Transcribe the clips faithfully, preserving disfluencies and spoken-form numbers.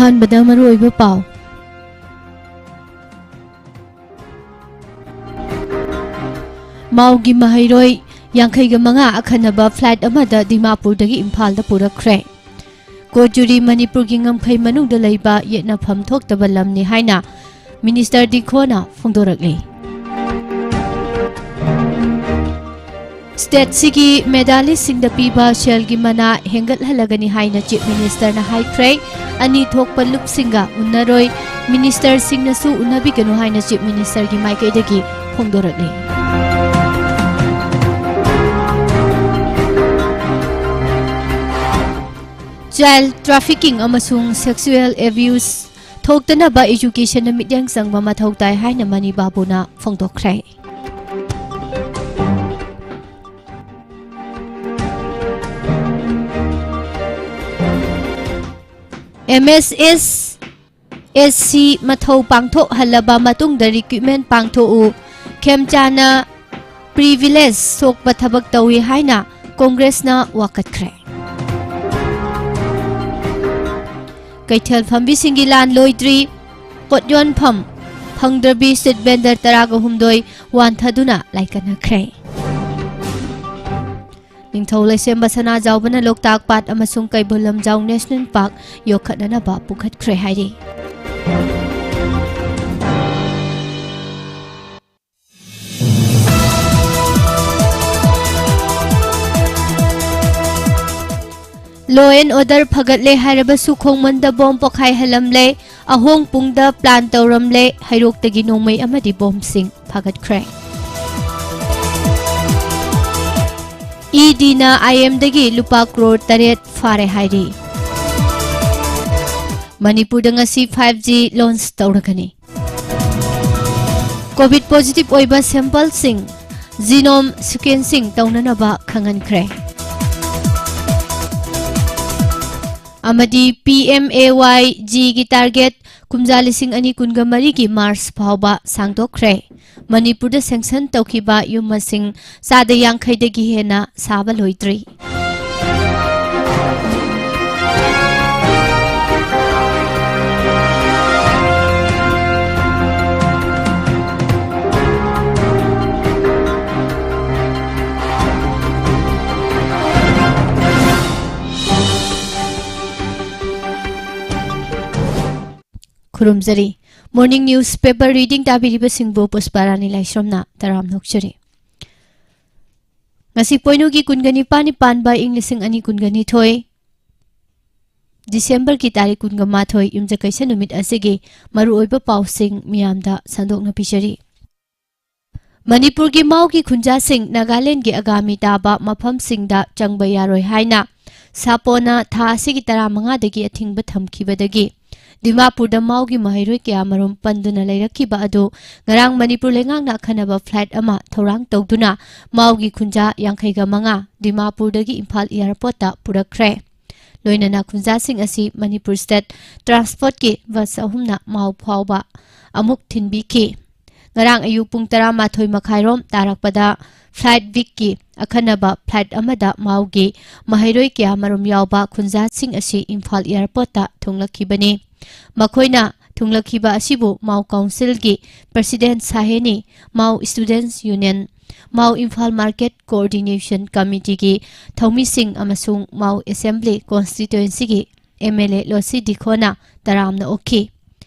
ꯑꯍꯥꯟꯕꯗ ꯃꯔꯨꯑꯣꯏꯕ ꯄꯥꯎ꯫ ꯃꯥꯎꯒꯤ ꯃꯍꯩꯔꯣꯏ ꯌꯥꯡꯈꯩꯒ ꯃꯉꯥ ꯑꯈꯟꯅꯕ flight ꯑꯃꯗ ꯗꯤꯃꯥꯄꯨꯔꯗꯒꯤ ꯏꯝꯐꯥꯜꯗ ꯄꯨꯔꯛꯈ꯭ꯔꯦ꯫ ꯀꯣꯖꯨꯔꯤ ꯃꯅꯤꯄꯨꯔꯒꯤ ꯉꯝꯈꯩ ꯃꯅꯨꯡꯗ ꯂꯩꯕ ꯌꯦꯠꯅꯐꯝ ꯊꯣꯛꯇꯕ ꯂꯝꯅꯤ ꯍꯥꯏꯅ Minister ꯗꯤꯡꯈꯣꯅ ꯐꯣꯡꯗꯣꯔꯛꯂꯤ꯫ Stateꯁꯤꯒꯤ medalistꯁꯤꯡꯗ ꯄꯤꯕ ꯁꯦꯜꯒꯤ ꯃꯅꯥ ꯍꯦꯟꯒꯠꯍꯜꯂꯒꯅꯤ ꯍꯥꯏꯅ Chief Ministerꯅ ꯍꯥꯏꯈ꯭ꯔꯦ꯫ ꯑꯅꯤ ꯊꯣꯛꯄ ꯂꯨꯞꯁꯤꯡꯒ ꯎꯟꯅꯔꯣꯏ, ministerꯁꯤꯡꯅꯁꯨ ꯎꯟꯅꯕꯤꯒꯅꯨ ꯍꯥꯏꯅ Chief Ministerꯒꯤ ꯃꯥꯏꯀꯩꯗꯒꯤ ꯐꯣꯡꯗꯣꯔꯛꯂꯤ꯫ Child trafficking ꯑꯃꯁꯨꯡ sexual abuse ꯊꯣꯛꯇꯅꯕ educationꯗ ꯃꯤꯠꯌꯦꯡ ꯆꯪꯕ ꯃꯊꯧ ꯇꯥꯏ ꯍꯥꯏꯅ ꯃꯅꯤ ꯕꯥꯕꯨꯅ ꯐꯣꯡꯗꯣꯛꯈ꯭ꯔꯦ꯫ MSSSC ꯃꯊꯧ ꯄꯥꯡꯊꯣꯛꯍꯜꯂꯕ ꯃꯇꯨꯡꯗ recruitment ꯄꯥꯡꯊꯣꯛꯎ꯫ ꯈꯦꯝꯆꯥꯅ privilege ꯁꯣꯛꯄ ꯊꯕꯛ ꯇꯧꯏ ꯍꯥꯏꯅ Congressꯅ ꯋꯥꯀꯠꯈ꯭ꯔꯦ꯫ ꯀꯩꯊꯦꯜ ꯐꯝꯕꯤꯁꯤꯡꯒꯤ ꯂꯥꯟ ꯂꯣꯏꯗ꯭ꯔꯤ꯫ ꯄꯣꯠ ꯌꯣꯟꯐꯝ ꯐꯪꯗ꯭ꯔꯕꯤ street vendor ꯇꯔꯥꯒ ꯍꯨꯝꯗꯣꯏ ꯋꯥꯟꯊꯗꯨꯅ ꯂꯥꯏꯀꯠꯅꯈ꯭ꯔꯦ꯫ ꯅꯤꯡꯊꯧ ꯂꯩꯁꯦꯝꯕ ꯁꯅꯥꯖꯥꯎꯕꯅ ꯂꯣꯛꯇꯥꯛ ꯄꯥꯠ ꯑꯃꯁꯨꯡ ꯀꯩꯕꯨꯜ ꯂꯝꯖꯥꯎ National Park ꯌꯣꯛꯈꯠꯅꯅꯕ ꯄꯨꯈꯠꯈ꯭ꯔꯦ ꯍꯥꯏꯔꯤ꯫ Law and order ꯐꯒꯠꯂꯦ ꯍꯥꯏꯔꯕꯁꯨ ꯈꯣꯡꯃꯟꯗ ꯕꯣꯝ ꯄꯣꯈꯥꯏꯍꯜꯂꯝꯂꯦ, ꯑꯍꯣꯡ ꯄꯨꯡꯗ plan ꯇꯧꯔꯝꯂꯦ, ꯍꯩꯔꯣꯛꯇꯒꯤ ꯅꯣꯡꯃꯩ ꯑꯃꯗꯤ ꯕꯣꯝꯁꯤꯡ ꯐꯥꯒꯠꯈ꯭ꯔꯦ꯫ EDꯅ IMꯗꯒꯤ ꯂꯨꯄꯥ ꯀ꯭ꯔꯣꯔ ꯇꯔꯦꯠ ꯐꯥꯔꯦ ꯍꯥꯏꯔꯤ꯫ ꯃꯅꯤꯄꯨꯔꯗ ꯉꯁꯤ five G launch ꯇꯧꯔꯒꯅꯤ꯫ Covid positive ꯑꯣꯏꯕ sampleꯁꯤꯡ genome sequencing ꯇꯧꯅꯅꯕ ꯈꯪꯍꯟꯈ꯭ꯔꯦ꯫ ꯑꯃꯗꯤ PMAY-Gꯒꯤ target ꯀꯨꯝꯖꯥ ꯂꯤꯁꯤꯡ ꯑꯅꯤ ꯀꯨꯟꯒ ꯃꯔꯤꯒꯤ March ꯐꯥꯎꯕ ꯁꯥꯡꯗꯣꯛꯈ꯭ꯔꯦ꯫ ꯃꯅꯤꯄꯨꯔꯗ sanction ꯇꯧꯈꯤꯕ ꯌꯨꯝ ꯃꯁꯤꯡ ꯆꯥꯗ ꯌꯥꯡꯈꯩꯗꯒꯤ ꯍꯦꯟꯅ ꯁꯥꯕ ꯂꯣꯏꯗ꯭ꯔꯤ꯫ ꯈꯨꯔꯨꯝꯖꯔꯤ꯫ Morning newspaper reading ꯇꯥꯕꯤꯔꯤꯕꯁꯤꯡꯕꯨ ꯄꯨꯁꯄꯥꯔꯥꯅꯤ ꯂꯥꯏꯁ꯭ꯔꯝꯅ ꯇꯔꯥꯝꯅ ꯑꯣꯛꯆꯔꯤ꯫ ꯉꯁꯤ ꯄꯣꯏꯅꯨꯒꯤ ꯀꯨꯟꯒ ꯅꯤꯄꯥꯟꯅꯤ ꯄꯥꯟꯕ ꯏꯪ ꯂꯤꯁꯤꯡ ꯑꯅꯤ ꯀꯨꯟꯒ ꯅꯤꯊꯣꯏ, ꯗꯤꯁꯦꯝꯕꯔꯒꯤ ꯇꯥꯔꯤꯛ ꯀꯨꯟꯒ ꯃꯥꯊꯣꯏ, ꯌꯨꯝꯖꯀꯩꯁ ꯅꯨꯃꯤꯠ ꯑꯁꯤꯒꯤ ꯃꯔꯨꯑꯣꯏꯕ ꯄꯥꯎꯁꯤꯡ ꯃꯤꯌꯥꯝꯗ ꯁꯟꯗꯣꯛꯅ ꯄꯤꯖꯔꯤ꯫ ꯃꯅꯤꯄꯨꯔꯒꯤ ꯃꯥꯎꯒꯤ ꯈꯨꯟꯖꯥꯁꯤꯡ ꯅꯥꯒꯥꯂꯦꯟꯗꯒꯤ ꯑꯒꯥꯃꯤ ꯇꯥꯕ ꯃꯐꯝꯁꯤꯡꯗ ꯆꯪꯕ ꯌꯥꯔꯣꯏ ꯍꯥꯏꯅ ꯁꯥꯄꯣꯅ ꯊꯥ ꯑꯁꯤꯒꯤ ꯇꯔꯥꯃꯉꯥꯗꯒꯤ ꯑꯊꯤꯡꯕ ꯊꯝꯈꯤꯕꯗꯒꯤ ꯗꯤꯃꯥꯄꯨꯔꯗ ꯃꯥꯎꯒꯤ ꯃꯍꯩꯔꯣꯏ ꯀꯌꯥꯃꯔꯨꯝ ꯄꯟꯗꯨꯅ ꯂꯩꯔꯛꯈꯤꯕ ꯑꯗꯨ ꯉꯔꯥꯡ ꯃꯅꯤꯄꯨꯔ ꯂꯩꯉꯥꯛꯅ ꯑꯈꯟꯅꯕ flight ꯑꯃ ꯊꯧꯔꯥꯡ ꯇꯧꯗꯨꯅ ꯃꯥꯎꯒꯤ ꯈꯨꯟꯖꯥ ꯌꯥꯡꯈꯩꯒ ꯃꯉꯥ ꯗꯤꯃꯥꯄꯨꯔꯗꯒꯤ ꯏꯝꯐꯥꯜ airportꯇ ꯄꯨꯔꯛꯈ꯭ꯔꯦ꯫ ꯂꯣꯏꯅꯅ ꯈꯨꯟꯖꯥꯁꯤꯡ ꯑꯁꯤ ꯃꯅꯤꯄꯨꯔ state transportꯀꯤ bus ꯑꯍꯨꯝꯅ ꯃꯥꯎ ꯐꯥꯎꯕ ꯑꯃꯨꯛ ꯊꯤꯟꯕꯤꯈꯤ꯫ ꯉꯔꯥꯡ ꯑꯌꯨꯛ ꯄꯨꯡ ꯇꯔꯥꯃꯥꯊꯣꯏ ꯃꯈꯥꯏꯔꯣꯝ ꯇꯥꯔꯛꯄꯗ flight weekꯀꯤ ꯑꯈꯟꯅꯕ flight ꯑꯃꯗ ꯃꯥꯎꯒꯤ ꯃꯍꯩꯔꯣꯏ ꯀꯌꯥꯃꯔꯨꯝ ꯌꯥꯎꯕ ꯈꯨꯟꯖꯥꯁꯤꯡ ꯑꯁꯤ ꯏꯝꯐꯥꯜ airportꯇ ꯊꯨꯡꯂꯛꯈꯤꯕꯅꯤ꯫ ꯃꯈꯣꯏꯅ ꯊꯨꯡꯂꯛꯈꯤꯕ ꯑꯁꯤꯕꯨ ꯃꯥꯎ councilꯒꯤ president ꯁꯥꯍꯦꯅꯤ, ꯃꯥꯎ students union, ꯃꯥꯎ ꯏꯝꯐꯥꯜ market coordination committeeꯒꯤ ꯊꯧꯃꯤꯁꯤꯡ ꯑꯃꯁꯨꯡ ꯃꯥꯎ assembly constituencyꯒꯤ MLA ꯂꯣꯁꯤ ꯗꯤꯈꯣꯅ ꯇꯔꯥꯝꯅ ꯑꯣꯛꯈꯤ꯫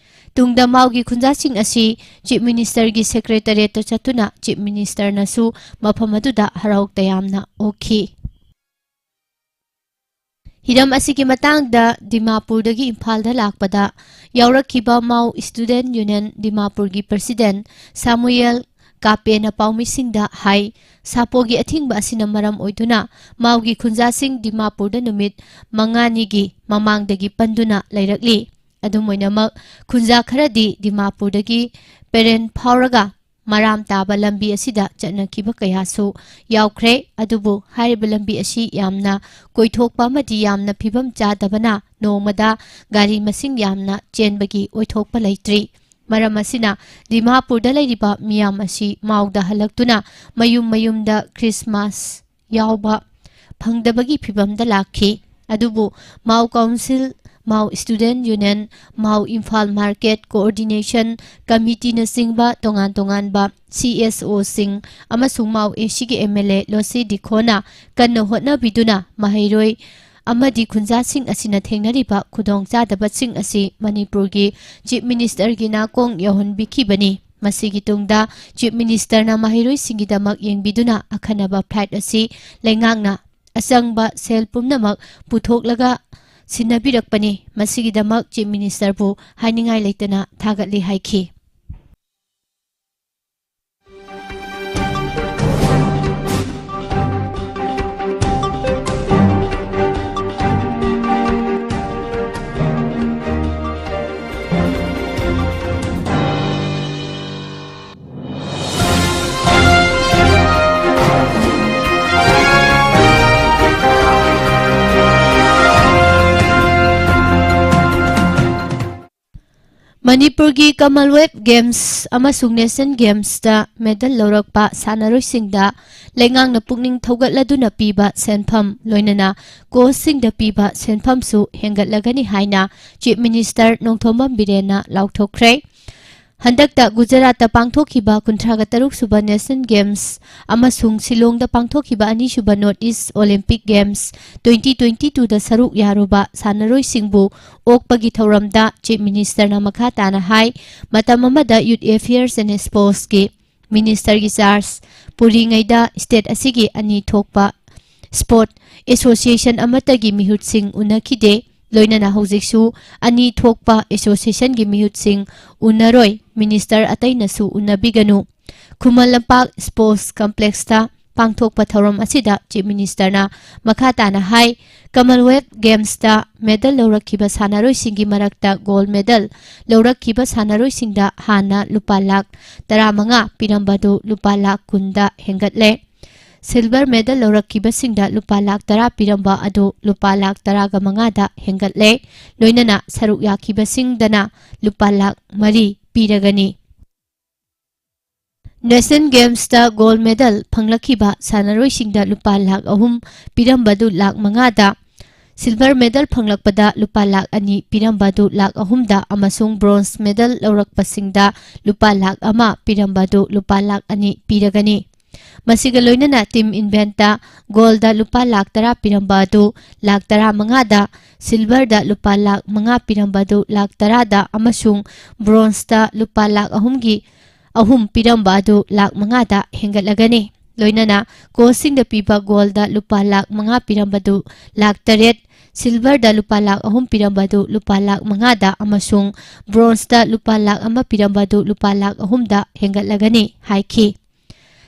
ꯇꯨꯡꯗ ꯃꯥꯎꯒꯤ ꯈꯨꯟꯖꯥꯁꯤꯡ ꯑꯁꯤ chief ministerꯒꯤ secretariatꯇ ꯆꯠꯇꯨꯅ chief ministerꯅꯁꯨ ꯃꯐꯝ ꯑꯗꯨꯗ ꯍꯔꯥꯎ ꯇꯌꯥꯝꯅ ꯑꯣꯛꯈꯤ꯫ ꯍꯤꯔꯝ ꯑꯁꯤꯒꯤ ꯃꯇꯥꯡꯗ ꯗꯤꯃꯥꯄꯨꯔꯗꯒꯤ ꯏꯝꯐꯥꯜꯗ ꯂꯥꯛꯄꯗ ꯌꯥꯎꯔꯛꯈꯤꯕ ꯃꯥꯎ student union ꯗꯤꯃꯥꯄꯨꯔꯒꯤ president ꯁꯥꯃꯨꯌꯦꯜ ꯀꯥꯄꯦꯅ ꯄꯥꯎꯃꯤꯁꯤꯡꯗ ꯍꯥꯏ, ꯁꯥꯄꯣꯒꯤ ꯑꯊꯤꯡꯕ ꯑꯁꯤꯅ ꯃꯔꯝ ꯑꯣꯏꯗꯨꯅ ꯃꯥꯎꯒꯤ ꯈꯨꯟꯖꯥꯁꯤꯡ ꯗꯤꯃꯥꯄꯨꯔꯗ ꯅꯨꯃꯤꯠ ꯃꯉꯥꯅꯤꯒꯤ ꯃꯃꯥꯡꯗꯒꯤ ꯄꯟꯗꯨꯅ ꯂꯩꯔꯛꯂꯤ꯫ ꯑꯗꯨꯝ ꯑꯣꯏꯅꯃꯛ, ꯈꯨꯟꯖꯥ ꯈꯔꯗꯤ ꯗꯤꯃꯥꯄꯨꯔꯗꯒꯤ ꯄꯦꯔꯦꯟ ꯐꯥꯎꯔꯒ ꯃꯔꯥꯝ ꯇꯥꯕ ꯂꯝꯕꯤ ꯑꯁꯤꯗ ꯆꯠꯅꯈꯤꯕ ꯀꯌꯥꯁꯨ ꯌꯥꯎꯈ꯭ꯔꯦ꯫ ꯑꯗꯨꯕꯨ ꯍꯥꯏꯔꯤꯕ ꯂꯝꯕꯤ ꯑꯁꯤ ꯌꯥꯝꯅ ꯀꯣꯏꯊꯣꯛꯄ ꯑꯃꯗꯤ ꯌꯥꯝꯅ ꯐꯤꯕꯝ ꯆꯥꯗꯕꯅ ꯅꯣꯡꯃꯗ ꯒꯥꯔꯤ ꯃꯁꯤꯡ ꯌꯥꯝꯅ ꯆꯦꯟꯕꯒꯤ ꯑꯣꯏꯊꯣꯛꯄ ꯂꯩꯇ꯭ꯔꯤ꯫ ꯃꯔꯝ ꯑꯁꯤꯅ ꯗꯤꯃꯥꯄꯨꯔꯗ ꯂꯩꯔꯤꯕ ꯃꯤꯌꯥꯝ ꯑꯁꯤ ꯃꯥꯎꯗ ꯍꯜꯂꯛꯇꯨꯅ ꯃꯌꯨꯝ ꯃꯌꯨꯝꯗ Christmas ꯌꯥꯎꯕ ꯐꯪꯗꯕꯒꯤ ꯐꯤꯚꯝꯗ ꯂꯥꯛꯈꯤ꯫ ꯑꯗꯨꯕꯨ ꯃꯥꯎ council, ꯃꯥꯎ student union, ꯃꯥꯎ ꯏꯝꯐꯥꯜ market coordination committeeꯅꯆꯤꯡꯕ ꯇꯣꯉꯥꯟ ꯇꯣꯉꯥꯟꯕ CSOꯁꯤꯡ ꯑꯃꯁꯨꯡ ꯃꯥꯎ ACꯒꯤ MLA ꯂꯣꯁꯤ ꯗꯤꯈꯣꯅ ꯀꯟꯅ ꯍꯣꯠꯅꯕꯤꯗꯨꯅ ꯃꯍꯩꯔꯣꯏ ꯑꯃꯗꯤ ꯈꯨꯟꯖꯥꯁꯤꯡ ꯑꯁꯤꯅ ꯊꯦꯡꯅꯔꯤꯕ ꯈꯨꯗꯣꯡꯆꯥꯗꯕꯁꯤꯡ ꯑꯁꯤ ꯃꯅꯤꯄꯨꯔꯒꯤ Chief Ministerꯒꯤ ꯅꯥꯀꯣꯡ ꯌꯧꯍꯟꯕꯤꯈꯤꯕꯅꯤ꯫ ꯃꯁꯤꯒꯤ ꯇꯨꯡꯗ Chief Ministerꯅ ꯃꯍꯩꯔꯣꯏꯁꯤꯡꯒꯤꯗꯃꯛ ꯌꯦꯡꯕꯤꯗꯨꯅ ꯑꯈꯟꯅꯕ flight ꯑꯁꯤ ꯂꯩꯉꯥꯛꯅ ꯑꯆꯪꯕ ꯁꯦꯜ ꯄꯨꯝꯅꯃꯛ ꯄꯨꯊꯣꯛꯂꯒ ꯁꯤꯟꯅꯕꯤꯔꯛꯄꯅꯤ꯫ ꯃꯁꯤꯒꯤꯗꯃꯛ Chief Ministerꯕꯨ ꯍꯥꯏꯅꯤꯡꯉꯥꯏ ꯂꯩꯇꯅ ꯊꯥꯒꯠꯂꯤ ꯍꯥꯏꯈꯤ꯫ ꯃꯅꯤꯄꯨꯔꯒꯤ Commonwealth Games ꯑꯃꯁꯨꯡ Nation Gamesꯇ medal ꯂꯧꯔꯛꯄ ꯁꯥꯟꯅꯔꯣꯏꯁꯤꯡꯗ ꯂꯩꯉꯥꯛꯅ ꯄꯨꯛꯅꯤꯡ ꯊꯧꯒꯠꯂꯗꯨꯅ ꯄꯤꯕ ꯁꯦꯟꯐꯝ, ꯂꯣꯏꯅꯅ coachꯁꯤꯡꯗ ꯄꯤꯕ ꯁꯦꯟꯐꯝꯁꯨ ꯍꯦꯟꯒꯠꯂꯒꯅꯤ ꯍꯥꯏꯅ Chief Minister ꯅꯣꯡꯊꯣꯝꯕꯝ ꯕꯤꯔꯦꯟꯅ ꯂꯥꯎꯊꯣꯛꯈ꯭ꯔꯦ꯫ ꯍꯟꯗꯛꯇ ꯒꯨꯖꯔꯥꯠꯇ ꯄꯥꯡꯊꯣꯛꯈꯤꯕ ꯀꯨꯟꯊ꯭ꯔꯥꯒ ꯇꯔꯨꯛ ꯁꯨꯕ Nation Games ꯑꯃꯁꯨꯡ ꯁꯤꯂꯣꯡꯗ ꯄꯥꯡꯊꯣꯛꯈꯤꯕ ꯑꯅꯤꯁꯨꯕ North East Olympic Games twenty twenty twoꯗ ꯁꯔꯨꯛ ꯌꯥꯔꯨꯕ ꯁꯥꯟꯅꯔꯣꯏꯁꯤꯡꯕꯨ ꯑꯣꯛꯄꯒꯤ ꯊꯧꯔꯝꯗ Chief Ministerꯅ ꯃꯈꯥ ꯇꯥꯅ ꯍꯥꯏ, ꯃꯇꯝ ꯑꯃꯗ Youth Affairs and Sportsꯀꯤ Ministerꯒꯤ charge ꯄꯨꯔꯤꯉꯩꯗ state ꯑꯁꯤꯒꯤ ꯑꯅꯤ ꯊꯣꯛꯄ sport association ꯑꯃꯠꯇꯒꯤ ꯃꯤꯍꯨꯠꯁꯤꯡ ꯎꯅꯈꯤꯗꯦ꯫ ꯂꯣꯏꯅꯅ ꯍꯧꯖꯤꯛꯁꯨ ꯑꯅꯤ ꯊꯣꯛꯄ associationꯒꯤ ꯃꯤꯍꯨꯠꯁꯤꯡ ꯎꯅꯔꯣꯏ, minister ꯑꯇꯩꯅꯁꯨ ꯎꯅꯕꯤꯒꯅꯨ꯫ ꯈꯨꯃꯟ ꯂꯝꯄꯥꯛ Sports Complexꯇ ꯄꯥꯡꯊꯣꯛꯄ ꯊꯧꯔꯝ ꯑꯁꯤꯗ Chief Ministerꯅ ꯃꯈꯥ ꯇꯥꯅ ꯍꯥꯏ, Commonwealth Gamesꯇ medal ꯂꯧꯔꯛꯈꯤꯕ ꯁꯥꯟꯅꯔꯣꯏꯁꯤꯡꯒꯤ ꯃꯔꯛꯇ gold medal ꯂꯧꯔꯛꯈꯤꯕ ꯁꯥꯟꯅꯔꯣꯏꯁꯤꯡꯗ ꯍꯥꯟꯅ ꯂꯨꯄꯥ ꯂꯥꯈ ꯇꯔꯥꯃꯉꯥ ꯄꯤꯔꯝꯕ ꯑꯗꯨ ꯂꯨꯄꯥ ꯂꯥꯈ ꯀꯨꯟꯗ ꯍꯦꯟꯒꯠꯂꯦ꯫ Silver medal ꯂꯧꯔꯛꯈꯤꯕꯁꯤꯡꯗ ꯂꯨꯄꯥ ꯂꯥꯈ ꯇꯔꯥ ꯄꯤꯔꯝꯕ ꯑꯗꯨ ꯂꯨꯄꯥ ꯂꯥꯈ ꯇꯔꯥꯒ ꯃꯉꯥꯗ ꯍꯦꯟꯒꯠꯂꯦ꯫ ꯂꯣꯏꯅꯅ ꯁꯔꯨꯛ ꯌꯥꯈꯤꯕꯁꯤꯡꯗꯅ ꯂꯨꯄꯥ ꯂꯥꯈ ꯃꯔꯤ ꯄꯤꯔꯒꯅꯤ꯫ Nation Gamesꯇ gold medal ꯐꯪꯂꯛꯈꯤꯕ ꯁꯥꯟꯅꯔꯣꯏꯁꯤꯡꯗ ꯂꯨꯄꯥ ꯂꯥꯈ ꯑꯍꯨꯝ ꯄꯤꯔꯝꯕꯗꯨ ꯂꯥꯈ ꯃꯉꯥꯗ, silver medal ꯐꯪꯂꯛꯄꯗ ꯂꯨꯄꯥ ꯂꯥꯈ ꯑꯅꯤ ꯄꯤꯔꯝꯕꯗꯨ ꯂꯥꯈ ꯑꯍꯨꯝꯗ ꯑꯃꯁꯨꯡ bronze medal ꯂꯧꯔꯛꯄꯁꯤꯡꯗ ꯂꯨꯄꯥ ꯂꯥꯈ ꯑꯃ ꯄꯤꯔꯝꯕꯗꯨ ꯂꯨꯄꯥ ꯂꯥꯈ ꯑꯅꯤ ꯄꯤꯔꯒꯅꯤ꯫ ꯃꯁꯤꯒ ꯂꯣꯏꯅꯅ Team Invent ꯇ gold ꯗ ꯂꯨꯄꯥ ꯂꯥꯈ ꯇꯔꯥ ꯄꯤꯔꯝꯕ ꯑꯗꯨ ꯂꯥꯈ ꯇꯔꯥ ꯃꯉꯥꯗ, silver ꯗ ꯂꯨꯄꯥ ꯂꯥꯈ ꯃꯉꯥ ꯄꯤꯔꯝꯕ ꯑꯗꯨ ꯂꯥꯈ ꯇꯔꯥꯗ ꯑꯃꯁꯨꯡ bronze ꯇ ꯂꯨꯄꯥ ꯂꯥꯈ ꯑꯍꯨꯝꯒꯤ ꯑꯍꯨꯝ ꯄꯤꯔꯝꯕ ꯑꯗꯨ ꯂꯥꯈ ꯃꯉꯥꯗ ꯍꯦꯟꯒꯠꯂꯒꯅꯤ꯫ ꯂꯣꯏꯅꯅ coach ꯁꯤꯡꯗ ꯄꯤꯕ gold ꯗ ꯂꯨꯄꯥ ꯂꯥꯈ ꯃꯉꯥ ꯄꯤꯔꯝꯕꯗꯨ ꯂꯥꯈ ꯇꯔꯦꯠ, silver ꯗ ꯂꯨꯄꯥ ꯂꯥꯈ ꯑꯍꯨꯝ ꯄꯤꯔꯝꯕꯗꯨ ꯂꯨꯄꯥ ꯂꯥꯈ ꯃꯉꯥꯗ ꯑꯃꯁꯨꯡ bronze ꯇ ꯂꯨꯄꯥ ꯂꯥꯈ ꯑꯃ ꯄꯤꯔꯝꯕꯗꯨ ꯂꯨꯄꯥ ꯂꯥꯈ ꯑꯍꯨꯝꯗ ꯍꯦꯟꯒꯠꯂꯒꯅꯤ ꯍꯥꯏꯈꯤ꯫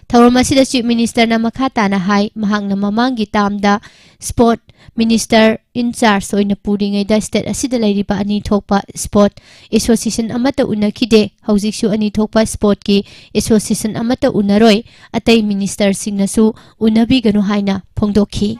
ꯊꯧꯔꯝ ꯑꯁꯤꯗ Chief Minister ꯅ ꯃꯈꯥ ꯇꯥꯅ ꯍꯥꯏ, ꯃꯍꯥꯛꯅ ꯃꯃꯥꯡꯒꯤ term the Sport Minister in charge ꯑꯣꯏꯅ ꯄꯨꯔꯤꯉꯩꯗ state ꯑꯁꯤꯗ ꯂꯩꯔꯤꯕ ꯑꯅꯤ ꯊꯣꯛꯄ sport association ꯑꯃꯠꯇ ꯎꯅꯈꯤꯗꯦ꯫ ꯍꯧꯖꯤꯛꯁꯨ ꯑꯅꯤ ꯊꯣꯛꯄ sport ꯀꯤ association ꯑꯃꯠꯇ ꯎꯅꯔꯣꯏ꯫ ꯑꯇꯩ minister ꯁꯤꯡꯅꯁꯨ ꯎꯅꯕꯤꯒꯅꯨ ꯍꯥꯏꯅ ꯐꯣꯡꯗꯣꯛꯈꯤ꯫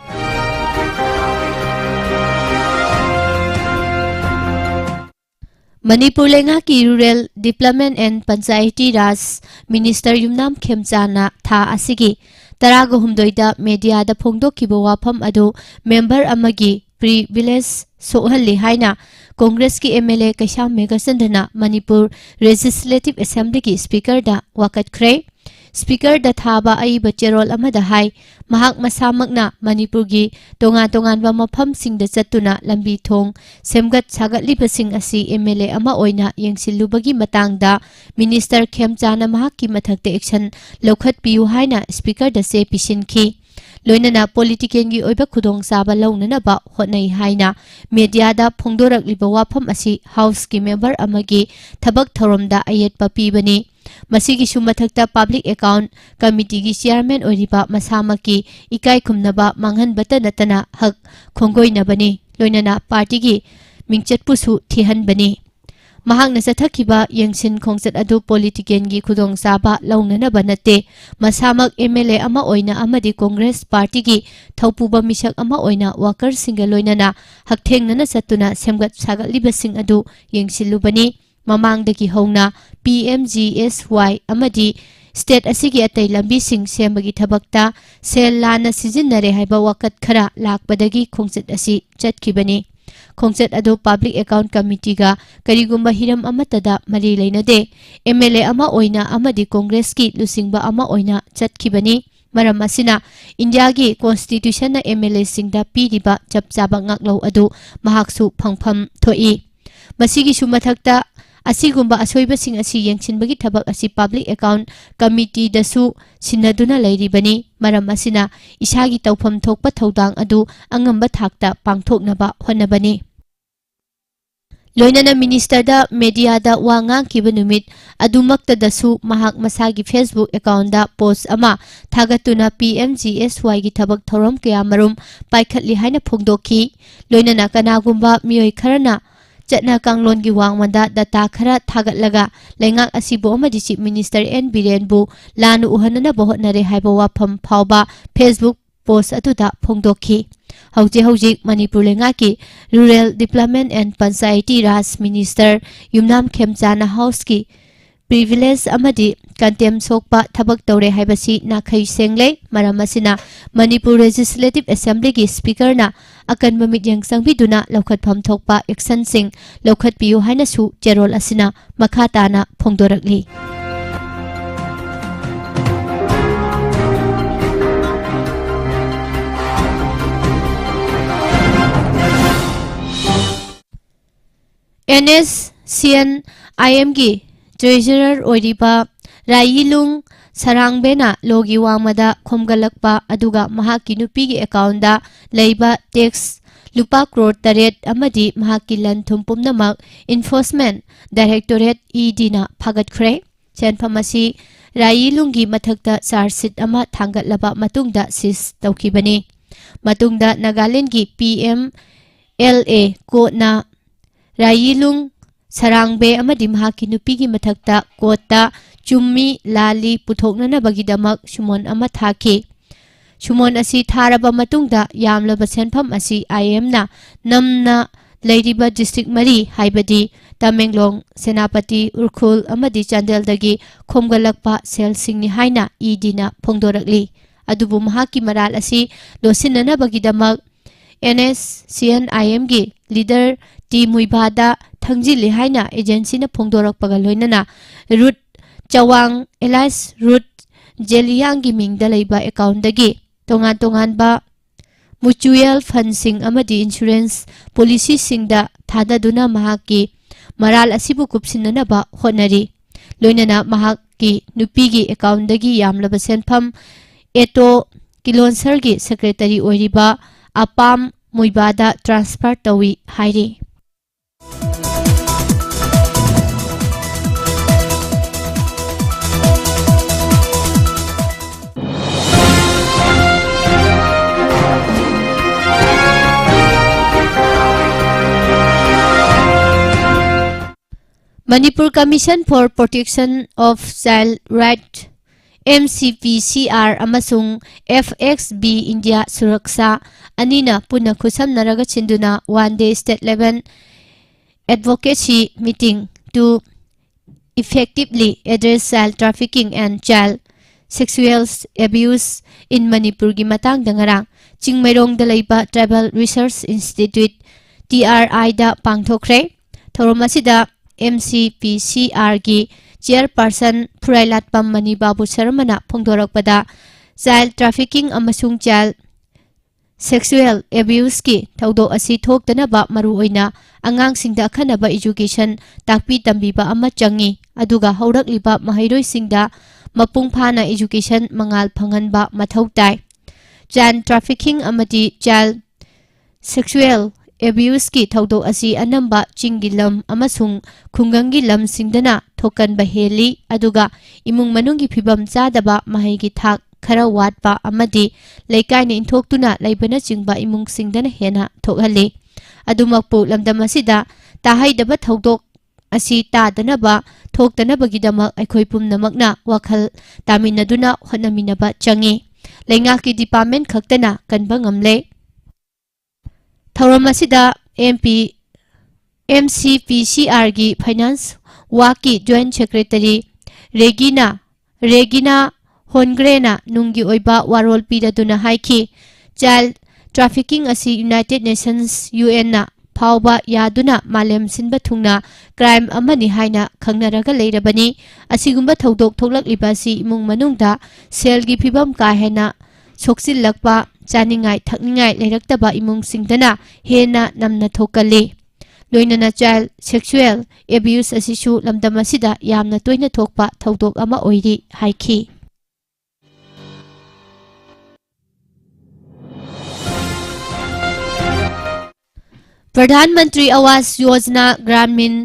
ꯃꯅꯤꯄꯨꯔ ꯂꯩꯉꯥꯛꯀꯤ Rural Development and Panchayati Raj Minister ꯌꯨꯝꯅꯥꯝ ꯈꯦꯝꯆꯥꯅ ꯊꯥ ꯑꯁꯤꯒꯤ ꯇꯔꯥꯒ ꯍꯨꯝꯗꯣꯏꯗ media ꯗ ꯐꯣꯡꯗꯣꯛꯈꯤꯕ ꯋꯥꯐꯝ ꯑꯗꯨ member ꯑꯃꯒꯤ privilege ꯁꯣꯛꯍꯜꯂꯤ ꯍꯥꯏꯅ Congress ꯀꯤ M L A Keisham ꯃꯦꯘꯆꯟꯗ꯭ꯔꯅ Manipur Legislative Assembly ꯒꯤ Speaker ꯗ ꯋꯥꯀꯠꯈ꯭ꯔꯦ꯫ Speaker ꯗ ꯊꯥꯕ ꯑꯏꯕ ꯆꯦꯔꯣꯜ ꯑꯃꯗ ꯍꯥꯏ, ꯃꯍꯥꯛ ꯃꯁꯥꯃꯛꯅ ꯃꯅꯤꯄꯨꯔꯒꯤ ꯇꯣꯉꯥꯟ ꯇꯣꯉꯥꯟꯕ ꯃꯐꯝꯁꯤꯡꯗ ꯆꯠꯇꯨꯅ ꯂꯝꯕꯤ ꯊꯣꯡ ꯁꯦꯝꯒꯠ ꯁꯥꯒꯠꯂꯤꯕꯁꯤꯡ ꯑꯁꯤ M L A ꯑꯃ ꯑꯣꯏꯅ ꯌꯦꯡꯁꯤꯜꯂꯨꯕꯒꯤ ꯃꯇꯥꯡꯗ Minister ꯈꯦꯝꯆꯥꯅ ꯃꯍꯥꯛꯀꯤ ꯃꯊꯛꯇ action ꯂꯧꯈꯠꯄꯤꯌꯨ ꯍꯥꯏꯅ Speaker ꯗ ꯆꯦ ꯄꯤꯁꯤꯟꯈꯤ꯫ ꯂꯣꯏꯅꯅ political ꯒꯤ ꯑꯣꯏꯕ ꯈꯨꯗꯣꯡꯆꯥꯕ ꯂꯧꯅꯅꯕ ꯍꯣꯠꯅꯩ ꯍꯥꯏꯅ media ꯗ ꯐꯣꯡꯗꯣꯔꯛꯂꯤꯕ ꯋꯥꯐꯝ ꯑꯁꯤ House ꯀꯤ member ꯑꯃꯒꯤ ꯊꯕꯛ ꯊꯧꯔꯝꯗ ꯑꯌꯦꯠꯄ ꯄꯤꯕꯅꯤ꯫ ꯃꯁꯤꯒꯤꯁꯨ ꯃꯊꯛꯇ Public Account Committee ꯒꯤ Chairman ꯑꯣꯏꯔꯤꯕ ꯃꯁꯥꯃꯛꯀꯤ ꯏꯀꯥꯏ ꯈꯨꯝꯅꯕ ꯃꯥꯡꯍꯟꯕꯇ ꯅꯠꯇꯅ ꯍꯛ ꯈꯣꯡꯒꯣꯏꯅꯕꯅꯤ, ꯂꯣꯏꯅꯅ party ꯒꯤ ꯃꯤꯡꯆꯠꯄꯨꯁꯨ ꯊꯤꯍꯟꯕꯅꯤ꯫ ꯃꯍꯥꯛꯅ ꯆꯠꯊꯈꯤꯕ ꯌꯦꯡꯁꯤꯟ ꯈꯣꯡꯆꯠ ꯑꯗꯨ political ꯒꯤ ꯈꯨꯗꯣꯡꯆꯥꯕ ꯂꯧꯅꯅꯕ ꯅꯠꯇꯦ, ꯃꯁꯥꯃꯛ M L A ꯑꯃ ꯑꯣꯏꯅ ꯑꯃꯗꯤ Congress party ꯒꯤ ꯊꯧꯄꯨꯕ ꯃꯤꯁꯛ ꯑꯃ ꯑꯣꯏꯅ worker ꯁꯤꯡꯒ ꯂꯣꯏꯅꯅ ꯍꯛꯊꯦꯡꯅꯅ ꯆꯠꯇꯨꯅ ꯁꯦꯝꯒꯠ ꯁꯥꯒꯠꯂꯤꯕꯁꯤꯡ ꯑꯗꯨ ꯌꯦꯡꯁꯤꯜꯂꯨꯕꯅꯤ꯫ ꯃꯃꯥꯡꯗꯒꯤ ꯍꯧꯅ P M G S Y ꯑꯃꯗꯤ state ꯑꯁꯤꯒꯤ ꯑꯇꯩ ꯂꯝꯕꯤꯁꯤꯡ ꯁꯦꯝꯕꯒꯤ ꯊꯕꯛꯇ ꯁꯦꯜ ꯂꯥꯟꯅ ꯁꯤꯖꯤꯟꯅꯔꯦ ꯍꯥꯏꯕ ꯋꯥꯀꯠ ꯈꯔ ꯂꯥꯛꯄꯗꯒꯤ ꯈꯣꯡꯆꯠ ꯑꯁꯤ ꯆꯠꯈꯤꯕꯅꯤ꯫ ꯈꯣꯡꯆꯠ ꯑꯗꯨ Public Account Committeeꯒ ꯀꯔꯤꯒꯨꯝꯕ ꯍꯤꯔꯝ ꯑꯃꯠꯇꯗ ꯃꯔꯤ ꯂꯩꯅꯗꯦ꯫ MLA ꯑꯃ ꯑꯣꯏꯅ ꯑꯃꯗꯤ ꯀꯣꯡꯒ꯭ꯔꯦꯁꯀꯤ ꯂꯨꯆꯤꯡꯕ ꯑꯃ ꯑꯣꯏꯅ ꯆꯠꯈꯤꯕꯅꯤ꯫ ꯃꯔꯝ ꯑꯁꯤꯅ ꯏꯟꯗꯤꯌꯥꯒꯤ Constitutionꯅ MLAꯁꯤꯡꯗ ꯄꯤꯔꯤꯕ ꯆꯞ ꯆꯥꯕ ꯉꯥꯛꯂꯧ ꯑꯗꯨ ꯃꯍꯥꯛꯁꯨ ꯐꯪꯐꯝ ꯊꯣꯛꯏ꯫ ꯃꯁꯤꯒꯤꯁꯨ ꯃꯊꯛꯇ, ꯑꯁꯤꯒꯨꯝꯕ ꯑꯁꯣꯏꯕꯁꯤꯡ ꯑꯁꯤ ꯌꯦꯡꯁꯤꯟꯕꯒꯤ ꯊꯕꯛ ꯑꯁꯤ Public Account Committeeꯗꯁꯨ ꯁꯤꯟꯅꯗꯨꯅ ꯂꯩꯔꯤꯕꯅꯤ꯫ ꯃꯔꯝ ꯑꯁꯤꯅ ꯏꯁꯥꯒꯤ ꯇꯧꯐꯝ ꯊꯣꯛꯄ ꯊꯧꯗꯥꯡ ꯑꯗꯨ ꯑꯉꯝꯕ ꯊꯥꯛꯇ ꯄꯥꯡꯊꯣꯛꯅꯕ ꯍꯣꯠꯅꯕꯅꯤ꯫ ꯂꯣꯏꯅꯅ ministerꯗ mediaꯗ ꯋꯥ ꯉꯥꯡꯈꯤꯕ ꯅꯨꯃꯤꯠ ꯑꯗꯨꯃꯛꯇꯗꯁꯨ ꯃꯍꯥꯛ ꯃꯁꯥꯒꯤ Facebook accountꯗ post ꯑꯃ ꯊꯥꯒꯠꯇꯨꯅ PMGSYꯒꯤ ꯊꯕꯛ ꯊꯧꯔꯝ ꯀꯌꯥ ꯃꯔꯨꯝ ꯄꯥꯏꯈꯠꯂꯤ ꯍꯥꯏꯅ ꯐꯣꯡꯗꯣꯛꯈꯤ꯫ ꯂꯣꯏꯅꯅ ꯀꯅꯥꯒꯨꯝꯕ ꯃꯤꯑꯣꯏ ꯈꯔꯅ ꯆꯠꯅ ꯀꯥꯡꯂꯣꯟꯒꯤ ꯋꯥꯡꯃꯗ data ꯈꯔ ꯊꯥꯒꯠꯂꯒ ꯂꯩꯉꯥꯛ ꯑꯁꯤꯕꯨ ꯑꯃꯗꯤ Chief Minister N ꯕꯤꯔꯦꯟꯕꯨ ꯂꯥꯟꯅ ꯎꯍꯟꯅꯅꯕ ꯍꯣꯠꯅꯔꯦ ꯍꯥꯏꯕ ꯋꯥꯐꯝ ꯐꯥꯎꯕ Facebook post ꯑꯗꯨꯗ ꯐꯣꯡꯗꯣꯛꯈꯤ꯫ ꯍꯧꯖꯤꯛ ꯍꯧꯖꯤꯛ ꯃꯅꯤꯄꯨꯔ ꯂꯩꯉꯥꯛꯀꯤ Rural Development and Panchayati Raj minister Yumnam ꯈꯦꯝꯆꯥꯅ Houseꯀꯤ privilege ꯑꯃꯗꯤ contempt ꯁꯣꯛꯄ ꯊꯕꯛ ꯇꯧꯔꯦ ꯍꯥꯏꯕꯁꯤ ꯅꯥꯈꯩ ꯁꯦꯡꯂꯦ꯫ ꯃꯔꯝ ꯑꯁꯤꯅ ꯃꯅꯤꯄꯨꯔ Legislative Assemblyꯒꯤ speakerꯅ ꯑꯀꯟꯕ ꯃꯤꯠꯌꯦꯡ ꯆꯪꯕꯤꯗꯨꯅ ꯂꯧꯈꯠꯐꯝ ꯊꯣꯛꯄ actionꯁꯤꯡ ꯂꯧꯈꯠꯄꯤꯌꯨ ꯍꯥꯏꯅꯁꯨ ꯆꯦꯔꯣꯜ ꯑꯁꯤꯅ ꯃꯈꯥ ꯇꯥꯅ ꯐꯣꯡꯗꯣꯔꯛꯂꯤ꯫ NSCN-IMꯒꯤ treasurer ꯑꯣꯏꯔꯤꯕ ꯔꯥꯌꯤꯂꯨꯡ ꯁꯔꯥꯡꯕꯦꯅ ꯂꯣꯒꯤ ꯋꯥꯡꯃꯗ ꯈꯣꯝꯒꯠꯂꯛꯄ ꯑꯗꯨꯒ ꯃꯍꯥꯛꯀꯤ ꯅꯨꯄꯤꯒꯤ accountꯗ ꯂꯩꯕ tax ꯂꯨꯄꯥ ꯀ꯭ꯔꯣꯔ ꯇꯔꯦꯠ ꯑꯃꯗꯤ ꯃꯍꯥꯛꯀꯤ ꯂꯟ ꯊꯨꯝ ꯄꯨꯝꯅꯃꯛ Enforcement Directorate, EDꯅ ꯐꯥꯒꯠꯈ꯭ꯔꯦ꯫ ꯁꯦꯟꯐꯝ ꯑꯁꯤ ꯔꯥꯌꯤꯂꯨꯡꯒꯤ ꯃꯊꯛꯇ charge sheet ꯑꯃ ꯊꯥꯡꯒꯠꯂꯕ ꯃꯇꯨꯡꯗ seize ꯇꯧꯈꯤꯕꯅꯤ꯫ ꯃꯇꯨꯡꯗ ꯅꯥꯒꯥꯂꯦꯟꯗꯒꯤ PMLA courtꯅ ꯔꯥꯌꯤꯂꯨꯡ ꯁꯔꯥꯡꯕꯦ ꯑꯃꯗꯤ ꯃꯍꯥꯛꯀꯤ ꯅꯨꯄꯤꯒꯤ ꯃꯊꯛꯇ courtꯇ ꯆꯨꯝꯃꯤ ꯂꯥꯜꯂꯤ ꯄꯨꯊꯣꯛꯅꯅꯕꯒꯤꯗꯃꯛ summon ꯑꯃ ꯊꯥꯈꯤ꯫ Summon ꯑꯁꯤ ꯊꯥꯔꯕ ꯃꯇꯨꯡꯗ ꯌꯥꯝꯂꯕ ꯁꯦꯟꯐꯝ ꯑꯁꯤ IMꯅ ꯅꯝꯅ ꯂꯩꯔꯤꯕ district ꯃꯔꯤ, ꯍꯥꯏꯕꯗꯤ ꯇꯃꯦꯡꯂꯣꯡ, ꯁꯦꯅꯥꯄꯇꯤ, ꯎꯈ꯭ꯔꯨꯜ ꯑꯃꯗꯤ ꯆꯥꯟꯗꯦꯜꯗꯒꯤ ꯈꯣꯝꯒꯠꯂꯛꯄ ꯁꯦꯜꯁꯤꯡꯅꯤ ꯍꯥꯏꯅ EDꯅ ꯐꯣꯡꯗꯣꯔꯛꯂꯤ꯫ ꯑꯗꯨꯕꯨ ꯃꯍꯥꯛꯀꯤ ꯃꯔꯥꯜ ꯑꯁꯤ ꯂꯣꯠꯁꯤꯟꯅꯅꯕꯒꯤꯗꯃꯛ NSCN-IMꯒꯤ leader ꯇꯤ ꯃꯨꯏꯕꯥꯗ ꯊꯪꯖꯤꯜꯂꯤ ꯍꯥꯏꯅ agencyꯅ ꯐꯣꯡꯗꯣꯔꯛꯄꯒ ꯂꯣꯏꯅꯅ ꯔꯨꯠ ꯆꯋꯥꯡ alias ꯔꯨꯠ ꯖꯦꯂꯤꯌꯥꯡꯒꯤ ꯃꯤꯡꯗ ꯂꯩꯕ accountꯗꯒꯤ ꯇꯣꯉꯥꯟ ꯇꯣꯉꯥꯟꯕ mutual fundꯁꯤꯡ ꯑꯃꯗꯤ insurance policyꯁꯤꯡꯗ ꯊꯥꯗꯗꯨꯅ ꯃꯍꯥꯛꯀꯤ ꯃꯔꯥꯜ ꯑꯁꯤꯕꯨ ꯀꯨꯞꯁꯤꯟꯅꯅꯕ ꯍꯣꯠꯅꯔꯤ꯫ ꯂꯣꯏꯅꯅ ꯃꯍꯥꯛꯀꯤ ꯅꯨꯄꯤꯒꯤ accountꯗꯒꯤ ꯌꯥꯝꯂꯕ ꯁꯦꯟꯐꯝ ꯑꯦꯇꯣ ꯀꯤꯂꯣꯟꯁꯔꯒꯤ secretary ꯑꯣꯏꯔꯤꯕ ꯑꯄꯥꯝ ꯃꯨꯏꯕꯥꯗ transfer ꯇꯧꯏ ꯍꯥꯏꯔꯤ꯫ Manipur Commission for Protection of Child Right, M C P C R, ꯑꯃꯁꯨꯡ F X B India Suraksha ꯑꯅꯤꯅ ꯄꯨꯟꯅ ꯈꯨꯠꯁꯝꯅꯔꯒ ꯁꯤꯟꯗꯨꯅ one day state level advocacy meeting to effectively address child trafficking and child sexual abuse in Manipurꯒꯤ ꯃꯇꯥꯡꯗ ꯉꯔꯥꯡ ꯆꯤꯡꯃꯩꯔꯣꯡꯗ ꯂꯩꯕ Tribal Research Institute, T R Iꯗ ꯄꯥꯡꯊꯣꯛꯈ꯭ꯔꯦ꯫ ꯊꯧꯔꯝ ꯑꯁꯤꯗ M C P C Rꯒꯤ chairperson ꯐꯨꯔꯥꯏꯂꯥꯠꯄꯝ ꯃꯅꯤꯕꯥꯕꯨ ꯁꯔꯃꯅ ꯐꯣꯡꯗꯣꯔꯛꯄꯗ, child trafficking ꯑꯃꯁꯨꯡ child sexual abuseꯀꯤ ꯊꯧꯗꯣꯛ ꯑꯁꯤ ꯊꯣꯛꯇꯅꯕ ꯃꯔꯨꯑꯣꯏꯅ ꯑꯉꯥꯡꯁꯤꯡꯗ ꯑꯈꯟꯅꯕ education ꯇꯥꯛꯄꯤ ꯇꯝꯕꯤꯕ ꯑꯃ ꯆꯪꯏ, ꯑꯗꯨꯒ ꯍꯧꯔꯛꯂꯤꯕ ꯃꯍꯩꯔꯣꯏꯁꯤꯡꯗ ꯃꯄꯨꯡ ꯐꯥꯅ education ꯃꯉꯥꯜ ꯐꯪꯍꯟꯕ ꯃꯊꯧ ꯇꯥꯏ꯫ Child trafficking ꯑꯃꯗꯤ child sexual abuseꯀꯤ ꯊꯧꯗꯣꯛ ꯑꯁꯤ ꯑꯅꯝꯕ ꯆꯤꯡꯒꯤ ꯂꯝ ꯑꯃꯁꯨꯡ ꯈꯨꯡꯒꯪꯒꯤ ꯂꯝꯁꯤꯡꯗꯅ ꯊꯣꯛꯀꯟꯕ ꯍꯦꯜꯂꯤ, ꯑꯗꯨꯒ ꯏꯃꯨꯡ ꯃꯅꯨꯡꯒꯤ ꯐꯤꯕꯝ ꯆꯥꯗꯕ, ꯃꯍꯩꯒꯤ ꯊꯥꯛ ꯈꯔ ꯋꯥꯠꯄ ꯑꯃꯗꯤ ꯂꯩꯀꯥꯏꯅ ꯏꯟꯊꯣꯛꯇꯨꯅ ꯂꯩꯕꯅꯆꯤꯡꯕ ꯏꯃꯨꯡꯁꯤꯡꯗꯅ ꯍꯦꯟꯅ ꯊꯣꯛꯍꯜꯂꯤ꯫ ꯑꯗꯨꯃꯛꯄꯨ, ꯂꯝꯗꯝ ꯑꯁꯤꯗ ꯇꯥꯍꯩꯗꯕ ꯊꯧꯗꯣꯛ ꯑꯁꯤ ꯇꯥꯗꯅꯕ, ꯊꯣꯛꯇꯅꯕꯒꯤꯗꯃꯛ ꯑꯩꯈꯣꯏ ꯄꯨꯝꯅꯃꯛꯅ ꯋꯥꯈꯜ ꯇꯥꯃꯤꯟꯅꯗꯨꯅ ꯍꯣꯠꯅꯃꯤꯟꯅꯕ ꯆꯪꯏ꯫ ꯂꯩꯉꯥꯛꯀꯤ department ꯈꯛꯇꯅ ꯀꯟꯕ ꯉꯝꯂꯦ꯫ ꯊꯧꯔꯝ ꯑꯁꯤꯗ M P, M C P C Rꯒꯤ finance workꯀꯤ joint secretary ꯔꯦꯒꯤꯅꯥ, ꯔꯦꯒꯤꯅꯥ ꯍꯣꯟꯒ꯭ꯔꯦꯅ ꯅꯨꯡꯒꯤ ꯑꯣꯏꯕ ꯋꯥꯔꯣꯜ ꯄꯤꯔꯗꯨꯅ ꯍꯥꯏꯈꯤ, child trafficking ꯑꯁꯤ United Nations, UNꯅ ꯐꯥꯎꯕ ꯌꯥꯗꯨꯅ ꯃꯥꯂꯦꯝ ꯁꯤꯟꯕ ꯊꯨꯡꯅ ꯀ꯭ꯔꯥꯏꯝ ꯑꯃꯅꯤ ꯍꯥꯏꯅ ꯈꯪꯅꯔꯒ ꯂꯩꯔꯕꯅꯤ꯫ ꯑꯁꯤꯒꯨꯝꯕ ꯊꯧꯗꯣꯛ ꯊꯣꯛꯂꯛꯂꯤꯕ ꯑꯁꯤ ꯏꯃꯨꯡ ꯃꯅꯨꯡꯗ ꯁꯦꯜꯒꯤ ꯐꯤꯕꯝ ꯀꯥ ꯍꯦꯟꯅ ꯁꯣꯛꯆꯤꯜꯂꯛꯄ, ꯆꯥꯅꯤꯡꯉꯥꯏ ꯊꯛꯅꯤꯡꯉꯥꯏ ꯂꯩꯔꯛꯇꯕ ꯏꯃꯨꯡꯁꯤꯡꯗꯅ ꯍꯦꯟꯅ ꯅꯝꯅ ꯊꯣꯛꯀꯜꯂꯤ꯫ ꯂꯣꯏꯅꯅ ꯆꯥꯏꯜ ꯁꯦꯛꯁꯨꯑꯦꯜ ꯑꯦꯕ꯭ꯌꯨꯁ ꯑꯁꯤꯁꯨ ꯂꯝꯗꯝ ꯑꯁꯤꯗ ꯌꯥꯝꯅ ꯇꯣꯏꯅ ꯊꯣꯛꯄ ꯊꯧꯗꯣꯛ ꯑꯃ ꯑꯣꯏꯔꯤ ꯍꯥꯏꯈꯤ꯫ Pradhan Mantri Awas Yojana Gramin,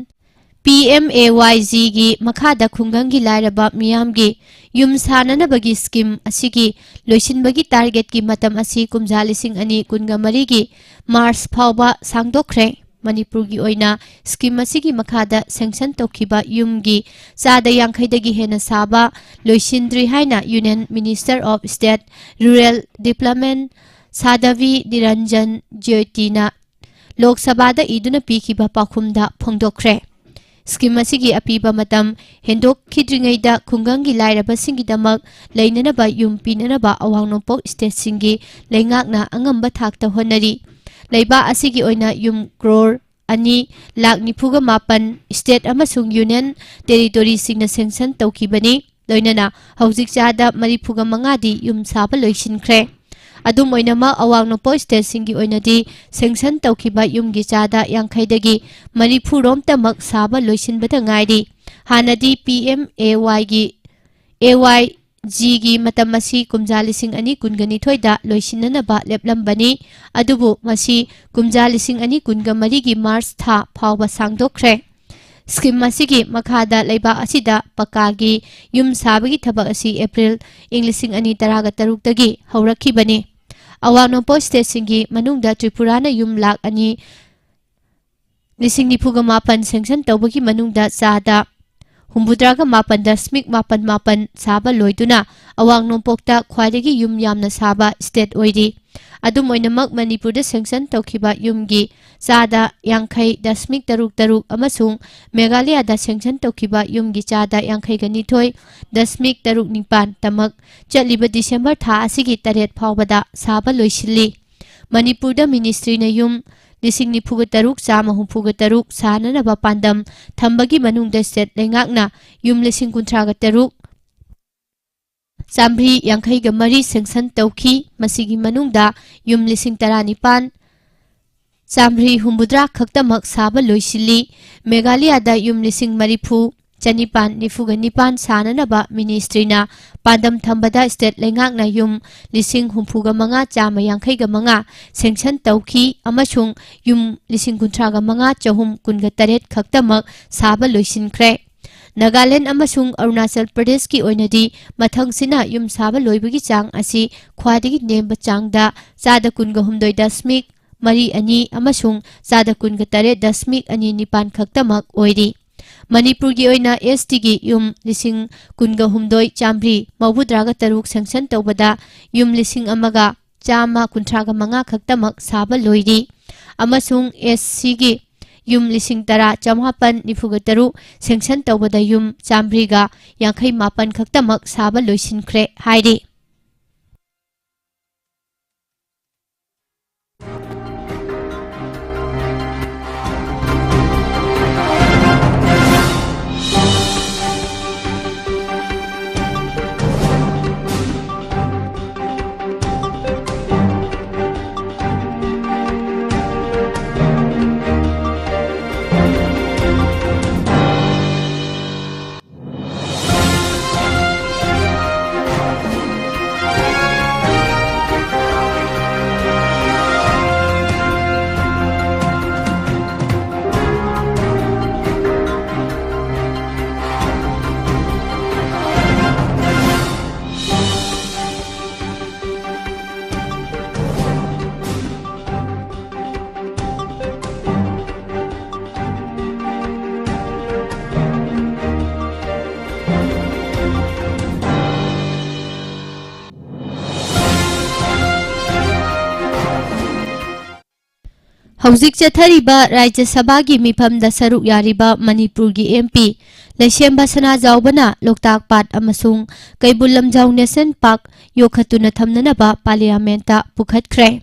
P M A Y ꯖꯤꯒꯤ ꯃꯈꯥꯗ ꯈꯨꯡꯒꯪꯒꯤ ꯂꯥꯏꯔꯕ ꯃꯤꯌꯥꯝꯒꯤ ꯌꯨꯝ ꯁꯥꯅꯅꯕꯒꯤ ꯁ꯭ꯀꯤꯝ ꯑꯁꯤꯒꯤ ꯂꯣꯏꯁꯤꯟꯕꯒꯤ ꯇꯥꯔꯒꯦꯠꯀꯤ ꯃꯇꯝ ꯑꯁꯤ ꯀꯨꯝꯖꯥ ꯂꯤꯁꯤꯡ ꯑꯅꯤ ꯀꯨꯟꯒ ꯃꯔꯤꯒꯤ ꯃꯥꯔꯆ ꯐꯥꯎꯕ ꯁꯥꯡꯗꯣꯛꯈ꯭ꯔꯦ꯫ ꯃꯅꯤꯄꯨꯔꯒꯤ ꯑꯣꯏꯅ ꯁ꯭ꯀꯤꯝ ꯑꯁꯤꯒꯤ ꯃꯈꯥꯗ ꯁꯦꯡꯁꯟ ꯇꯧꯈꯤꯕ ꯌꯨꯝꯒꯤ ꯆꯥꯗ ꯌꯥꯡꯈꯩꯗꯒꯤ ꯍꯦꯟꯅ ꯁꯥꯕ ꯂꯣꯏꯁꯤꯟꯗ꯭ꯔꯤ ꯍꯥꯏꯅ union minister of state rural development Sadhvi Niranjan ꯖ꯭ꯌꯣꯇꯤꯅ ꯂꯣꯛ ꯁꯚꯥꯗ ꯏꯗꯨꯅ ꯄꯤꯈꯤꯕ ꯄꯥꯎꯈꯨꯝꯗ ꯐꯣꯡꯗꯣꯛꯈ꯭ꯔꯦ꯫ ꯁ꯭ꯀꯤꯝ ꯑꯁꯤꯒꯤ ꯑꯄꯤꯕ ꯃꯇꯝ ꯍꯦꯟꯗꯣꯛꯈꯤꯗ꯭ꯔꯤꯉꯩꯗ ꯈꯨꯡꯒꯪꯒꯤ ꯂꯥꯏꯔꯕꯁꯤꯡꯒꯤꯗꯃꯛ ꯂꯩꯅꯅꯕ ꯌꯨꯝ ꯄꯤꯅꯅꯕ ꯑꯋꯥꯡ ꯅꯣꯡꯄꯣꯛ ꯁ꯭ꯇꯦꯠꯁꯤꯡꯒꯤ ꯂꯩꯉꯥꯛꯅ ꯑꯉꯝꯕ ꯊꯥꯛꯇ ꯍꯣꯠꯅꯔꯤ꯫ ꯂꯩꯕꯥꯛ ꯑꯁꯤꯒꯤ ꯑꯣꯏꯅ ꯌꯨꯝ ꯀ꯭ꯔꯣꯔ ꯑꯅꯤ ꯂꯥꯛ ꯅꯤꯐꯨꯒ ꯃꯥꯄꯟ ꯁ꯭ꯇꯦꯠ ꯑꯃꯁꯨꯡ ꯌꯨꯅꯤꯌꯟ ꯇꯦꯔꯤꯇꯣꯔꯤꯁꯤꯡꯅ ꯁꯦꯡꯁꯟ ꯇꯧꯈꯤꯕꯅꯤ꯫ ꯂꯣꯏꯅꯅ ꯍꯧꯖꯤꯛ ꯆꯥꯗ ꯃꯔꯤꯐꯨꯒ ꯃꯉꯥꯗꯤ ꯌꯨꯝ ꯁꯥꯕ ꯂꯣꯏꯁꯤꯟꯈ꯭ꯔꯦ꯫ ꯑꯗꯨꯝ ꯑꯣꯏꯅꯃꯛ, ꯑꯋꯥꯡ ꯅꯣꯡꯄꯣꯛ ꯁ꯭ꯇꯦꯠꯁꯤꯡꯒꯤ ꯑꯣꯏꯅꯗꯤ ꯁꯦꯡꯁꯟ ꯇꯧꯈꯤꯕ ꯌꯨꯝꯒꯤ ꯆꯥꯗ ꯌꯥꯡꯈꯩꯗꯒꯤ ꯃꯔꯤꯐꯨ ꯔꯣꯝꯇꯃꯛ ꯁꯥꯕ ꯂꯣꯏꯁꯤꯟꯕꯗ ꯉꯥꯏꯔꯤ꯫ ꯍꯥꯟꯅꯗꯤ ꯄꯤ ꯑꯦꯝ ꯑꯦ ꯋꯥꯏꯒꯤ, ꯑꯦ ꯋꯥꯏ ꯖꯤꯒꯤ ꯃꯇꯝ ꯑꯁꯤ ꯀꯨꯝꯖꯥ ꯂꯤꯁꯤꯡ ꯑꯅꯤ ꯀꯨꯟꯒ ꯅꯤꯊꯣꯏꯗ ꯂꯣꯏꯁꯤꯟꯅꯅꯕ ꯂꯦꯞꯂꯝꯕꯅꯤ꯫ ꯑꯗꯨꯕꯨ ꯃꯁꯤ ꯀꯨꯝꯖꯥ ꯂꯤꯁꯤꯡ ꯑꯅꯤ ꯀꯨꯟꯒ ꯃꯔꯤꯒꯤ ꯃꯥꯔꯆ ꯊꯥ ꯐꯥꯎꯕ ꯁꯥꯡꯗꯣꯛꯈ꯭ꯔꯦ꯫ ꯁ꯭ꯀꯤꯝ ꯑꯁꯤꯒꯤ ꯃꯈꯥꯗ ꯂꯩꯕꯥꯛ ꯑꯁꯤꯗ ꯄꯀꯥꯒꯤ ꯌꯨꯝ ꯁꯥꯕꯒꯤ ꯊꯕꯛ ꯑꯁꯤ ꯑꯦꯄ꯭ꯔꯤꯜ ꯏꯪ ꯂꯤꯁꯤꯡ ꯑꯅꯤ ꯇꯔꯥꯒ ꯇꯔꯨꯛꯇꯒꯤ ꯍꯧꯔꯛꯈꯤꯕꯅꯤ꯫ ꯑꯋꯥꯡ ꯅꯣꯡꯄꯣꯛ ꯁ꯭ꯇꯦꯠꯁꯤꯡꯒꯤ ꯃꯅꯨꯡꯗ ꯇ꯭ꯔꯤꯄꯨꯔꯥꯅ ꯌꯨꯝ ꯂꯥꯛ ꯑꯅꯤ ꯂꯤꯁꯤꯡ ꯅꯤꯐꯨꯒ ꯃꯥꯄꯟ ꯁꯦꯡꯁꯟ ꯇꯧꯕꯒꯤ ꯃꯅꯨꯡꯗ ꯆꯥꯗ ꯍꯨꯝꯐꯨꯇꯔꯥꯒ ꯃꯥꯄꯟ ꯗꯁꯃꯤꯛ ꯃꯥꯄꯟ ꯃꯥꯄꯟ ꯁꯥꯕ ꯂꯣꯏꯗꯨꯅ ꯑꯋꯥꯡ ꯅꯣꯡꯄꯣꯛꯇ ꯈ꯭ꯋꯥꯏꯗꯒꯤ ꯌꯨꯝ ꯌꯥꯝꯅ ꯁꯥꯕ ꯁ꯭ꯇꯦꯠ ꯑꯣꯏꯔꯤ꯫ ꯑꯗꯨꯝ ꯑꯣꯏꯅꯃꯛ, ꯃꯅꯤꯄꯨꯔꯗ ꯁꯦꯡꯁꯟ ꯇꯧꯈꯤꯕ ꯌꯨꯝꯒꯤ ꯆꯥꯗ ꯌꯥꯡꯈꯩ ꯗꯁꯃꯤꯛ ꯇꯔꯨꯛ ꯇꯔꯨꯛ ꯑꯃꯁꯨꯡ ꯃꯦꯘꯥꯂꯌꯥꯗ ꯁꯦꯡꯁꯟ ꯇꯧꯈꯤꯕ ꯌꯨꯝꯒꯤ ꯆꯥꯗ ꯌꯥꯡꯈꯩꯒ ꯅꯤꯊꯣꯏ ꯗꯁꯃꯤꯛ ꯇꯔꯨꯛ ꯅꯤꯄꯥꯟ ꯇꯃꯛ ꯆꯠꯂꯤꯕ ꯗꯤꯁꯦꯝꯕꯔ ꯊꯥ ꯑꯁꯤꯒꯤ ꯇꯔꯦꯠ ꯐꯥꯎꯕꯗ ꯁꯥꯕ ꯂꯣꯏꯁꯤꯜꯂꯤ꯫ ꯃꯅꯤꯄꯨꯔꯗ ꯃꯤꯅꯤꯁꯇ꯭ꯔꯤꯅ ꯌꯨꯝ ꯂꯤꯁꯤꯡ ꯅꯤꯐꯨꯒ ꯇꯔꯨꯛ ꯆꯥꯝꯃ ꯍꯨꯝꯐꯨꯒ ꯇꯔꯨꯛ ꯁꯥꯅꯅꯕ ꯄꯥꯟꯗꯝ ꯊꯝꯕꯒꯤ ꯃꯅꯨꯡꯗ state ꯂꯩꯉꯥꯛꯅ ꯌꯨꯝ ꯂꯤꯁꯤꯡ ꯀꯨꯟꯊ꯭ꯔꯥꯒ ꯇꯔꯨꯛ ꯆꯥꯝꯃꯔꯤ ꯌꯥꯡꯈꯩꯒ ꯃꯔꯤ sanction ꯇꯧꯈꯤ꯫ ꯃꯁꯤꯒꯤ ꯃꯅꯨꯡꯗ ꯌꯨꯝ ꯂꯤꯁꯤꯡ ꯇꯔꯥꯅꯤꯄꯥꯟ ꯆꯥꯝꯃꯔꯤ ꯍꯨꯝꯐꯨꯇꯔꯥ ꯈꯛꯇꯃꯛ ꯁꯥꯕ ꯂꯣꯏꯁꯤꯜꯂꯤ꯫ ꯃꯦꯘꯥꯂꯌꯥꯗ ꯌꯨꯝ ꯂꯤꯁꯤꯡ ꯃꯔꯤꯐꯨ ꯆꯅꯤꯄꯥꯟ ꯅꯤꯐꯨꯒ ꯅꯤꯄꯥꯟ ꯁꯥꯅꯅꯕ ministryꯅ ꯄꯥꯟꯗꯝ ꯊꯝꯕꯗ state ꯂꯩꯉꯥꯛꯅ ꯌꯨꯝ ꯂꯤꯁꯤꯡ ꯍꯨꯝꯐꯨꯒ ꯃꯉꯥ ꯆꯥꯝꯃ ꯌꯥꯡꯈꯩꯒ ꯃꯉꯥ sanction ꯇꯧꯈꯤ ꯑꯃꯁꯨꯡ ꯌꯨꯝ ꯂꯤꯁꯤꯡ ꯀꯨꯟꯊ꯭ꯔꯥꯒ ꯃꯉꯥ ꯆꯍꯨꯝ ꯀꯨꯟꯒ ꯇꯔꯦꯠ ꯈꯛꯇꯃꯛ ꯁꯥꯕ ꯂꯣꯏꯁꯤꯟꯈ꯭ꯔꯦ꯫ ꯅꯥꯒꯥꯂꯦꯟ ꯑꯃꯁꯨꯡ ꯑꯔꯨꯅꯥꯆꯜ ꯄ꯭ꯔꯗꯦꯁꯀꯤ ꯑꯣꯏꯅꯗꯤ ꯃꯊꯪꯁꯤꯅ ꯌꯨꯝ ꯁꯥꯕ ꯂꯣꯏꯕꯒꯤ ꯆꯥꯡ ꯑꯁꯤ ꯈ꯭ꯋꯥꯏꯗꯒꯤ ꯅꯦꯝꯕ ꯆꯥꯡꯗ ꯆꯥꯗ ꯀꯨꯟꯒ ꯍꯨꯝꯗꯣꯏ ꯗꯁꯃꯤꯛ ꯃꯔꯤ ꯑꯅꯤ ꯑꯃꯁꯨꯡ ꯆꯥꯗ ꯀꯨꯟꯒ ꯇꯔꯦꯠ ꯗꯁꯃꯤꯛ ꯑꯅꯤ ꯅꯤꯄꯥꯟ ꯈꯛꯇꯃꯛ ꯑꯣꯏꯔꯤ꯫ ꯃꯅꯤꯄꯨꯔꯒꯤ ꯑꯣꯏꯅ STꯒꯤ ꯌꯨꯝ ꯂꯤꯁꯤꯡ ꯀꯨꯟꯒ ꯍꯨꯝꯗꯣꯏ ꯆꯥꯝꯃꯔꯤ ꯃꯧꯗ꯭ꯔꯥꯒ ꯇꯔꯨꯛ sanction ꯇꯧꯕꯗ ꯌꯨꯝ ꯂꯤꯁꯤꯡ ꯑꯃꯒ ꯆꯥꯝꯃ ꯀꯨꯟꯊ꯭ꯔꯥꯒ ꯃꯉꯥ ꯈꯛꯇꯃꯛ ꯁꯥꯕ ꯂꯣꯏꯔꯤ ꯑꯃꯁꯨꯡ SCꯒꯤ ꯌꯨꯝ ꯂꯤꯁꯤꯡ ꯇꯔꯥ ꯆꯥꯃꯥꯄꯟ ꯅꯤꯐꯨꯒ ꯇꯔꯨꯛ sanction ꯇꯧꯕꯗ ꯌꯨꯝ ꯆꯥꯝꯃꯔꯤꯒ ꯌꯥꯡꯈꯩ ꯃꯥꯄꯟ ꯈꯛꯇꯃꯛ ꯁꯥꯕ ꯂꯣꯏꯁꯤꯟꯈ꯭ꯔꯦ ꯍꯥꯏꯔꯤ꯫ ꯍꯧꯖꯤꯛ ꯆꯠꯊꯔꯤꯕ ꯔꯥꯖ꯭ꯌ ꯁꯚꯥꯒꯤ ꯃꯤꯐꯝꯗ ꯁꯔꯨꯛ ꯌꯥꯔꯤꯕ ꯃꯅꯤꯄꯨꯔꯒꯤ MP ꯂꯩꯁꯦꯝꯕ ꯁꯅꯥꯖꯥꯎꯕꯅ ꯂꯣꯛꯇꯥꯛ ꯄꯥꯠ ꯑꯃꯁꯨꯡ ꯀꯩꯕꯨꯜ ꯂꯝꯖꯥꯎ National Park ꯌꯣꯛꯈꯠꯇꯨꯅ ꯊꯝꯅꯅꯕ Parliamentꯇ ꯄꯨꯈꯠꯈ꯭ꯔꯦ꯫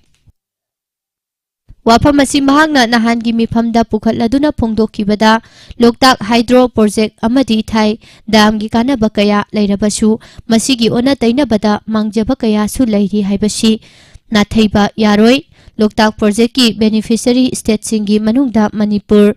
ꯋꯥꯐꯝ ꯑꯁꯤ ꯃꯍꯥꯛꯅ ꯅꯍꯥꯟꯒꯤ ꯃꯤꯐꯝꯗ ꯄꯨꯈꯠꯂꯗꯨꯅ ꯐꯣꯡꯗꯣꯛꯈꯤꯕꯗ, ꯂꯣꯛꯇꯥꯛ ꯍꯥꯏꯗ꯭ꯔꯣ ꯄ꯭ꯔꯣꯖꯦꯛ ꯑꯃꯗꯤ ꯏꯊꯥꯏ ꯗꯥꯝꯒꯤ ꯀꯥꯟꯅꯕ ꯀꯌꯥ ꯂꯩꯔꯕꯁꯨ, ꯃꯁꯤꯒꯤ ꯑꯣꯟꯅ ꯇꯩꯅꯕꯗ ꯃꯥꯡꯖꯕ ꯀꯌꯥꯁꯨ ꯂꯩꯔꯤ ꯍꯥꯏꯕꯁꯤ ꯅꯥꯊꯩꯕ ꯌꯥꯔꯣꯏ꯫ ꯂꯣꯛꯇꯥꯛ ꯄ꯭ꯔꯣꯖꯦꯛꯀꯤ ꯕꯦꯅꯤꯐꯤꯁꯔꯤ ꯁ꯭ꯇꯦꯠꯁꯤꯡꯒꯤ ꯃꯅꯨꯡꯗ ꯃꯅꯤꯄꯨꯔ,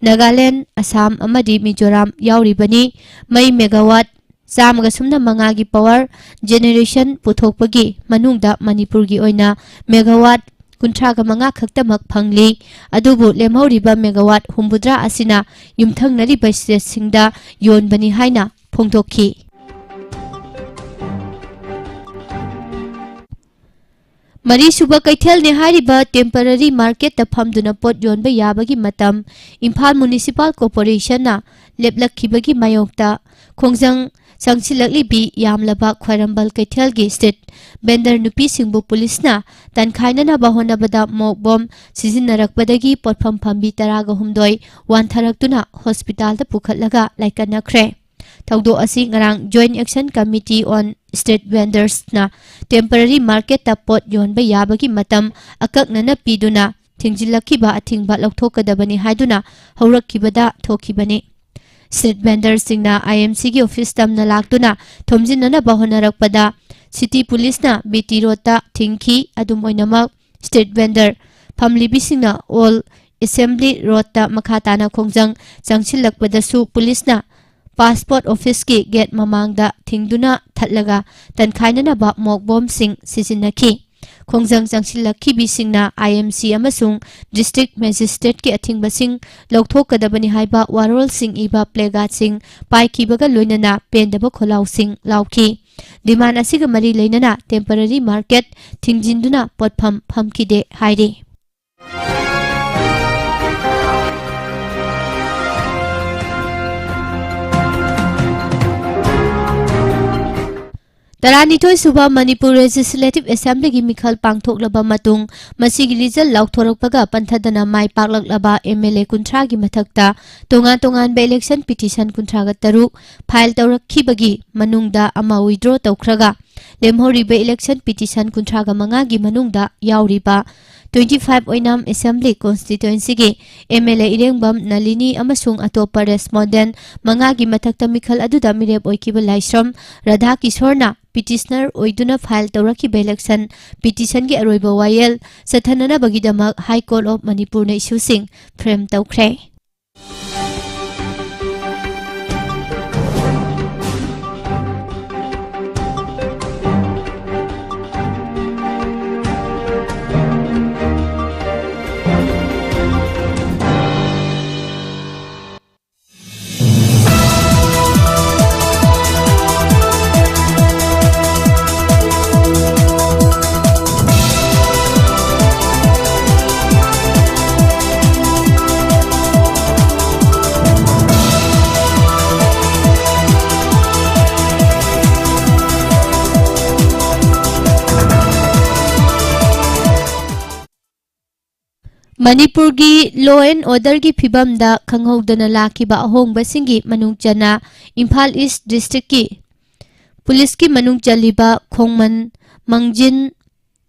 ꯅꯥꯒꯥꯂꯦꯟ, ꯑꯁꯥꯝ ꯑꯃꯗꯤ ꯃꯤꯖꯣꯔꯥꯝ ꯌꯥꯎꯔꯤꯕꯅꯤ꯫ ꯃꯩ ꯃꯦꯒꯥꯋꯥꯠ ꯆꯥꯝꯃꯒ ꯁꯨꯞꯅ ꯃꯉꯥꯒꯤ ꯄꯥꯋꯔ ꯖꯦꯅꯦꯔꯦꯁꯟ ꯄꯨꯊꯣꯛꯄꯒꯤ ꯃꯅꯨꯡꯗ ꯃꯅꯤꯄꯨꯔꯒꯤ ꯑꯣꯏꯅ ꯃꯦꯒꯥꯋꯥꯠ ꯀꯨꯟꯊ꯭ꯔꯥꯒ ꯃꯉꯥ ꯈꯛꯇꯃꯛ ꯐꯪꯂꯤ꯫ ꯑꯗꯨꯕꯨ ꯂꯦꯝꯍꯧꯔꯤꯕ ꯃꯦꯒꯥꯋꯥꯠ ꯍꯨꯝꯐꯨꯇꯔꯥ ꯑꯁꯤꯅ ꯌꯨꯝꯊꯪꯅꯔꯤꯕ ꯁ꯭ꯇꯦꯠꯁꯤꯡꯗ ꯌꯣꯟꯕꯅꯤ ꯍꯥꯏꯅ ꯐꯣꯡꯗꯣꯛꯈꯤ꯫ ꯃꯔꯤꯁꯨꯕ ꯀꯩꯊꯦꯜꯅꯤ ꯍꯥꯏꯔꯤꯕ ꯇꯦꯝꯄꯔꯔꯤ ꯃꯥꯔꯀꯦꯠꯇ ꯐꯝꯗꯨꯅ ꯄꯣꯠ ꯌꯣꯟꯕ ꯌꯥꯕꯒꯤ ꯃꯇꯝ ꯏꯝꯐꯥꯜ ꯃ꯭ꯌꯨꯅꯤꯁꯤꯄꯥꯜ ꯀꯣꯔꯄꯣꯔꯦꯁꯟꯅ ꯂꯦꯞꯂꯛꯈꯤꯕꯒꯤ ꯃꯥꯌꯣꯛꯇ ꯈꯣꯡꯖꯪ ꯆꯪꯁꯤꯜꯂꯛꯂꯤꯕꯤ ꯌꯥꯝꯂꯕ ꯈ꯭ꯋꯥꯏꯔꯝꯕꯟ ꯀꯩꯊꯦꯜꯒꯤ ꯁ꯭ꯇ꯭ꯔꯤꯠ ꯚꯦꯟꯗꯔ ꯅꯨꯄꯤꯁꯤꯡꯕꯨ ꯄꯨꯂꯤꯁꯅ ꯇꯟꯈꯥꯏꯅꯅꯕ ꯍꯣꯠꯅꯕꯗ ꯃꯣꯛ ꯕꯣꯝ ꯁꯤꯖꯤꯟꯅꯔꯛꯄꯗꯒꯤ ꯄꯣꯠꯐꯝ ꯐꯝꯕꯤ ꯇꯔꯥꯒ ꯍꯨꯝꯗꯣꯏ ꯋꯥꯟꯊꯔꯛꯇꯨꯅ ꯍꯣꯁꯄꯤꯇꯥꯜꯗ ꯄꯨꯈꯠꯂꯒ ꯂꯥꯏꯀꯠꯅꯈ꯭ꯔꯦ꯫ ꯊꯧꯗꯣꯛ ꯑꯁꯤ ꯉꯔꯥꯡ Joint Action Committee on Street Vendorsꯅ ꯇꯦꯝꯄꯔꯔꯤ ꯃꯥꯔꯀꯦꯠꯇ ꯄꯣꯠ ꯌꯣꯟꯕ ꯌꯥꯕꯒꯤ ꯃꯇꯝ ꯑꯀꯛꯅꯅ ꯄꯤꯗꯨꯅ ꯊꯤꯡꯖꯤꯜꯂꯛꯈꯤꯕ ꯑꯊꯤꯡꯕ ꯂꯧꯊꯣꯛꯀꯗꯕꯅꯤ ꯍꯥꯏꯗꯨꯅ ꯍꯧꯔꯛꯈꯤꯕꯗ ꯊꯣꯛꯈꯤꯕꯅꯤ꯫ ꯁ꯭ꯇ꯭ꯔꯤꯠ ꯚꯦꯟꯗꯔꯁꯤꯡꯅ IMCꯒꯤ ꯑꯣꯐꯤꯁ ꯇꯝꯅ ꯂꯥꯛꯇꯨꯅ ꯊꯣꯝꯖꯤꯟꯅꯅꯕ ꯍꯣꯠꯅꯔꯛꯄꯗ ꯁꯤꯇꯤ ꯄꯨꯂꯤꯁꯅ BT ꯔꯣꯗꯇ ꯊꯤꯡꯈꯤ꯫ ꯑꯗꯨꯝ ꯑꯣꯏꯅꯃꯛ, ꯁ꯭ꯇ꯭ꯔꯤꯠ ꯚꯦꯟꯗꯔ ꯐꯝꯂꯤꯕꯤꯁꯤꯡꯅ ꯑꯣꯜ ꯑꯦꯁꯦꯝꯕ꯭ꯂꯤ ꯔꯣꯗꯇ ꯃꯈꯥ ꯇꯥꯅ ꯈꯣꯡꯖꯪ ꯆꯪꯁꯤꯜꯂꯛꯄꯗꯁꯨ ꯄꯨꯂꯤꯁꯅ ꯄꯥꯁꯄꯣꯔꯠ ꯑꯣꯐꯤꯁꯀꯤ ꯒꯦꯠ ꯃꯃꯥꯡꯗ ꯊꯤꯡꯗꯨꯅ ꯊꯠꯂꯒ ꯇꯟꯈꯥꯏꯅꯅꯕ ꯃꯣꯛ ꯕꯣꯝꯁꯤꯡ ꯁꯤꯖꯤꯟꯅꯈꯤ꯫ ꯈꯣꯡꯖꯪ ꯆꯪꯁꯤꯜꯂꯛꯈꯤꯕꯤꯁꯤꯡꯅ IMC ꯑꯃꯁꯨꯡ ꯗꯤꯁꯇ꯭ꯔꯤꯛ ꯃꯦꯖꯤꯁꯇ꯭ꯔꯦꯠꯀꯤ ꯑꯊꯤꯡꯕꯁꯤꯡ ꯂꯧꯊꯣꯛꯀꯗꯕꯅꯤ ꯍꯥꯏꯕ ꯋꯥꯔꯣꯜꯁꯤꯡ ꯏꯕ ꯄ꯭ꯂꯦꯀꯥꯔꯗꯁꯤꯡ ꯄꯥꯏꯈꯤꯕꯒ ꯂꯣꯏꯅꯅ ꯄꯦꯟꯗꯕ ꯈꯣꯜꯂꯥꯎꯁꯤꯡ ꯂꯥꯎꯈꯤ꯫ ꯗꯤꯃꯥꯟ ꯑꯁꯤꯒ ꯃꯔꯤ ꯂꯩꯅꯅ ꯇꯦꯝꯄꯔꯔꯤ ꯃꯥꯔꯀꯦꯠ ꯊꯤꯡꯖꯤꯟꯗꯨꯅ ꯄꯣꯠꯐꯝ ꯐꯝꯈꯤꯗꯦ ꯍꯥꯏꯔꯤ꯫ ꯇꯔꯥꯅꯤꯊꯣꯏ ꯁꯨꯕ ꯃꯅꯤꯄꯨꯔ ꯂꯦꯖꯤꯁꯂꯦꯇꯤꯚ ꯑꯦꯁꯦꯝꯕ꯭ꯂꯤꯒꯤ ꯃꯤꯈꯜ ꯄꯥꯡꯊꯣꯛꯂꯕ ꯃꯇꯨꯡ, ꯃꯁꯤꯒꯤ ꯔꯤꯖꯜ ꯂꯥꯎꯊꯣꯔꯛꯄꯒ ꯄꯟꯊꯗꯅ ꯃꯥꯏ ꯄꯥꯛꯂꯛꯂꯕ MLA ꯀꯨꯟꯊ꯭ꯔꯥꯒꯤ ꯃꯊꯛꯇ ꯇꯣꯉꯥꯟ ꯇꯣꯉꯥꯟꯕ ꯏꯂꯦꯛꯁꯟ ꯄꯤꯇꯤꯁꯟ ꯀꯨꯟꯊ꯭ꯔꯥꯒ ꯇꯔꯨꯛ ꯐꯥꯏꯜ ꯇꯧꯔꯛꯈꯤꯕꯒꯤ ꯃꯅꯨꯡꯗ ꯑꯃ ꯋꯤꯗ꯭ꯔꯣ ꯇꯧꯈ꯭ꯔꯒ, ꯂꯦꯝꯍꯧꯔꯤꯕ election petition ꯀꯨꯟꯊ꯭ꯔꯥꯒ ꯃꯉꯥꯒꯤ ꯃꯅꯨꯡꯗ ꯌꯥꯎꯔꯤꯕ twenty five Oinam Assembly Constituencyꯒꯤ M L A ꯏꯔꯦꯡꯕꯝ ꯅꯂꯤꯅꯤ ꯑꯃꯁꯨꯡ ꯑꯇꯣꯞꯄ respondent ꯃꯉꯥꯒꯤ ꯃꯊꯛꯇ ꯃꯤꯈꯜ ꯑꯗꯨꯗ ꯃꯤꯔꯦꯞ ꯑꯣꯏꯈꯤꯕ ꯂꯥꯏꯁ꯭ꯔꯝ ꯔꯥꯙꯥ ꯀꯤꯁꯣꯔꯅ petitioner ꯑꯣꯏꯗꯨꯅ file ꯇꯧꯔꯛꯈꯤꯕ election petitionꯒꯤ ꯑꯔꯣꯏꯕ ꯋꯥꯌꯦꯜ ꯆꯠꯊꯅꯅꯕꯒꯤꯗꯃꯛ High Court of ꯃꯅꯤꯄꯨꯔꯅ issueꯁꯤꯡ frame ꯇꯧꯈ꯭ꯔꯦ꯫ ꯃꯅꯤꯄꯨꯔꯒꯤ law and orderꯒꯤ ꯐꯤꯕꯝꯗ ꯈꯪꯍꯧꯗꯅ ꯂꯥꯛꯈꯤꯕ ꯑꯍꯣꯡꯕꯁꯤꯡꯒꯤ ꯃꯅꯨꯡ ꯆꯟꯅ ꯏꯝꯐꯥꯜ East Districtꯀꯤ ꯄꯨꯂꯤꯁꯀꯤ ꯃꯅꯨꯡ ꯆꯜꯂꯤꯕ ꯈꯣꯡꯃꯟ ꯃꯪꯖꯤꯟ